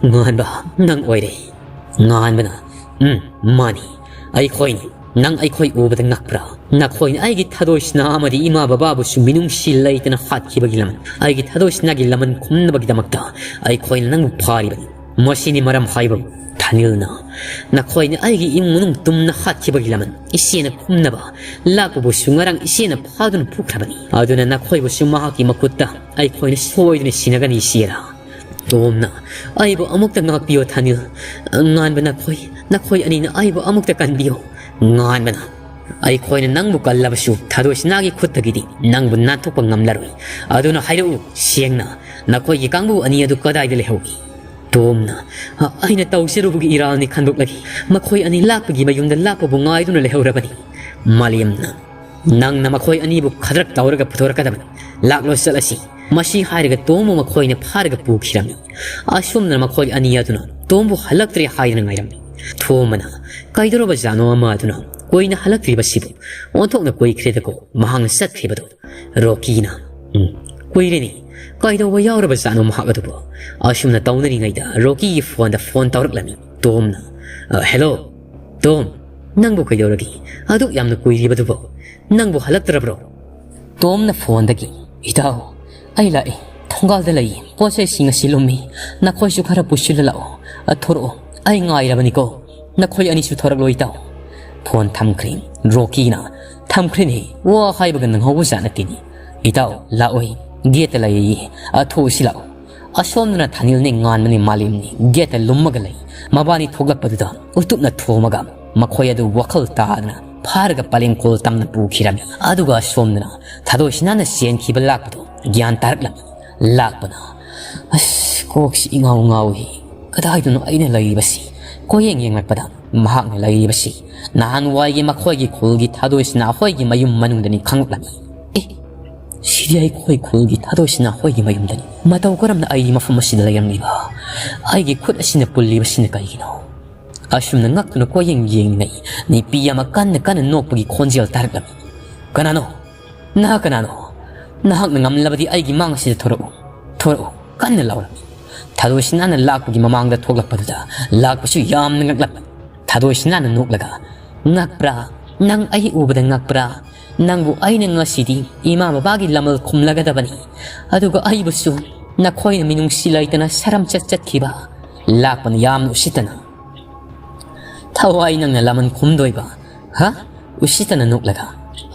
"ꯉꯥꯟꯕ, ꯅꯪ ꯑꯣꯏꯔꯦ"꯫ ꯉꯥꯟꯕꯅ, "ꯎꯝ, ꯃꯥꯅꯤ, ꯑꯩꯈꯣꯏꯅꯤ꯫ ꯅꯪ ꯑꯩꯈꯣꯏ ꯎꯕꯗ ꯉꯛꯄ꯭ꯔꯥ? ꯅꯈꯣꯏꯅ ꯑꯩꯒꯤ ꯊꯥꯗꯣꯏ ꯁꯅꯥ ꯑꯃꯗꯤ ꯏꯃꯥ ꯕꯕꯥꯕꯨꯁꯨ ꯃꯤꯅꯨꯡꯁꯤ ꯂꯩꯇꯅ ꯍꯥꯠꯈꯤꯕꯒꯤ ꯂꯃꯟ, ꯑꯩꯒꯤ ꯊꯥꯗꯣꯏ ꯁꯅꯥꯒꯤ ꯂꯃꯟ ꯈꯨꯝꯅꯕꯒꯤꯗꯃꯛꯇ ꯑꯩꯈꯣꯏꯅ ꯅꯪꯕꯨ ꯐꯥꯔꯤꯕꯅꯤ꯫ ꯃꯁꯤꯅꯤ ꯃꯔꯝ ꯍꯥꯏꯕꯕꯨ"꯫ ꯊꯥꯅꯤꯜꯅ, "ꯅꯈꯣꯏꯅ ꯑꯩꯒꯤ ꯏꯃꯨꯡ ꯃꯅꯨꯡ ꯇꯨꯝꯅ ꯍꯥꯠꯈꯤꯕꯒꯤ ꯂꯃꯟ ꯏꯆꯦꯅ ꯈꯨꯝꯅꯕ ꯂꯥꯛꯄꯕꯨꯁꯨ ꯉꯔꯥꯡ ꯏꯆꯦꯅ ꯐꯥꯗꯨꯅ ꯄꯨꯈ꯭ꯔꯕꯅꯤ꯫ ꯑꯗꯨꯅ ꯅꯈꯣꯏꯕꯨꯁꯨ ꯃꯍꯥꯛꯀꯤ ꯃꯈꯨꯠꯇ ꯑꯩꯈꯣꯏꯅ ꯁꯣꯏꯗꯅ ꯁꯤꯟꯅꯒꯅꯤ, ꯏꯆꯦꯔꯥ?" ꯇꯣꯝꯅ, "ꯑꯩꯕꯨ ꯑꯃꯨꯛꯇ ꯉꯥꯛꯄꯤꯌꯣ ꯊꯥꯅꯤꯜ꯫ ꯉꯥꯟꯕ, ꯅꯈꯣꯏ, ꯅꯈꯣꯏ ꯑꯅꯤꯅ ꯑꯩꯕꯨ ꯑꯃꯨꯛꯇ ꯀꯟꯕꯤꯌꯣ"꯫ ꯉꯥꯟꯕꯅ, "ꯑꯩꯈꯣꯏꯅ ꯅꯪꯕꯨ ꯀꯜꯂꯕꯁꯨ ꯊꯥꯗꯣꯏ ꯁꯅꯥꯒꯤ ꯈꯨꯠꯇꯒꯤꯗꯤ ꯅꯪꯕꯨ ꯅꯥꯟꯊꯣꯛꯄ ꯉꯝꯂꯔꯣꯏ꯫ ꯑꯗꯨꯅ ꯍꯥꯏꯔꯛꯎ ꯁꯦꯡꯅ, ꯅꯈꯣꯏꯒꯤ ꯀꯥꯡꯕꯨ ꯑꯅꯤ ꯑꯗꯨ ꯀꯗꯥꯏꯗ ꯂꯩꯍꯧꯏ?" ꯇꯣꯝꯅ, "ꯑ, ꯑꯩꯅ ꯇꯧꯖꯔꯨꯕꯒꯤ ꯏꯔꯥꯜꯅꯤ ꯈꯟꯗꯣꯛꯂꯒꯦ꯫ ꯃꯈꯣꯏ ꯑꯅꯤ ꯂꯥꯛꯄꯒꯤ ꯃꯌꯨꯝꯗ ꯂꯥꯛꯄꯕꯨ ꯉꯥꯏꯗꯨꯅ ꯂꯩꯍꯧꯔꯕꯅꯤ"꯫ ꯃꯥꯂꯦꯝꯅ, "ꯅꯪꯅ ꯃꯈꯣꯏ ꯑꯅꯤꯕꯨ ꯈꯗ꯭ꯔꯛ ꯇꯧꯔꯒ ꯄꯨꯊꯣꯔꯛꯀꯗꯕꯅꯤ꯫ ꯂꯥꯛꯂꯣ, ꯆꯠꯂꯁꯤ"꯫ ꯃꯁꯤ ꯍꯥꯏꯔꯒ ꯇꯣꯝꯕꯨ ꯃꯈꯣꯏꯅ ꯐꯥꯔꯒ ꯄꯨꯈꯤꯔꯝꯃꯤ꯫ ꯑꯁꯨꯝꯅ ꯃꯈꯣꯏ ꯑꯅꯤ ꯑꯗꯨꯅ ꯇꯣꯝꯕꯨ ꯍꯜꯂꯛꯇ꯭ꯔꯦ ꯍꯥꯏꯗꯨꯅ ꯉꯥꯏꯔꯝꯃꯤ꯫ ꯊꯣꯝꯕꯅ, "ꯀꯩꯗꯧꯔꯕꯖꯥꯠꯅꯣ ꯑꯃ ꯑꯗꯨꯅ ꯀꯨꯏꯅ ꯍꯜꯂꯛꯇ꯭ꯔꯤꯕꯁꯤꯕꯨ? ꯑꯣꯟꯊꯣꯛꯅ ꯀꯨꯏꯈ꯭ꯔꯦꯗꯀꯣ ꯃꯍꯥꯛꯅ ꯆꯠꯈ꯭ꯔꯤꯕꯗꯨ"꯫ ꯔꯣꯀꯤꯅ, "ꯎꯝ, ꯀꯨꯏꯔꯦꯅꯦ꯫ ꯀꯩꯗꯧꯕ ꯌꯥꯎꯔꯕꯖꯥꯠꯅꯣ ꯃꯍꯥꯛ ꯑꯗꯨꯕꯨ?" ꯑꯁꯨꯝꯅ ꯇꯧꯅꯔꯤꯉꯩꯗ ꯔꯣꯀꯤꯒꯤ ꯐꯣꯟꯗ ꯐꯣꯟ ꯇꯧꯔꯛꯂꯝꯃꯤ꯫ ꯇꯣꯝꯅ, "ꯑ, ꯍꯦꯜꯂꯣ, ꯇꯣꯝ, ꯅꯪꯕꯨ ꯀꯩꯗꯧꯔꯒꯦ? ꯑꯗꯨꯛ ꯌꯥꯝꯅ ꯀꯨꯏꯔꯤꯕꯗꯨꯕꯨ? ꯅꯪꯕꯨ ꯍꯜꯂꯛꯇ꯭ꯔꯕ꯭ꯔꯣ?" ꯇꯣꯝꯅ ꯐꯣꯟꯗꯒꯤ, "ꯏꯇꯥꯎ, ꯑꯩ ꯂꯥꯛꯑꯦ꯫ ꯊꯣꯡꯒꯥꯜꯗ ꯂꯩꯌꯦ꯫ ꯄꯣꯠ ꯆꯩꯁꯤꯡ ꯑꯁꯤ ꯂꯨꯝꯃꯤ꯫ ꯅꯈꯣꯏꯁꯨ ꯈꯔ ꯄꯨꯁꯤꯜꯂ ꯂꯥꯛꯑꯣ꯫ ꯑ, ꯊꯣꯔꯛꯑꯣ꯫ ꯑꯩ ꯉꯥꯏꯔꯕꯅꯤꯀꯣ꯫ ꯅꯈꯣꯏ ꯑꯅꯤꯁꯨ ꯊꯣꯔꯛꯂꯣ, ꯏꯇꯥꯎ"꯫ ꯐꯣꯟ ꯊꯝꯈ꯭ꯔꯦ꯫ ꯔꯣꯀꯤꯅ, ꯊꯝꯈ꯭ꯔꯦꯅꯦ꯫ ꯋꯥ ꯍꯥꯏꯕꯒ ꯅꯪꯍꯧꯕ ꯖꯥꯠ ꯅꯠꯇꯦꯅꯦ꯫ "ꯏꯇꯥꯎ, ꯂꯥꯛꯑꯣꯏ꯫ ꯒꯦꯠꯇ ꯂꯩꯔꯤꯌꯦ꯫ ꯑ, ꯊꯣꯛꯎꯁꯤ ꯂꯥꯛꯑꯣ꯫" ꯑꯁꯣꯝꯗꯅ ꯊꯥꯅꯤꯜꯅꯦ ꯉꯥꯟꯕꯅꯦ ꯃꯥꯂꯦꯝꯅꯦ ꯒꯦꯠꯇ ꯂꯨꯝꯃꯒ ꯂꯩ꯫ ꯃꯕꯥꯅꯤ ꯊꯣꯛꯂꯛꯄꯗꯨꯗ ꯎꯇꯨꯞꯅ ꯊꯣꯝꯃꯒ ꯃꯈꯣꯏ ꯑꯗꯨ ꯋꯥꯈꯜ ꯇꯥꯗꯅ ꯐꯥꯔꯒ ꯄꯂꯦꯝ ꯀꯣꯜ ꯇꯝꯅ ꯄꯨꯈꯤꯔꯝꯃꯤ꯫ ꯑꯗꯨꯒ ꯑꯁꯣꯝꯗꯅ ꯊꯥꯗꯣꯏꯁꯤꯅꯥꯅ ꯆꯦꯟꯈꯤꯕ ꯂꯥꯛꯄꯗꯣ ꯒ꯭ꯌꯥꯟ ꯇꯥꯔꯛꯂꯝꯃꯤ꯫ ꯂꯥꯛꯄꯅ, "ꯑꯁ, ꯀꯣꯛꯁꯤ ꯏꯉꯥꯎ ꯉꯥꯎꯏ꯫ ꯀꯗꯥꯏꯗꯅꯣ ꯑꯩꯅ ꯂꯩꯔꯤꯕꯁꯤ?" ꯀꯣꯏꯌꯦꯡ ꯌꯦꯡꯂꯛꯄꯗ ꯃꯍꯥꯛꯅ ꯂꯩꯔꯤꯕꯁꯤ ꯅꯍꯥꯟꯋꯥꯏꯒꯤ ꯃꯈꯣꯏꯒꯤ ꯈꯨꯜꯒꯤ ꯊꯥꯗꯣꯏꯁꯤꯅꯥ ꯍꯣꯏꯒꯤ ꯃꯌꯨꯝ ꯃꯅꯨꯡꯗꯅꯤ ꯈꯪꯂꯛꯂꯝꯃꯤ꯫ "ꯑꯦ, ꯁꯤꯗꯤ ꯑꯩꯈꯣꯏ ꯈꯨꯜꯒꯤ ꯊꯥꯗꯣꯏꯁꯤꯅꯥ ꯍꯣꯏꯒꯤ ꯃꯌꯨꯝꯗꯅꯤ꯫ ꯃꯇꯧ ꯀꯔꯝꯅ ꯑꯩ ꯃꯐꯝ ꯑꯁꯤꯗ ꯂꯩꯔꯝꯂꯤꯕ? ꯑꯩꯒꯤ ꯈꯨꯠ ꯑꯁꯤꯅ ꯄꯨꯜꯂꯤꯕꯁꯤꯅ ꯀꯔꯤꯒꯤꯅꯣ?" ꯑꯁꯨꯝꯅ ꯉꯛꯇꯨꯅ ꯀꯣꯏꯌꯦꯡ ꯌꯦꯡꯂꯤꯉꯩ ꯅꯨꯄꯤ ꯑꯃ ꯀꯟꯅ ꯀꯟꯅ ꯅꯣꯛꯄꯒꯤ ꯈꯣꯟꯖꯦꯜ ꯇꯥꯔꯛꯂꯝꯃꯤ꯫ "ꯀꯅꯥꯅꯣ? ꯅꯍꯥꯛ ꯀꯅꯥꯅꯣ? ꯅꯍꯥꯛꯅ ꯉꯝꯂꯕꯗꯤ ꯑꯩꯒꯤ ꯃꯥꯡ ꯑꯁꯤꯗ ꯊꯣꯔꯛꯎ, ꯊꯣꯔꯛꯎ!" ꯀꯟꯅ ꯂꯥꯎꯔꯝꯃꯤ꯫ ꯊꯥꯗꯣꯏꯁꯤꯅꯥꯅ ꯂꯥꯛꯄꯒꯤ ꯃꯃꯥꯡꯗ ꯊꯣꯛꯂꯛꯄꯗꯨꯗ ꯂꯥꯛꯄꯁꯨ ꯌꯥꯝꯅ ꯉꯛꯂꯝꯃꯤ꯫ ꯊꯥꯗꯣꯏꯁꯤꯅꯥꯅ ꯅꯣꯛꯂꯒ, "ꯉꯛꯄ꯭ꯔꯥ? ꯅꯪ ꯑꯩ ꯎꯕꯗ ꯉꯛꯄ꯭ꯔꯥ? ꯅꯪꯕꯨ ꯑꯩꯅ ꯉꯁꯤꯗꯤ ꯏꯃꯥ ꯕꯕꯥꯒꯤ ꯂꯃꯜ ꯈꯨꯝꯂꯒꯗꯕꯅꯤ꯫ ꯑꯗꯨꯒ ꯑꯩꯕꯨꯁꯨ ꯅꯈꯣꯏꯅ ꯃꯤꯅꯨꯡꯁꯤ ꯂꯩꯇꯅ ꯁꯔꯝ ꯆꯠ ꯆꯠꯈꯤꯕ꯫" ꯂꯥꯛꯄꯅ ꯌꯥꯝꯅ ꯎꯁꯤꯠꯇꯅ, "ꯊꯋꯥꯏ ꯅꯪꯅ ꯂꯃꯟ ꯈꯨꯝꯗꯣꯏꯕ? ꯍꯥ?" ꯎꯁꯤꯠꯇꯅ ꯅꯣꯛꯂꯒ,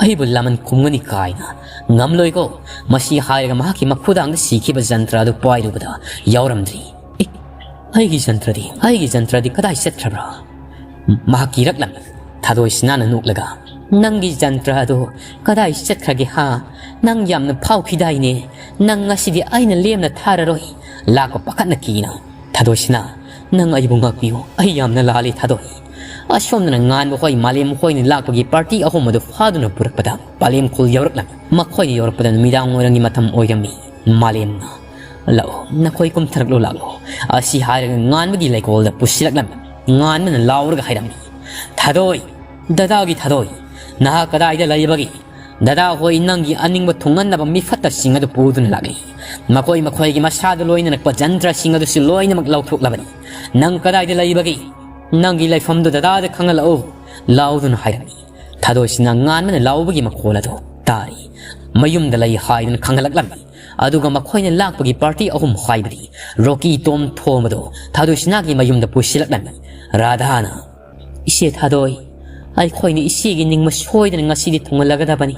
"ꯑꯩꯕꯨ ꯂꯃꯟ ꯈꯨꯝꯒꯅꯤ ꯀꯥꯏꯅ? ꯉꯝꯂꯣꯏꯀꯣ!" ꯃꯁꯤ ꯍꯥꯏꯔꯒ ꯃꯍꯥꯛꯀꯤ ꯃꯈꯨꯗꯥꯡꯗ ꯁꯤꯈꯤꯕ ꯖꯟꯇ꯭ꯔ ꯑꯗꯨ ꯄꯥꯏꯔꯨꯕꯗ ꯌꯥꯎꯔꯝꯗ꯭ꯔꯤ꯫ "ꯑꯦ, ꯑꯩꯒꯤ ꯖꯟꯇ꯭ꯔꯗꯤ, ꯑꯩꯒꯤ ꯖꯟꯇ꯭ꯔꯗꯤ ꯀꯗꯥꯏ ꯆꯠꯈ꯭ꯔꯕ꯭ꯔꯥ?" ꯃꯍꯥꯛ ꯀꯤꯔꯛꯂꯝꯃꯤ꯫ ꯊꯥꯗꯣꯏꯁꯤꯅꯥꯅ ꯅꯣꯛꯂꯒ, "ꯅꯪꯒꯤ ꯖꯟꯇ꯭ꯔ ꯑꯗꯨ ꯀꯗꯥꯏ ꯆꯠꯈ꯭ꯔꯒꯦ ꯍꯥ? ꯅꯪ ꯌꯥꯝꯅ ꯐꯥꯎꯈꯤꯗꯥꯏꯅꯦ? ꯅꯪ ꯉꯁꯤꯗꯤ ꯑꯩꯅ ꯂꯦꯝꯅ ꯊꯥꯔꯔꯣꯏ꯫" ꯂꯥꯛꯄ ꯄꯥꯈꯠꯅ ꯀꯤꯅ, "ꯊꯥꯗꯣꯏꯁꯤꯅꯥ, ꯅꯪ ꯑꯩꯕꯨ ꯉꯥꯛꯄꯤꯌꯨ꯫ ꯑꯩ ꯌꯥꯝꯅ ꯂꯥꯜꯂꯤ, ꯊꯥꯗꯣꯏ꯫" ꯑꯁꯣꯝꯗꯅ ꯉꯥꯟꯕ ꯍꯣꯏ, ꯃꯥꯂꯦꯝ ꯍꯣꯏꯅ ꯂꯥꯛꯄꯒꯤ ꯄꯥꯔꯇꯤ ꯑꯍꯨꯝ ꯑꯗꯨ ꯐꯥꯗꯨꯅ ꯄꯨꯔꯛꯄꯗ ꯄꯥꯂꯦꯝ ꯈꯨꯜ ꯌꯧꯔꯛꯂꯝꯃꯤ꯫ ꯃꯈꯣꯏꯅ ꯌꯧꯔꯛꯄꯗ ꯅꯨꯃꯤꯗꯥꯡ ꯋꯥꯏꯔꯝꯒꯤ ꯃꯇꯝ ꯑꯣꯏꯔꯝꯃꯤ꯫ ꯃꯥꯂꯦꯝꯅ, "ꯂꯥꯛꯑꯣ, ꯅꯈꯣꯏ ꯀꯨꯝꯊꯔꯛꯂꯣ, ꯂꯥꯛꯂꯣ꯫" ꯑꯁꯤ ꯍꯥꯏꯔꯒ ꯉꯥꯟꯕꯒꯤ ꯂꯩꯀꯣꯜꯗ ꯄꯨꯁꯤꯜꯂꯛꯂꯝꯃꯤ꯫ ꯉꯥꯟꯕꯅ ꯂꯥꯎꯔꯒ ꯍꯥꯏꯔꯝꯃꯤ, "ꯊꯥꯗꯣꯏ, ꯗꯗꯥꯒꯤ ꯊꯥꯗꯣꯏ, ꯅꯍꯥꯛ ꯀꯗꯥꯏꯗ ꯂꯩꯕꯒꯦ? ꯗꯗꯥ ꯍꯣꯏ ꯅꯪꯒꯤ ꯑꯅꯤꯡꯕ ꯊꯨꯡꯍꯟꯅꯕ ꯃꯤꯐꯠꯇꯁꯤꯡ ꯑꯗꯨ ꯄꯨꯗꯨꯅ ꯂꯥꯛꯂꯤ꯫ ꯃꯈꯣꯏ ꯃꯈꯣꯏꯒꯤ ꯃꯁꯥꯗ ꯂꯣꯏꯅꯔꯛꯄ ꯖꯟꯇ꯭ꯔꯁꯤꯡ ꯑꯗꯨꯁꯨ ꯂꯣꯏꯅꯃꯛ ꯂꯧꯊꯣꯛꯂꯕꯅꯤ꯫ ꯅꯪ ꯀꯗꯥꯏꯗ ꯂꯩꯕꯒꯦ? ꯅꯪꯒꯤ ꯂꯩꯐꯝꯗꯨ ꯗꯗꯥꯗ ꯈꯪꯍꯜꯂꯛꯎ꯫" ꯂꯥꯎꯗꯨꯅ ꯍꯥꯏꯔꯝꯃꯤ꯫ ꯊꯥꯗꯣꯏꯁꯤꯅ ꯉꯥꯟꯕꯅ ꯂꯥꯎꯕꯒꯤ ꯃꯈꯣꯜ ꯑꯗꯨ ꯇꯥꯔꯤ꯫ ꯃꯌꯨꯝꯗ ꯂꯩ ꯍꯥꯏꯗꯨꯅ ꯈꯪꯍꯜꯂꯛꯂꯝꯃꯤ꯫ ꯑꯗꯨꯒ ꯃꯈꯣꯏꯅ ꯂꯥꯛꯄꯒꯤ ꯄꯥꯔꯇꯤ ꯑꯍꯨꯝ ꯍꯥꯏꯕꯗꯤ ꯔꯣꯀꯤ, ꯇꯣꯝ, ꯊꯣꯝ ꯑꯗꯨ ꯊꯥꯗꯣꯏꯁꯤꯅꯥꯒꯤ ꯃꯌꯨꯝꯗ ꯄꯨꯁꯤꯜꯂꯛꯂꯝꯃꯤ꯫ ꯔꯥꯙꯥꯅ, "ꯏꯆꯦ ꯊꯥꯗꯣꯏ, ꯑꯩꯈꯣꯏꯅ ꯏꯆꯦꯒꯤ ꯅꯤꯡꯕ ꯁꯣꯏꯗꯅ ꯉꯁꯤꯗꯤ ꯊꯨꯡꯍꯜꯂꯒꯗꯕꯅꯤ꯫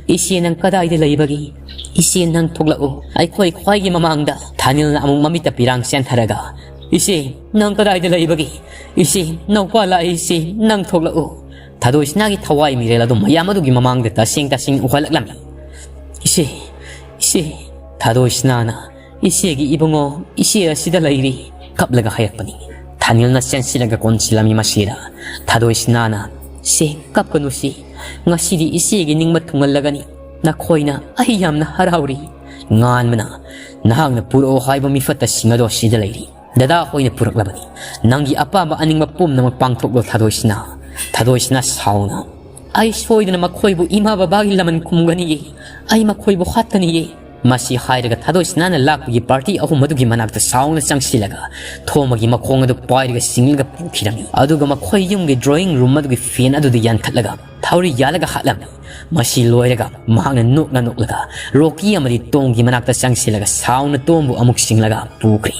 ꯏꯆꯦ, ꯅꯪ ꯀꯗꯥꯏꯗ ꯂꯩꯕꯒꯦ? ꯏꯆꯦ, ꯅꯪ ꯊꯣꯛꯂꯛꯎ꯫ ꯑꯩꯈꯣꯏ ꯈ꯭ꯋꯥꯏꯒꯤ ꯃꯃꯥꯡꯗ꯫ ꯊꯥꯅꯤꯜꯅ ꯑꯃꯨꯛ ꯃꯃꯤꯠꯇ ꯄꯤꯔꯥꯡ ꯆꯦꯟꯊꯔꯒ, "ꯏꯆꯦ, ꯅꯪ ꯀꯗꯥꯏꯗ ꯂꯩꯕꯒꯦ? ꯏꯆꯦ, ꯅꯧꯄꯥ ꯂꯥꯛꯑꯦ, ꯏꯆꯦ, ꯅꯪ ꯊꯣꯛꯂꯛꯎ"꯫ ꯊꯥꯗꯣꯏꯁꯅꯥꯒꯤ ꯊꯋꯥꯏ ꯃꯤꯔꯦꯜ ꯑꯗꯨ ꯃꯌꯥꯝ ꯑꯗꯨꯒꯤ ꯃꯃꯥꯡꯗ ꯇꯁꯦꯡ ꯇꯁꯦꯡ ꯎꯍꯜꯂꯛꯂꯝꯃꯤ꯫ "ꯏꯆꯦ, ꯏꯆꯦ"꯫ ꯊꯥꯗꯣꯏꯁꯅꯥꯅ, "ꯏꯆꯦꯒꯤ ꯏꯕꯨꯡꯉꯣ, ꯏꯆꯦ ꯑꯁꯤꯗ ꯂꯩꯔꯤ"꯫ ꯀꯞꯂꯒ ꯍꯥꯏꯔꯛꯄꯅꯤ꯫ ꯊꯥꯅꯤꯜꯅ ꯆꯦꯟꯁꯤꯜꯂꯒ ꯀꯣꯟꯁꯤꯜꯂꯝꯃꯤ ꯃꯁꯤꯗ꯫ ꯊꯥꯗꯣꯏꯁꯅꯥꯅ, "ꯁꯦ, ꯀꯞꯀꯅꯨ ꯁꯤ꯫ ꯉꯁꯤꯗꯤ ꯏꯆꯦꯒꯤ ꯅꯤꯡꯕ ꯊꯨꯡꯍꯜꯂꯒꯅꯤ꯫ ꯅꯈꯣꯏꯅ ꯑꯩ ꯌꯥꯝꯅ ꯍꯔꯥꯎꯔꯤ"꯫ ꯉꯥꯟꯕꯅ, "ꯅꯍꯥꯛꯅ ꯄꯨꯔꯛꯑꯣ ꯍꯥꯏꯕ ꯃꯤꯐꯠꯇꯁꯤꯡ ꯑꯗꯣ ꯁꯤꯗ ꯂꯩꯔꯤ꯫ ꯗꯗꯥ ꯍꯣꯏꯅ ꯄꯨꯔꯛꯂꯕꯅꯤ꯫ ꯅꯪꯒꯤ ꯑꯄꯥꯝꯕ ꯑꯅꯤꯡꯕ ꯄꯨꯝꯅꯃꯛ ꯄꯥꯡꯊꯣꯛꯂꯣ, ꯊꯥꯗꯣꯏꯁꯅꯥ"꯫ ꯊꯥꯗꯣꯏꯁꯅꯥ ꯁꯥꯎꯅ, "ꯑꯩ ꯁꯣꯏꯗꯅ ꯃꯈꯣꯏꯕꯨ ꯏꯃꯥ ꯕꯕꯥꯒꯤ ꯂꯃꯟ ꯈꯨꯝꯒꯅꯤꯌꯦ꯫ ꯑꯩ ꯃꯈꯣꯏꯕꯨ ꯍꯥꯠꯀꯅꯤꯌꯦ"꯫ ꯃꯁꯤ ꯍꯥꯏꯔꯒ ꯊꯥꯗꯣꯏꯁꯅꯥꯅ ꯂꯥꯛꯄꯒꯤ ꯄꯥꯔꯇꯤ ꯑꯍꯨꯝ ꯑꯗꯨꯒꯤ ꯃꯅꯥꯛꯇ ꯁꯥꯎꯅ ꯆꯪꯁꯤꯜꯂꯒ ꯊꯣꯝꯕꯒꯤ ꯃꯈꯣꯡ ꯑꯗꯨ ꯄꯥꯏꯔꯒ ꯆꯤꯡꯂꯒ ꯄꯨꯈꯤꯔꯝꯃꯤ꯫ ꯑꯗꯨꯒ ꯃꯈꯣꯏ ꯌꯨꯝꯒꯤ ꯗ꯭ꯔꯣꯌꯤꯡ ꯔꯨꯝ ꯑꯗꯨꯒꯤ ꯐꯦꯟ ꯑꯗꯨꯗ ꯌꯥꯟꯊꯠꯂꯒ ꯊꯧꯔꯤ ꯌꯥꯜꯂꯒ ꯍꯥꯠꯂꯝꯃꯤ꯫ ꯃꯁꯤ ꯂꯣꯏꯔꯒ ꯃꯍꯥꯛꯅ ꯅꯣꯛꯅ ꯅꯣꯛꯂꯒ ꯔꯣꯀꯤ ꯑꯃꯗꯤ ꯇꯣꯝꯒꯤ ꯃꯅꯥꯛꯇ ꯆꯪꯁꯤꯜꯂꯒ ꯁꯥꯎꯅ ꯇꯣꯝꯕꯨ ꯑꯃꯨꯛ ꯆꯤꯡꯂꯒ ꯄꯨꯈ꯭ꯔꯦ꯫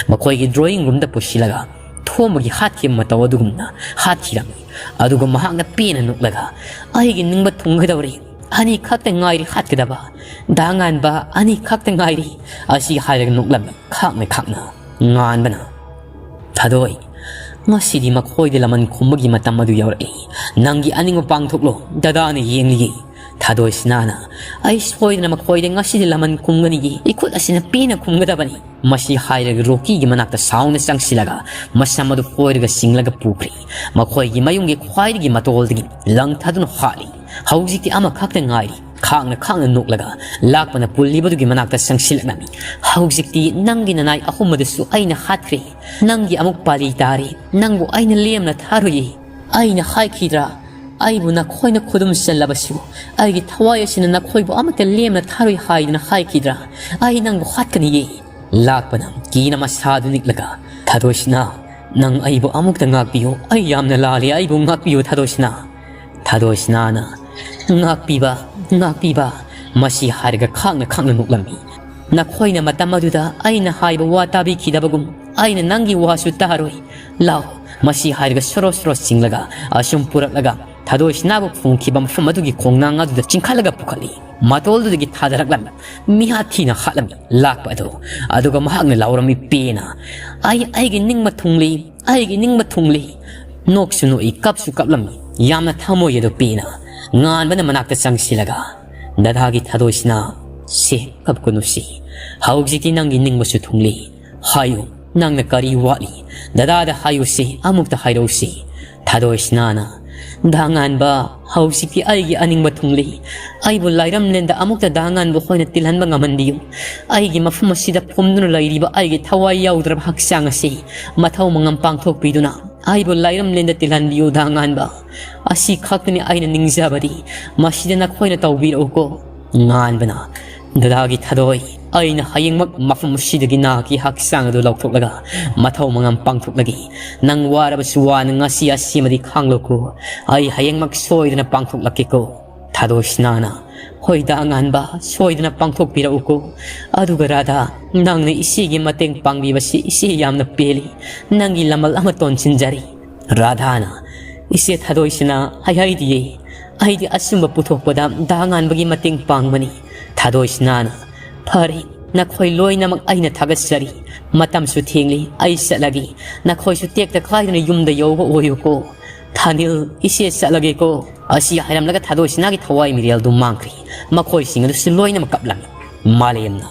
ꯃꯈꯣꯏꯒꯤ ꯗ꯭ꯔꯣꯌꯤꯡ ꯔꯨꯝꯗ ꯄꯨꯁꯤꯜꯂꯒ ꯊꯣꯝꯕꯒꯤ ꯍꯥꯠꯈꯤꯕ ꯃꯇꯧ ꯑꯗꯨꯒꯨꯝꯅ ꯍꯥꯠꯈꯤꯔꯝꯃꯤ꯫ ꯑꯗꯨꯒ ꯃꯍꯥꯛꯅ ꯄꯦꯟꯅ ꯅꯣꯛꯂꯒ, "ꯑꯩꯒꯤ ꯅꯤꯡꯕ ꯊꯨꯡꯒꯗꯧꯔꯦ꯫ ꯑꯅꯤ ꯈꯛꯇ ꯉꯥꯏꯔꯤ ꯍꯥꯠꯀꯗꯕ꯫ ꯗꯥ ꯉꯥꯟꯕ, ꯑꯅꯤ ꯈꯛꯇ ꯉꯥꯏꯔꯤ"꯫ ꯑꯁꯤ ꯍꯥꯏꯔꯒ ꯅꯣꯛꯂꯝꯃꯤ ꯈꯥꯛꯅ ꯈꯥꯛꯅ꯫ ꯉꯥꯟꯕꯅ, "ꯊꯥꯗꯣꯏ, ꯉꯁꯤꯗꯤ ꯃꯈꯣꯏꯗ ꯂꯃꯟ ꯈꯨꯝꯕꯒꯤ ꯃꯇꯝ ꯑꯗꯨ ꯌꯧꯔꯛꯏ꯫ ꯅꯪꯒꯤ ꯑꯅꯤꯡꯕ ꯄꯥꯡꯊꯣꯛꯂꯣ, ꯗꯗꯥꯅ ꯌꯦꯡꯂꯤꯌꯦ"꯫ ꯊꯥꯗꯣꯏꯁꯅꯥꯅ, "ꯑꯩ ꯁꯣꯏꯗꯅ ꯃꯈꯣꯏꯗ ꯉꯁꯤꯗꯤ ꯂꯃꯟ ꯈꯨꯝꯒꯅꯤꯌꯦ꯫ ꯏꯈꯨꯠ ꯑꯁꯤꯅ ꯄꯦꯟꯅ ꯈꯨꯝꯒꯗꯕꯅꯤ"꯫ ꯃꯁꯤ ꯍꯥꯏꯔꯒ ꯔꯣꯀꯤꯒꯤ ꯃꯅꯥꯛꯇ ꯁꯥꯎꯅ ꯆꯪꯁꯤꯜꯂꯒ ꯃꯁꯝ ꯑꯗꯨ ꯐꯣꯏꯔꯒ ꯆꯤꯡꯂꯒ ꯄꯨꯈ꯭ꯔꯦ꯫ ꯃꯈꯣꯏꯒꯤ ꯃꯌꯨꯝꯒꯤ ꯈ꯭ꯋꯥꯏꯗꯒꯤ ꯃꯇꯣꯜꯗꯒꯤ ꯂꯪ ꯊꯥꯗꯨꯅ ꯍꯥꯠꯂꯤ꯫ ꯍꯧꯖꯤꯛꯇꯤ ꯑꯃꯈꯛꯇ ꯉꯥꯏꯔꯤ꯫ ꯈꯥꯡꯅ ꯈꯥꯡꯅ ꯅꯣꯛꯂꯒ ꯂꯥꯛꯄꯅ ꯄꯨꯜꯂꯤꯕꯗꯨꯒꯤ ꯃꯅꯥꯛꯇ ꯆꯪꯁꯤꯜꯂꯛꯂꯝꯃꯤ꯫ "ꯍꯧꯖꯤꯛꯇꯤ ꯅꯪꯒꯤ ꯅꯅꯥꯏ ꯑꯍꯨꯝ ꯑꯗꯨꯁꯨ ꯑꯩꯅ ꯍꯥꯠꯈ꯭ꯔꯦ꯫ ꯅꯪꯒꯤ ꯑꯃꯨꯛ ꯄꯥꯂꯤ ꯇꯥꯔꯦ꯫ ꯅꯪꯕꯨ ꯑꯩꯅ ꯂꯦꯝꯅ ꯊꯥꯔꯣꯏꯌꯦ꯫ ꯑꯩꯅ ꯍꯥꯏꯈꯤꯗ꯭ꯔꯥ? ꯑꯩꯕꯨ ꯅꯈꯣꯏꯅ ꯈꯨꯗꯨꯝ ꯆꯜꯂꯕꯁꯨ ꯑꯩꯒꯤ ꯊꯋꯥꯏ ꯑꯁꯤꯅ ꯅꯈꯣꯏꯕꯨ ꯑꯃꯠꯇ ꯂꯦꯝꯅ ꯊꯥꯔꯣꯏ ꯍꯥꯏꯗꯅ ꯍꯥꯏꯈꯤꯗ꯭ꯔꯥ? ꯑꯩ ꯅꯪꯕꯨ ꯍꯥꯠꯀꯅꯤꯌꯦ"꯫ ꯂꯥꯛꯄꯅ ꯀꯤꯅ ꯃꯁꯥꯗꯨ ꯅꯤꯛꯂꯒ, "ꯊꯥꯗꯣꯏꯁꯅꯥ, ꯅꯪ ꯑꯩꯕꯨ ꯑꯃꯨꯛꯇ ꯉꯥꯛꯄꯤꯌꯨ꯫ ꯑꯩ ꯌꯥꯝꯅ ꯂꯥꯜꯂꯦ, ꯑꯩꯕꯨ ꯉꯥꯛꯄꯤꯌꯨ ꯊꯥꯗꯣꯏꯁꯅꯥ"꯫ ꯊꯥꯗꯣꯏꯁꯅꯥꯅ, "ꯉꯥꯛꯄꯤꯕ, ꯉꯥꯛꯄꯤꯕ"꯫ ꯃꯁꯤ ꯍꯥꯏꯔꯒ ꯈꯥꯡꯅ ꯈꯥꯡꯅ ꯅꯣꯛꯂꯝꯃꯤ꯫ "ꯅꯈꯣꯏꯅ ꯃꯇꯝ ꯑꯗꯨꯗ ꯑꯩꯅ ꯍꯥꯏꯕ ꯋꯥ ꯇꯥꯕꯤꯈꯤꯗꯕꯒꯨꯝ ꯑꯩꯅ ꯅꯪꯒꯤ ꯋꯥꯁꯨ ꯇꯥꯔꯣꯏ꯫ ꯂꯥꯎ, ꯃꯁꯤ ꯍꯥꯏꯔꯒ ꯁꯣꯔꯣ ꯁꯣꯔꯣ ꯆꯤꯡꯂꯒ ꯑꯁꯨꯝ ꯄꯨꯔꯛꯂꯒ ꯊꯥꯗꯣꯏ ꯁꯤꯅꯥꯕꯨ ꯐꯨꯝꯈꯤꯕ ꯃꯐꯝ ꯑꯗꯨꯒꯤ ꯈꯣꯡꯅꯥꯡ ꯑꯗꯨꯗ ꯆꯤꯡꯈꯠꯂꯒ ꯄꯨꯈꯠꯂꯤ꯫ ꯃꯇꯣꯜꯗꯨꯗꯒꯤ ꯊꯥꯗꯔꯛꯂꯝꯃꯤ꯫ ꯃꯤꯍꯥꯠ ꯊꯤꯅ ꯍꯥꯠꯂꯝꯃꯤ ꯂꯥꯛꯄ ꯑꯗꯨ꯫ ꯑꯗꯨꯒ ꯃꯍꯥꯛꯅ ꯂꯥꯎꯔꯝꯃꯤ, "ꯄꯦꯅ! ꯑꯩ, ꯑꯩꯒꯤ ꯅꯤꯡꯕ ꯊꯨꯡꯂꯤ, ꯑꯩꯒꯤ ꯅꯤꯡꯕ ꯊꯨꯡꯂꯤ!" ꯅꯣꯛꯁꯨ ꯅꯣꯛꯏ, ꯀꯞꯁꯨ ꯀꯞꯂꯝꯃꯤ꯫ ꯌꯥꯝꯅ ꯊꯃꯣꯏ ꯑꯗꯨ ꯄꯦꯅ꯫ ꯉꯥꯟꯕꯅ ꯃꯅꯥꯛꯇ ꯆꯪꯁꯤꯜꯂꯒ, "ꯗꯗꯥꯒꯤ ꯊꯥꯗꯣꯏꯁꯤꯅ, ꯁꯦ, ꯀꯞꯀꯅꯨ ꯁꯦ꯫ ꯍꯧꯖꯤꯛꯇꯤ ꯅꯪꯒꯤ ꯅꯤꯡꯕꯁꯨ ꯊꯨꯡꯂꯤ꯫ ꯍꯥꯏꯌꯨ, ꯅꯪꯅ ꯀꯔꯤ ꯋꯥꯠꯂꯤ? ꯗꯗꯥꯗ ꯍꯥꯏꯌꯨꯁꯤ, ꯑꯃꯨꯛꯇ ꯍꯥꯏꯔꯧꯁꯤ꯫" ꯊꯥꯗꯣꯏꯁꯤꯅꯥꯅ, "ꯗꯥ ꯉꯥꯟꯕ, ꯍꯧꯖꯤꯛꯇꯤ ꯑꯩꯒꯤ ꯑꯅꯤꯡꯕ ꯊꯨꯡꯂꯤ꯫ ꯑꯩꯕꯨ ꯂꯥꯏꯔꯝꯂꯦꯟꯗ ꯑꯃꯨꯛꯇ ꯗꯥ ꯉꯥꯟꯕ ꯍꯣꯏꯅ ꯇꯤꯜꯍꯟꯕ ꯉꯝꯍꯟꯕꯤꯌꯨ꯫ ꯑꯩꯒꯤ ꯃꯐꯝ ꯑꯁꯤꯗ ꯐꯨꯝꯗꯨꯅ ꯂꯩꯔꯤꯕ ꯑꯩꯒꯤ ꯊꯋꯥꯏ ꯌꯥꯎꯗ꯭ꯔꯕ ꯍꯛꯆꯥꯡ ꯑꯁꯤ ꯃꯊꯧ ꯃꯉꯝ ꯄꯥꯡꯊꯣꯛꯄꯤꯗꯨꯅ ꯑꯩꯕꯨ ꯂꯥꯏꯔꯝꯂꯦꯟꯗ ꯇꯤꯜꯍꯟꯕꯤꯌꯨ, ꯗꯥ ꯉꯥꯟꯕ꯫ ꯑꯁꯤ ꯈꯛꯇꯅꯤ ꯑꯩꯅ ꯅꯤꯡꯖꯕꯗꯤ꯫ ꯃꯁꯤꯗ ꯅꯈꯣꯏꯅ ꯇꯧꯕꯤꯔꯛꯎꯀꯣ꯫" ꯉꯥꯟꯕꯅ, "ꯗꯗꯥꯒꯤ ꯊꯥꯗꯣꯏ, ꯑꯩꯅ ꯍꯌꯦꯡꯃꯛ ꯃꯐꯝ ꯑꯁꯤꯗꯒꯤ ꯅꯍꯥꯛꯀꯤ ꯍꯛꯆꯥꯡ ꯑꯗꯨ ꯂꯧꯊꯣꯛꯂꯒ ꯃꯊꯧ ꯃꯉꯝ ꯄꯥꯡꯊꯣꯛꯂꯒꯦ꯫ ꯅꯪ ꯋꯥꯔꯕꯁꯨ ꯋꯥꯅ ꯉꯁꯤ ꯑꯁꯤꯃꯗꯤ ꯈꯥꯡꯂꯣꯀꯣ꯫ ꯑꯩ ꯍꯌꯦꯡꯃꯛ ꯁꯣꯏꯗꯅ ꯄꯥꯡꯊꯣꯛꯂꯛꯀꯦꯀꯣ꯫" ꯊꯥꯗꯣꯏꯁꯤꯅꯥꯅ, "ꯍꯣꯏ, ꯗꯥ ꯉꯥꯟꯕ, ꯁꯣꯏꯗꯅ ꯄꯥꯡꯊꯣꯛꯄꯤꯔꯛꯎꯀꯣ꯫ ꯑꯗꯨꯒ ꯔꯥꯙꯥ, ꯅꯪꯅ ꯏꯆꯦꯒꯤ ꯃꯇꯦꯡ ꯄꯥꯡꯕꯤꯕꯁꯤ ꯏꯆꯦ ꯌꯥꯝꯅ ꯄꯦꯜꯂꯤ꯫ ꯅꯪꯒꯤ ꯂꯃꯜ ꯑꯃ ꯇꯣꯟꯁꯤꯟꯖꯔꯤ꯫" ꯔꯥꯙꯥꯅ, "ꯏꯆꯦ ꯊꯥꯗꯣꯏꯁꯤꯅꯥ, ꯍꯥꯏꯍꯩꯗꯤꯌꯦ꯫ ꯑꯩꯗꯤ ꯑꯆꯨꯝꯕ ꯄꯨꯊꯣꯛꯄꯗ ꯗꯥ ꯉꯥꯟꯕꯒꯤ ꯃꯇꯦꯡ ꯄꯥꯡꯕꯅꯤ꯫" ꯊꯥꯗꯣꯏꯁꯤꯅꯥꯅ, "ꯐꯔꯦ, ꯅꯈꯣꯏ ꯂꯣꯏꯅꯃꯛ ꯑꯩꯅ ꯊꯥꯒꯠꯆꯔꯤ꯫ ꯃꯇꯝꯁꯨ ꯊꯦꯡꯂꯤ, ꯑꯩ ꯆꯠꯂꯒꯦ꯫ ꯅꯈꯣꯏꯁꯨ ꯇꯦꯛꯇ ꯀꯥꯏꯗꯅ ꯌꯨꯝꯗ ꯌꯧꯕ ꯑꯣꯏꯌꯨꯀꯣ꯫ ꯊꯥꯅꯤꯜ, ꯏꯆꯦ ꯆꯠꯂꯒꯦꯀꯣ꯫" ꯑꯁꯤ ꯍꯥꯏꯔꯝꯂꯒ ꯊꯥꯗꯣꯏꯁꯤꯅꯥꯒꯤ ꯊꯋꯥꯏ ꯃꯤꯔꯦꯜꯗꯨ ꯃꯥꯡꯈ꯭ꯔꯤ꯫ ꯃꯈꯣꯏꯁꯤꯡ ꯑꯗꯨꯁꯨ ꯂꯣꯏꯅꯃꯛ ꯀꯞꯂꯝꯃꯤ꯫ ꯃꯥꯂꯦꯝꯅ,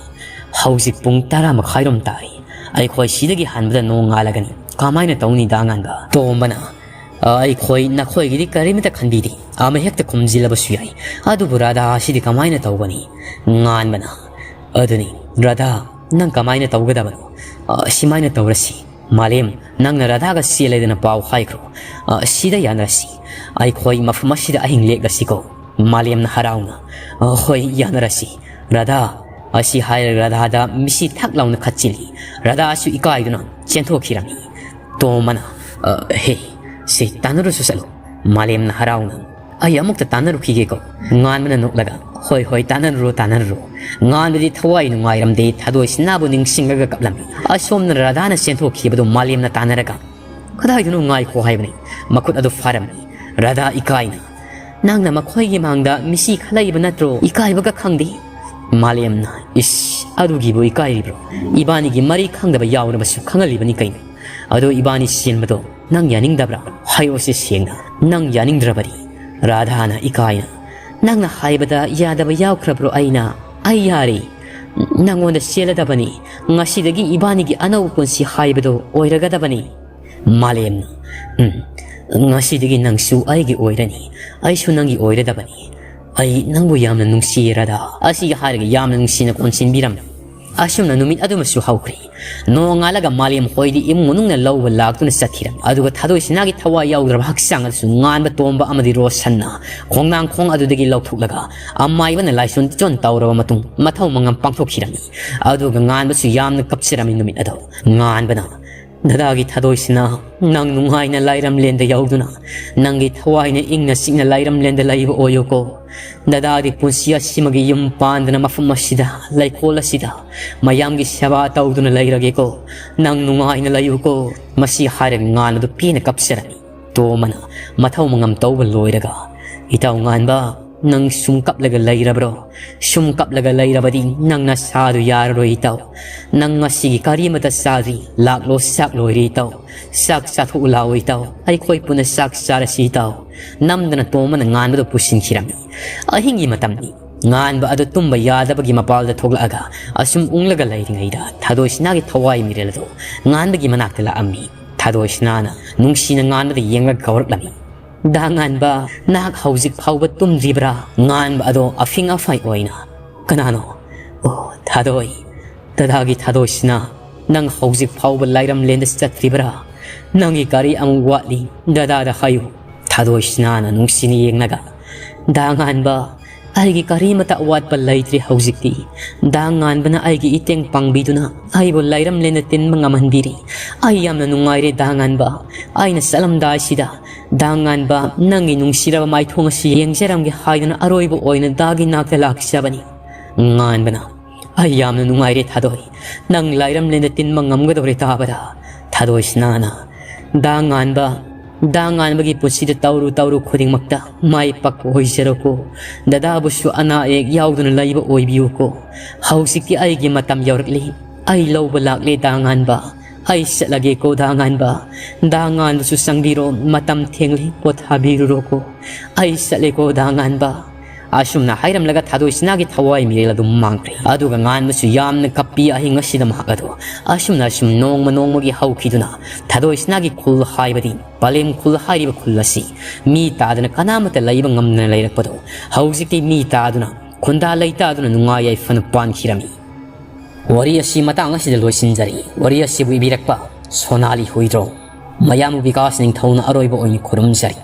"ꯍꯧꯖꯤꯛ ꯄꯨꯡ ꯇꯔꯥ ꯃꯈꯥꯏꯔꯣꯝ ꯇꯥꯔꯦ꯫ ꯑꯩꯈꯣꯏ ꯁꯤꯗꯒꯤ ꯍꯟꯕꯗ ꯅꯣꯡꯉꯥꯜꯂꯒꯅꯤ꯫ ꯀꯃꯥꯏꯅ ꯇꯧꯅꯤ, ꯗꯥ ꯉꯥꯟꯕ?" ꯇꯣꯝꯕꯅ, "ꯑꯩꯈꯣꯏ ꯅꯈꯣꯏꯒꯤꯗꯤ ꯀꯔꯤꯃꯇ ꯈꯟꯕꯤꯗꯦ꯫ ꯑꯃ ꯍꯦꯛꯇ ꯈꯨꯝꯖꯤꯜꯂꯕꯁꯨ ꯌꯥꯏ꯫ ꯑꯗꯨꯕꯨ ꯔꯥꯙꯥ ꯑꯁꯤꯗꯤ ꯀꯃꯥꯏꯅ ꯇꯧꯒꯅꯤ?" ꯉꯥꯟꯕꯅ, "ꯑꯗꯨꯅꯤ, ꯔꯥꯙꯥ, ꯅꯪ ꯀꯃꯥꯏꯅ ꯇꯧꯒꯗꯕꯅꯣ? ꯑ, ꯁꯤꯃꯥꯏꯅ ꯇꯧꯔꯁꯤ꯫ ꯃꯥꯂꯦꯝ, ꯅꯪꯅ ꯔꯥꯙꯥꯒ ꯆꯦꯜꯂꯦꯗꯅ ꯄꯥꯎ ꯍꯥꯏꯈ꯭ꯔꯣ꯫ ꯑ, ꯁꯤꯗ ꯌꯥꯅꯔꯁꯤ꯫ ꯑꯩꯈꯣꯏ ꯃꯐꯝ ꯑꯁꯤꯗ ꯑꯍꯤꯡ ꯂꯦꯛꯂꯁꯤꯀꯣ꯫" ꯃꯥꯂꯦꯝꯅ ꯍꯔꯥꯎꯅ, "ꯑ, ꯍꯣꯏ, ꯌꯥꯅꯔꯁꯤ꯫ ꯔꯥꯙꯥ!" ꯑꯁꯤ ꯍꯥꯏꯔꯒ ꯔꯥꯙꯥꯗ ꯃꯤꯠꯁꯤ ꯊꯛ ꯂꯥꯎꯅ ꯈꯠꯆꯤꯜꯂꯤ꯫ ꯔꯥꯙꯥꯁꯨ ꯏꯀꯥꯏꯗꯨꯅ ꯆꯦꯟꯊꯣꯛꯈꯤꯔꯝꯃꯤ꯫ ꯇꯣꯝꯕꯅ, "ꯑ, ꯍꯦ, ꯁꯦ, ꯇꯥꯟꯅꯔꯨꯁꯨ ꯆꯠꯂꯣ꯫" ꯃꯥꯂꯦꯝꯅ ꯍꯔꯥꯎꯅ, "ꯑꯩ ꯑꯃꯨꯛꯇ ꯇꯥꯟꯅꯔꯨꯈꯤꯒꯦꯀꯣ꯫" ꯉꯥꯟꯕꯅ ꯅꯣꯛꯂꯒ, "ꯍꯣꯏ, ꯍꯣꯏ, ꯇꯥꯟꯅꯔꯨꯔꯣ, ꯇꯥꯟꯅꯔꯨꯔꯣ"꯫ ꯉꯥꯟꯕꯗꯤ ꯊꯋꯥꯏ ꯅꯨꯡꯉꯥꯏꯔꯝꯗꯦ, ꯊꯥꯗꯣꯏꯁꯅꯥꯕꯨ ꯅꯤꯡꯁꯤꯡꯂꯒ ꯀꯞꯂꯝꯃꯤ꯫ ꯑꯁꯣꯝꯅ ꯔꯥꯙꯥꯅ ꯆꯦꯟꯊꯣꯛꯈꯤꯕꯗꯨ ꯃꯥꯂꯦꯝꯅ ꯇꯥꯟꯅꯔꯒ, "ꯀꯗꯥꯏꯗꯅꯣ ꯉꯥꯏꯈꯣ ꯍꯥꯏꯕꯅꯤ, ꯃꯈꯨꯠ ꯑꯗꯨ ꯐꯥꯔꯝꯃꯤ"꯫ ꯔꯥꯙꯥ ꯏꯀꯥꯏꯅ, "ꯅꯪꯅ ꯃꯈꯣꯏꯒꯤ ꯃꯥꯡꯗ ꯃꯤꯁꯤ ꯈꯜꯂꯛꯏꯕ ꯅꯠꯇ꯭ꯔꯣ? ꯏꯀꯥꯏꯕꯒ ꯈꯪꯗꯦ"꯫ ꯃꯥꯂꯦꯝꯅ, "ꯏꯁ, ꯑꯗꯨꯒꯤꯕꯨ ꯏꯀꯥꯏꯔꯤꯕ꯭ꯔꯣ? ꯏꯕꯥꯅꯤꯒꯤ ꯃꯔꯤ ꯈꯪꯗꯕ ꯌꯥꯎꯔꯕꯁꯨ ꯈꯪꯍꯜꯂꯤꯕꯅꯤ ꯀꯩꯅꯣ꯫ ꯑꯗꯣ ꯏꯕꯥꯅꯤ ꯆꯦꯟꯕꯗꯣ ꯅꯪ ꯌꯥꯅꯤꯡꯗꯕ꯭ꯔꯥ? ꯍꯥꯏꯔꯣꯁꯦ ꯁꯦꯡꯅ, ꯅꯪ ꯌꯥꯅꯤꯡꯗ꯭ꯔꯕꯗꯤ"꯫ ꯔꯥꯙꯥꯅ ꯏꯀꯥꯏꯅ, "ꯅꯪꯅ ꯍꯥꯏꯕꯗ ꯌꯥꯗꯕ ꯌꯥꯎꯈ꯭ꯔꯕ꯭ꯔꯣ ꯑꯩꯅ? ꯑꯩ ꯌꯥꯔꯦ꯫ ꯅꯪꯉꯣꯟꯗ ꯆꯦꯜꯂꯗꯕꯅꯤ꯫ ꯉꯁꯤꯗꯒꯤ ꯏꯕꯥꯅꯤꯒꯤ ꯑꯅꯧꯕ ꯄꯨꯟꯁꯤ ꯍꯥꯏꯕꯗꯣ ꯑꯣꯏꯔꯒꯗꯕꯅꯤ"꯫ ꯃꯥꯂꯦꯝꯅ, "ꯎꯝ, ꯉꯁꯤꯗꯒꯤ ꯅꯪꯁꯨ ꯑꯩꯒꯤ ꯑꯣꯏꯔꯅꯤ, ꯑꯩꯁꯨ ꯅꯪꯒꯤ ꯑꯣꯏꯔꯗꯕꯅꯤ꯫ ꯑꯩ ꯅꯪꯕꯨ ꯌꯥꯝꯅ ꯅꯨꯡꯁꯤꯌꯦ, ꯔꯥꯙꯥ"꯫ ꯑꯁꯤ ꯍꯥꯏꯔꯒ ꯌꯥꯝꯅ ꯅꯨꯡꯁꯤꯅ ꯀꯣꯟꯁꯤꯟꯕꯤꯔꯝꯃꯤ꯫ ꯑꯁꯨꯝꯅ ꯅꯨꯃꯤꯠ ꯑꯗꯨꯃꯁꯨ ꯍꯧꯈ꯭ꯔꯦ꯫ ꯅꯣꯡꯉꯥꯜꯂꯒ ꯃꯥꯂꯦꯝ ꯍꯣꯏꯗꯤ ꯏꯃꯨꯡ ꯃꯅꯨꯡꯅ ꯂꯧꯕ ꯂꯥꯛꯇꯨꯅ ꯆꯠꯈꯤꯔꯝꯃꯤ꯫ ꯑꯗꯨꯒ ꯊꯥꯗꯣꯏꯁꯅꯥꯒꯤ ꯊꯋꯥꯏ ꯌꯥꯎꯗ꯭ꯔꯕ ꯍꯛꯆꯥꯡ ꯑꯗꯨꯁꯨ ꯉꯥꯟꯕ, ꯇꯣꯝꯕ ꯑꯃꯗꯤ ꯔꯣꯁꯟꯅ ꯈꯣꯡꯅꯥꯡꯈꯣꯡ ꯑꯗꯨꯗꯒꯤ ꯂꯧꯊꯣꯛꯂꯒ ꯑꯃꯥꯏꯕꯅ ꯂꯥꯏꯁꯣꯟ ꯇꯤꯆꯣꯟ ꯇꯧꯔꯕ ꯃꯇꯨꯡ ꯃꯊꯧ ꯃꯉꯝ ꯄꯥꯡꯊꯣꯛꯈꯤꯔꯝꯃꯤ꯫ ꯑꯗꯨꯒ ꯉꯥꯟꯕꯁꯨ ꯌꯥꯝꯅ ꯀꯞꯆꯔꯝꯃꯤ ꯅꯨꯃꯤꯠ ꯑꯗꯣ꯫ ꯉꯥꯟꯕꯅ, "ꯗꯗꯥꯒꯤ ꯊꯥꯗꯣꯏꯁꯅꯥ, ꯅꯪ ꯅꯨꯡꯉꯥꯏꯅ ꯂꯥꯏꯔꯝꯂꯦꯟꯗ ꯌꯥꯎꯗꯨꯅ ꯅꯪꯒꯤ ꯊꯋꯥꯏꯅ ꯏꯪꯅ ꯆꯤꯛꯅ ꯂꯥꯏꯔꯝꯂꯦꯟꯗ ꯂꯩꯕ ꯑꯣꯏꯌꯨꯀꯣ꯫ ꯗꯗꯥꯗꯤ ꯄꯨꯟꯁꯤ ꯑꯁꯤꯃꯒꯤ ꯌꯨꯝ ꯄꯥꯟꯗꯅ ꯃꯐꯝ ꯑꯁꯤꯗ, ꯂꯩꯀꯣꯜ ꯑꯁꯤꯗ ꯃꯌꯥꯝꯒꯤ ꯁꯦꯕꯥ ꯇꯧꯗꯨꯅ ꯂꯩꯔꯒꯦꯀꯣ꯫ ꯅꯪ ꯅꯨꯡꯉꯥꯏꯅ ꯂꯩꯌꯨꯀꯣ"꯫ ꯃꯁꯤ ꯍꯥꯏꯔꯒ ꯉꯥꯟꯕꯗꯨ ꯄꯦꯟꯅ ꯀꯞꯆꯔꯝꯃꯤ꯫ ꯇꯣꯝꯕꯅ ꯃꯊꯧ ꯃꯉꯝ ꯇꯧꯕ ꯂꯣꯏꯔꯒ, "ꯏꯇꯥꯎ ꯉꯥꯟꯕ, ꯅꯪ ꯁꯨꯝ ꯀꯞꯂꯒ ꯂꯩꯔꯕ꯭ꯔꯣ? ꯁꯨꯝ ꯀꯞꯂꯒ ꯂꯩꯔꯕꯗꯤ ꯅꯪ ꯅꯁꯥꯗꯨ ꯌꯥꯔꯔꯣꯏ ꯏꯇꯥꯎ꯫ ꯅꯪ ꯉꯁꯤꯒꯤ ꯀꯔꯤ ꯑꯃꯠꯇ ꯆꯥꯗ꯭ꯔꯤ꯫ ꯂꯥꯛꯂꯣ, ꯆꯥꯛ ꯂꯣꯏꯔꯦ ꯏꯇꯥꯎ꯫ ꯆꯥꯛ ꯆꯥꯊꯣꯛꯎ ꯂꯥꯛꯑꯣ ꯏꯇꯥꯎ꯫ ꯑꯩꯈꯣꯏ ꯄꯨꯟꯅ ꯆꯥꯛ ꯆꯥꯔꯁꯤ ꯏꯇꯥꯎ"꯫ ꯅꯝꯗꯅ ꯇꯣꯝꯕꯅ ꯉꯥꯟꯕꯗꯨ ꯄꯨꯁꯤꯟꯈꯤꯔꯝꯃꯤ꯫ ꯑꯍꯤꯡꯒꯤ ꯃꯇꯝꯅꯤ꯫ ꯉꯥꯟꯕ ꯑꯗꯨ ꯇꯨꯝꯕ ꯌꯥꯗꯕꯒꯤ ꯃꯄꯥꯜꯗ ꯊꯣꯛꯂꯛꯑꯒ ꯑꯁꯨꯝ ꯎꯪꯂꯒ ꯂꯩꯔꯤꯉꯩꯗ ꯊꯥꯗꯣꯏꯁꯅꯥꯒꯤ ꯊꯋꯥꯏ ꯃꯤꯔꯦꯜ ꯑꯗꯨ ꯉꯥꯟꯕꯒꯤ ꯃꯅꯥꯛꯇ ꯂꯥꯛꯑꯝꯃꯤ꯫ ꯊꯥꯗꯣꯏꯁꯅꯥꯅ ꯅꯨꯡꯁꯤꯅ ꯉꯥꯟꯕꯗ ꯌꯦꯡꯂꯒ ꯀꯧꯔꯛꯂꯝꯃꯤ, "ꯗꯥ ꯉꯥꯟꯕ, ꯅꯍꯥꯛ ꯍꯧꯖꯤꯛ ꯐꯥꯎꯕ ꯇꯨꯝꯗ꯭ꯔꯤꯕ꯭ꯔꯥ?" ꯉꯥꯟꯕ ꯑꯗꯣ ꯑꯐꯤꯡ ꯑꯐꯥꯏ ꯑꯣꯏꯅ, "ꯀꯅꯥꯅꯣ? ꯑꯣ, ꯊꯥꯗꯣꯏ, ꯗꯗꯥꯒꯤ ꯊꯥꯗꯣꯏꯁꯅꯥ, ꯅꯪ ꯍꯧꯖꯤꯛ ꯐꯥꯎꯕ ꯂꯥꯏꯔꯝꯂꯦꯟꯗ ꯆꯠꯇ꯭ꯔꯤꯕ꯭ꯔꯥ? ꯅꯪꯒꯤ ꯒꯥꯔꯤ ꯑꯃꯨꯛ ꯋꯥꯠꯂꯤ, ꯗꯗꯥꯗ ꯍꯥꯏꯌꯨ"꯫ ꯊꯥꯗꯣꯏꯁꯅꯥꯅ ꯅꯨꯡꯁꯤꯅ ꯌꯦꯡꯂꯒ, "ꯗꯥ ꯉꯥꯟꯕ, ꯑꯩꯒꯤ ꯀꯔꯤꯃꯇ ꯑꯋꯥꯠꯄ ꯂꯩꯇ꯭ꯔꯦ ꯍꯧꯖꯤꯛꯇꯤ꯫ ꯗꯥ ꯉꯥꯟꯕꯅ ꯑꯩꯒꯤ ꯏꯇꯦꯡ ꯄꯥꯡꯕꯤꯗꯨꯅ ꯑꯩꯕꯨ ꯂꯥꯏꯔꯝꯂꯦꯟꯗ ꯇꯤꯟꯕ ꯉꯝꯍꯟꯕꯤꯔꯤ꯫ ꯑꯩ ꯌꯥꯝꯅ ꯅꯨꯡꯉꯥꯏꯔꯦ ꯗꯥ ꯉꯥꯟꯕ꯫ ꯑꯩꯅ ꯆꯠꯂꯝꯗꯥꯏꯁꯤꯗ "ꯗꯥ ꯉꯥꯟꯕ, ꯅꯪꯒꯤ ꯅꯨꯡꯁꯤꯔꯕ ꯃꯥꯏꯊꯣꯡ ꯑꯁꯤ ꯌꯦꯡꯖꯔꯝꯒꯦ ꯍꯥꯏꯗꯨꯅ ꯑꯔꯣꯏꯕ ꯑꯣꯏꯅ ꯗꯥꯒꯤ ꯅꯥꯛꯇ ꯂꯥꯛꯆꯕꯅꯤ꯫" ꯉꯥꯟꯕꯅ, "ꯑꯩ ꯌꯥꯝꯅ ꯅꯨꯡꯉꯥꯏꯔꯦ ꯊꯥꯗꯣꯏ꯫ ꯅꯪ ꯂꯥꯏꯔꯝꯂꯦꯟꯗ ꯇꯤꯟꯕ ꯉꯝꯒꯗꯧꯔꯦ ꯇꯥꯕꯗ꯫" ꯊꯥꯗꯣꯏꯁꯅꯥꯅ, "ꯗꯥ ꯉꯥꯟꯕ, ꯗꯥ ꯉꯥꯟꯕꯒꯤ ꯄꯨꯟꯁꯤꯗ ꯇꯧꯔꯨ ꯇꯧꯔꯨ ꯈꯨꯗꯤꯡꯃꯛꯇ ꯃꯥꯏ ꯄꯥꯛꯄ ꯑꯣꯏꯖꯔꯣꯀꯣ꯫ ꯗꯗꯥꯕꯨꯁꯨ ꯑꯅꯥ ꯑꯌꯦꯛ ꯌꯥꯎꯗꯅ ꯂꯩꯕ ꯑꯣꯏꯕꯤꯌꯨꯀꯣ꯫ ꯍꯧꯖꯤꯛꯇꯤ ꯑꯩꯒꯤ ꯃꯇꯝ ꯌꯧꯔꯛꯂꯤ꯫ ꯑꯩ ꯂꯧꯕ ꯂꯥꯛꯂꯦ ꯗꯥ ꯉꯥꯟꯕ꯫ ꯑꯩ ꯆꯠꯂꯒꯦꯀꯣ ꯗꯥ ꯉꯥꯟꯕ꯫ ꯗꯥ ꯉꯥꯟꯕꯁꯨ ꯆꯪꯕꯤꯔꯣ, ꯃꯇꯝ ꯊꯦꯡꯂꯦ, ꯄꯣꯊꯥꯕꯤꯔꯨꯔꯣꯀꯣ꯫ ꯑꯩ ꯆꯠꯂꯦꯀꯣ ꯗꯥ ꯉꯥꯟꯕ꯫" ꯑꯁꯨꯝꯅ ꯍꯥꯏꯔꯝꯂꯒ ꯊꯥꯗꯣꯏꯁꯅꯥꯒꯤ ꯊꯋꯥꯏ ꯃꯤꯔꯦꯜ ꯑꯗꯨ ꯃꯥꯡꯈ꯭ꯔꯦ꯫ ꯑꯗꯨꯒ ꯉꯥꯟꯕꯁꯨ ꯌꯥꯝꯅ ꯀꯞꯄꯤ ꯑꯍꯤꯡ ꯑꯁꯤꯗ ꯃꯍꯥꯛ ꯑꯗꯨ꯫ ꯑꯁꯨꯝꯅ ꯑꯁꯨꯝ ꯅꯣꯡꯃ ꯅꯣꯡꯃꯒꯤ ꯍꯧꯈꯤꯗꯨꯅ ꯊꯥꯗꯣꯏꯁꯅꯥꯒꯤ ꯈꯨꯜ ꯍꯥꯏꯕꯗꯤ ꯄꯂꯦꯝ ꯈꯨꯜ ꯍꯥꯏꯔꯤꯕ ꯈꯨꯜ ꯑꯁꯤ ꯃꯤ ꯇꯥꯗꯅ ꯀꯅꯥꯃꯠꯇ ꯂꯩꯕ ꯉꯝꯗꯅ ꯂꯩꯔꯛꯄꯗꯣ ꯍꯧꯖꯤꯛꯇꯤ ꯃꯤ ꯇꯥꯗꯨꯅ, ꯈꯨꯟꯗꯥ ꯂꯩꯇꯥꯗꯨꯅ ꯅꯨꯡꯉꯥꯏ ꯌꯥꯏꯐꯅ ꯄꯥꯟꯈꯤꯔꯝꯃꯤ꯫ ꯋꯥꯔꯤ ꯑꯁꯤ ꯃꯇꯥꯡ ꯑꯁꯤꯗ ꯂꯣꯏꯁꯤꯟꯖꯔꯤ꯫ ꯋꯥꯔꯤ ꯑꯁꯤꯕꯨ ꯏꯕꯤꯔꯛꯄ ꯁꯣꯅꯥꯂꯤ ꯍꯨꯏꯗ꯭ꯔꯣꯝ꯫ ꯃꯌꯥꯝꯕꯨ ꯕꯤꯀꯥꯁ ꯅꯤꯡꯊꯧꯅ ꯑꯔꯣꯏꯕ ꯑꯣꯏꯅ ꯈꯨꯔꯨꯝꯖꯔꯤ꯫